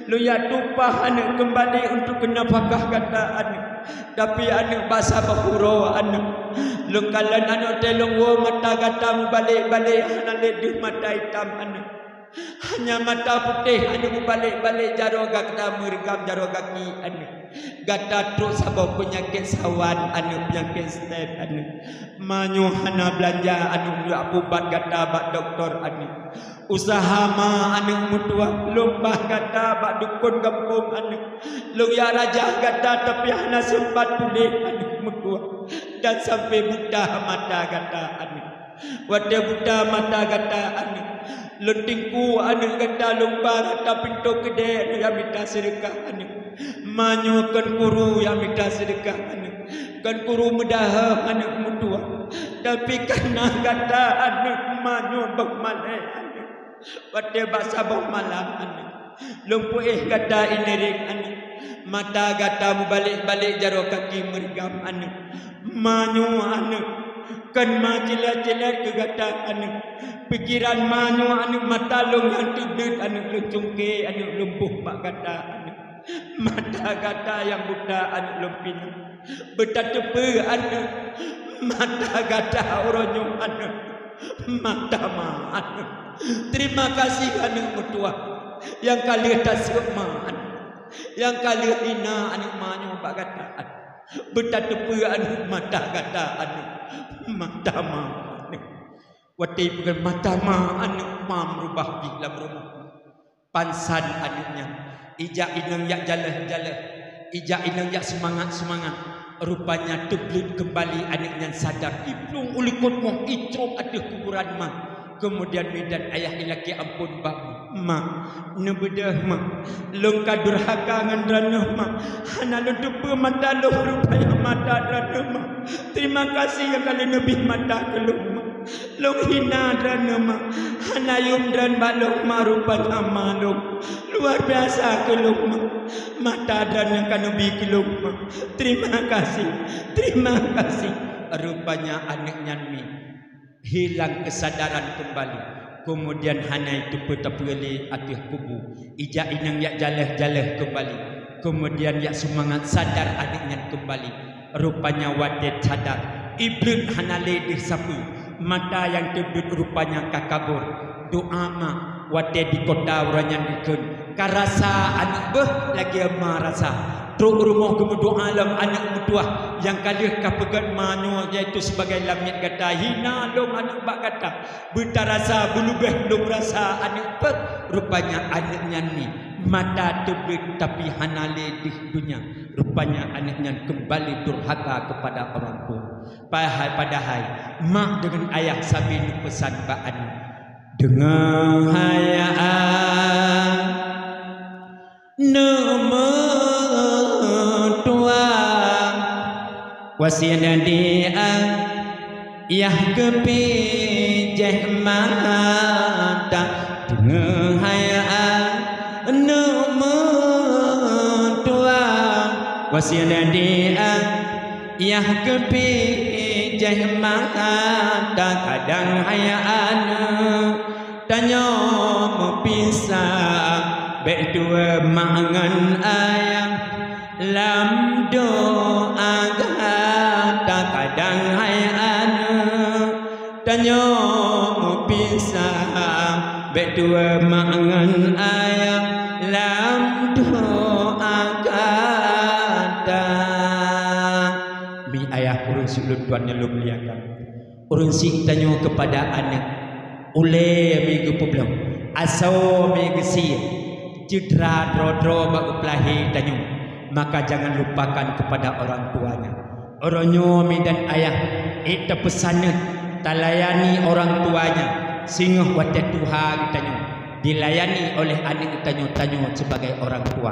Lôn jak tupa aneuëk keumbali untuk keu nafakah gata aneuëk. Tapi aneuëk bak saboh uroe aneuëk, lôn kalon aneuëk teuh lôn woe mata gata meubalek-balek hana lé deuh mata itam aneuëk. Hanya mata putéh aneuëk meubalek-balek jaroe gata meureugam jaroe gaki aneuëk. Gata trok saboh peunyakét sawan aneuëk, peunyakét stroke aneuëk. Ma nyoe hana beulanja aneuëk, lôn jak peuubat gata bak dokto aneuëk. Useuha ma aneuëk meutuwah, lôn bah gata bak dukon gampông aneuëk. Lôn jak rajah gata tapi hana seumpat puléh aneuëk meutuwah. Dan sampai buta mata gata aneuëk. Watée buta mata gata aneuëk, lôn tingku aneuëk gata lôn ba gata pintoe keudée aneuëk nyang mita seudeukah aneuëk. Ma nyoe kon guru nyang mita seudeukah aneuëk, kon guru meudaheueh aneuëk meutuwah. Tapi kareuna gata aneuëk ma nyoe boh malée aneuëk. Watée bak saboh malam aneuëk, lôn peuéh gata ineureng aneuëk. Mata gata meubalek-balek jaroe kaki meureugam aneuëk. Ma nyoe aneuëk, kon ma cilet-cilet keu gata aneuëk. Pikeran ma nyoe aneuëk, mata lôn nyang teubleuet aneuëk, lôn cungke aneuëk, lôn boh bak gata aneuëk. Mata gata nyang buta aneuëk, lôn pinan. Beutateupeue aneuëk, mata gata uroe nyoe aneuëk, mata ma aneuëk. Terima kasih aneuëk meutuwah nyang ka lheueh taseueb ma aneuëk, nyang ka lheueh hina aneuëk ma nyoe bak gata aneuëk. Beutateupeue aneuëk, mata gata aneuëk, mata ma aneuëk. Watée peugah mata ma aneuëk, ma meurubah jih lam rumoh. Pansan aneuëk nyan, ijak inong jak jaleh-jaleh. Ijak inong jak seumangat-seumangat. Rupanya teubleuet keumbali aneuk nyan sadar, iplueng u likot moh, icrok ateueh kuburan ma. Keumudian mi dan ayah ilakée amphon bak ma. Ma, neubeudôh ma, lôn ka durhaka ngon droeneuh ma. Hana lôn teupeue mata lôn, rupanya mata droeneuh ma. Terima kasih nyang ka lôn neubri mata keu lôn ma. Lôn hina droeneuh ma. Hana yum droeneuh bak lôn ma, rupanya ma lôn. Luar biasa keu lôn ma. Mata droeneuh ka neubri keu lôn ma. Terima kasih. Terima kasih. Rupanya aneuk nyan mi hilang keusadaran keumbali. Keumudian hana teupeue-teupeue lé ateueh kubu. Ijak inong jak jaleh-jaleh keumbali. Keumudian jak seumangat sadar aneuk nyan keumbali. Rupanya watée sadar, ibleuet hana lé deuh sapeue. Mata nyang teubleuet rupanya ka kabur. Doa ma watée di kota uroe nyan dikheun, ka rasa aneuk beuh lagée ma rasa. Trok u rumoh geumeudoa lom aneuk meutuwah nyang ka lheueh ka peugét ma nyoe, yaitu sibagai lamiet gata, hina lôn aneuk bak gata. Beutarasa beuleubeh lôn rasa aneuk peuet. Rupanya aneuk nyan mi mata teubleuet tapi hana lé deuh donya. Rupanya aneuk nyan keumbali durhaka keupada orang tua. Padahai, padahai mak deungon ayah sabe neupeusan bak aneuk, deungoe hai aneuk meutuwah, wasiet di ayah keupijéh mata, deungoe hai aneuk meutuwah, wasiet di ayah keupikéjéh mata. Kadang hai aneuk tanyoe meupisah, bék tuwoe mak ngon ayah lam doa gata. Kadang hai aneuk tanyoe meupisah, bék tuwoe mak ngon ayah lam doa gata. Mi ayah ureuëng siulôn tuan nyang lôn muliakan, ureuëng syiek tanyoe keupada aneuk, ulée mi geupeubloe, asoe mi geusie, cedera droe-droe bak geupeulahé tanyoe, maka jangan lupakan kepada orang tuanya. Uroe nyoe mi dan ayah, ék tapeusaneut talayani orang tuanya singoh watée tuha geutanyoe, dilayani oleh aneuk geutanyoe, tanyoe sibagai orang tua.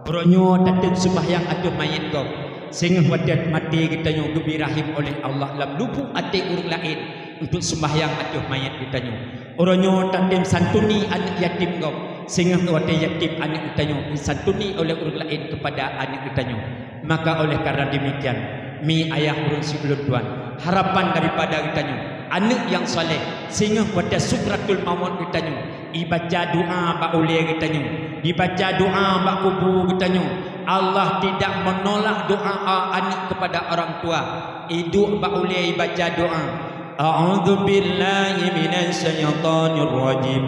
Uroe nyoe tatem seumahyang ateueh manyét gob, singoh watée maté geutanyoe geubri rahim oleh Allah lam lubuk até ureuëng laén untuk seumahyang ateueh manyét geutanyoe. Uroe nyoe tatem santuni aneuk yatim gob, singoh watée yatim aneuk geutanyoe disantuni oleh ureuëng laén keupada aneuk geutanyoe. Maka oleh karena demikian, mi ayah ureuëng siulôn tuan, harapan daripada geutanyoe, aneuk nyang saleh, singoh watée sukratul maut geutanyoe, ibaca doa bak ulée geutanyoe, dibaca doa bak kubu geutanyoe. Allah tidak menolak doa aneuk kepada orang tua. Iduek bak ulée ibaca doa. A'udzubillahi minasyaitonirrajim.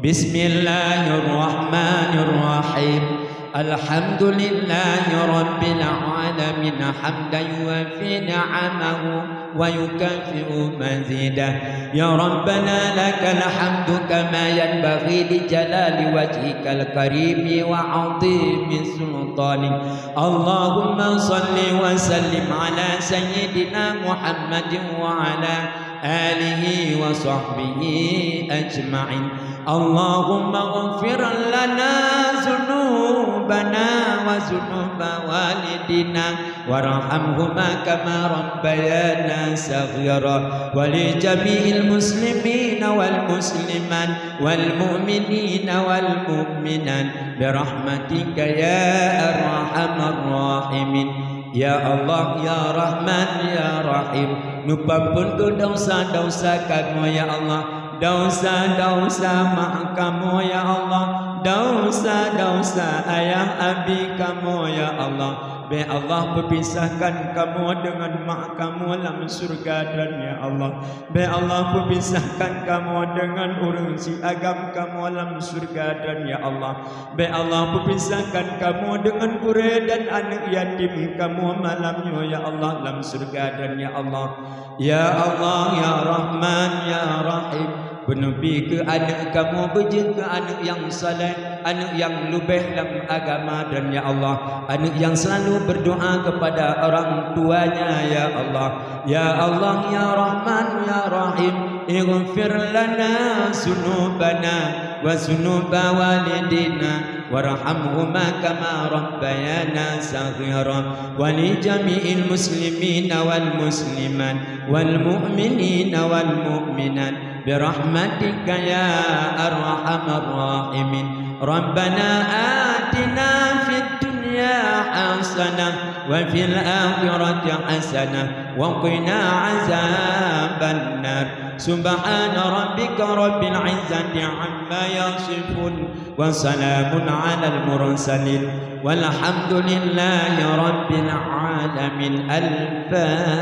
Bismillahirrahmanirrahim. Alhamdulillahi rabbil alamin, hamdan yuwafi ni'amahu wa yukafi'u mazidah. Ya Rabbana lakal hamdu kama yanbaghi li jalali wajhikal karimi wa 'azimi sultanik. Allahumma shalli wa sallim ala sayyidina Muhammadin wa ala alihi wa sahbihi ajma'in. Allahumma ighfir lana dzunubana wa dzunuba walidina warhamhuma kama rabbayana shaghira, wa li jami'il muslimina wal muslimat wal mu'minina wal mu'minat bi rahmatika ya arhamar rahimin. Ya Allah, ya Rahman, ya Rahim, neupeuamphon keu desya-desya kamoe ya Allah, desya-desya mak kamoe ya Allah, desya-desya ayah abi kamoe ya Allah. Bék Allah peupisahkan kamoe deungon mak kamoe lam syeuruga Droen ya Allah. Bék Allah peupisahkan kamoe deungon ureuëng siagam kamoe lam syeuruga Droen ya Allah. Bék Allah peupisahkan kamoe deungon gurée dan aneuk yatim kamoe malam nyoe ya Allah lam syeuruga Droen ya Allah. Ya Allah, ya Rahman, ya Rahim, Beuneubi keu aneuk kamoe, beujeuet keu aneuk nyang saleh, aneuk nyang leubeh lam agama, dan ya Allah, aneuk nyang selalu berdoa kepada orang tuanya, ya Allah. Ya Allah, ya Rahman, ya Rahim, ighfir lana dzunubana wa dzunuba walidina warhamhuma kama rabbayana shaghira, wa li jami'il muslimina wal muslimat, wal mu'minina wal mu'minat, birahmatika ya arhamar rahimin. Rabbana atina fid dunya hasanah wa fil akhirati hasanah wa qina azabannar. Subhana rabbika rabbil izzati amma yasifun, wa salamun alal mursalin, walhamdulillahi rabbil alamin. Al-Fatihah.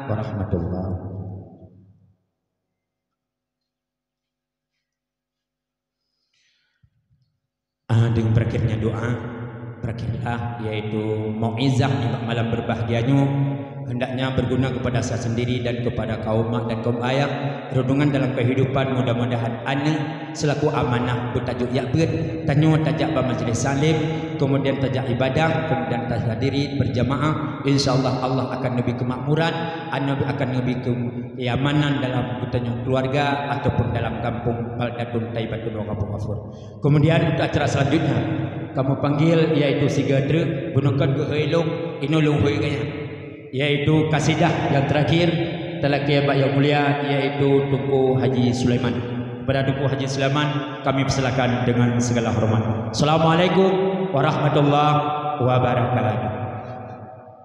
Warahmatullah. Ah, dengan berakhirnya doa, berakhirlah, yaitu mauizah di malam berbahagia nyoe, hendaknya berguna kepada saya sendiri dan kepada kaum mak dan kaum ayah. Renungan dalam kehidupan, mudah-mudahan aneuk selaku amanah beutajok jak beuet, tanyoe tajak bak majlis taklim, kemudian tajak ibadah, kemudian tahadiri berjamaah. Insya Allah, Allah akan neubri kemakmuran, akan neubri kenyamanan dalam geutanyoe keluarga ataupun dalam kampung Baldatun Thaibatun wa Kampung Ghafur. Kemudian untuk acara selanjutnya, kamoe panggil yaitu siga treuk, bunoe kon geuhôi lôn, inoe lôn hôi gaya, yaitu kasidah yang terakhir talakée bak yang mulia, yaitu Teungku Haji Sulaiman. Kepada Teungku Haji Sulaiman, kami persilakan dengan segala hormat. Assalamualaikum warahmatullahi wabarakatuh.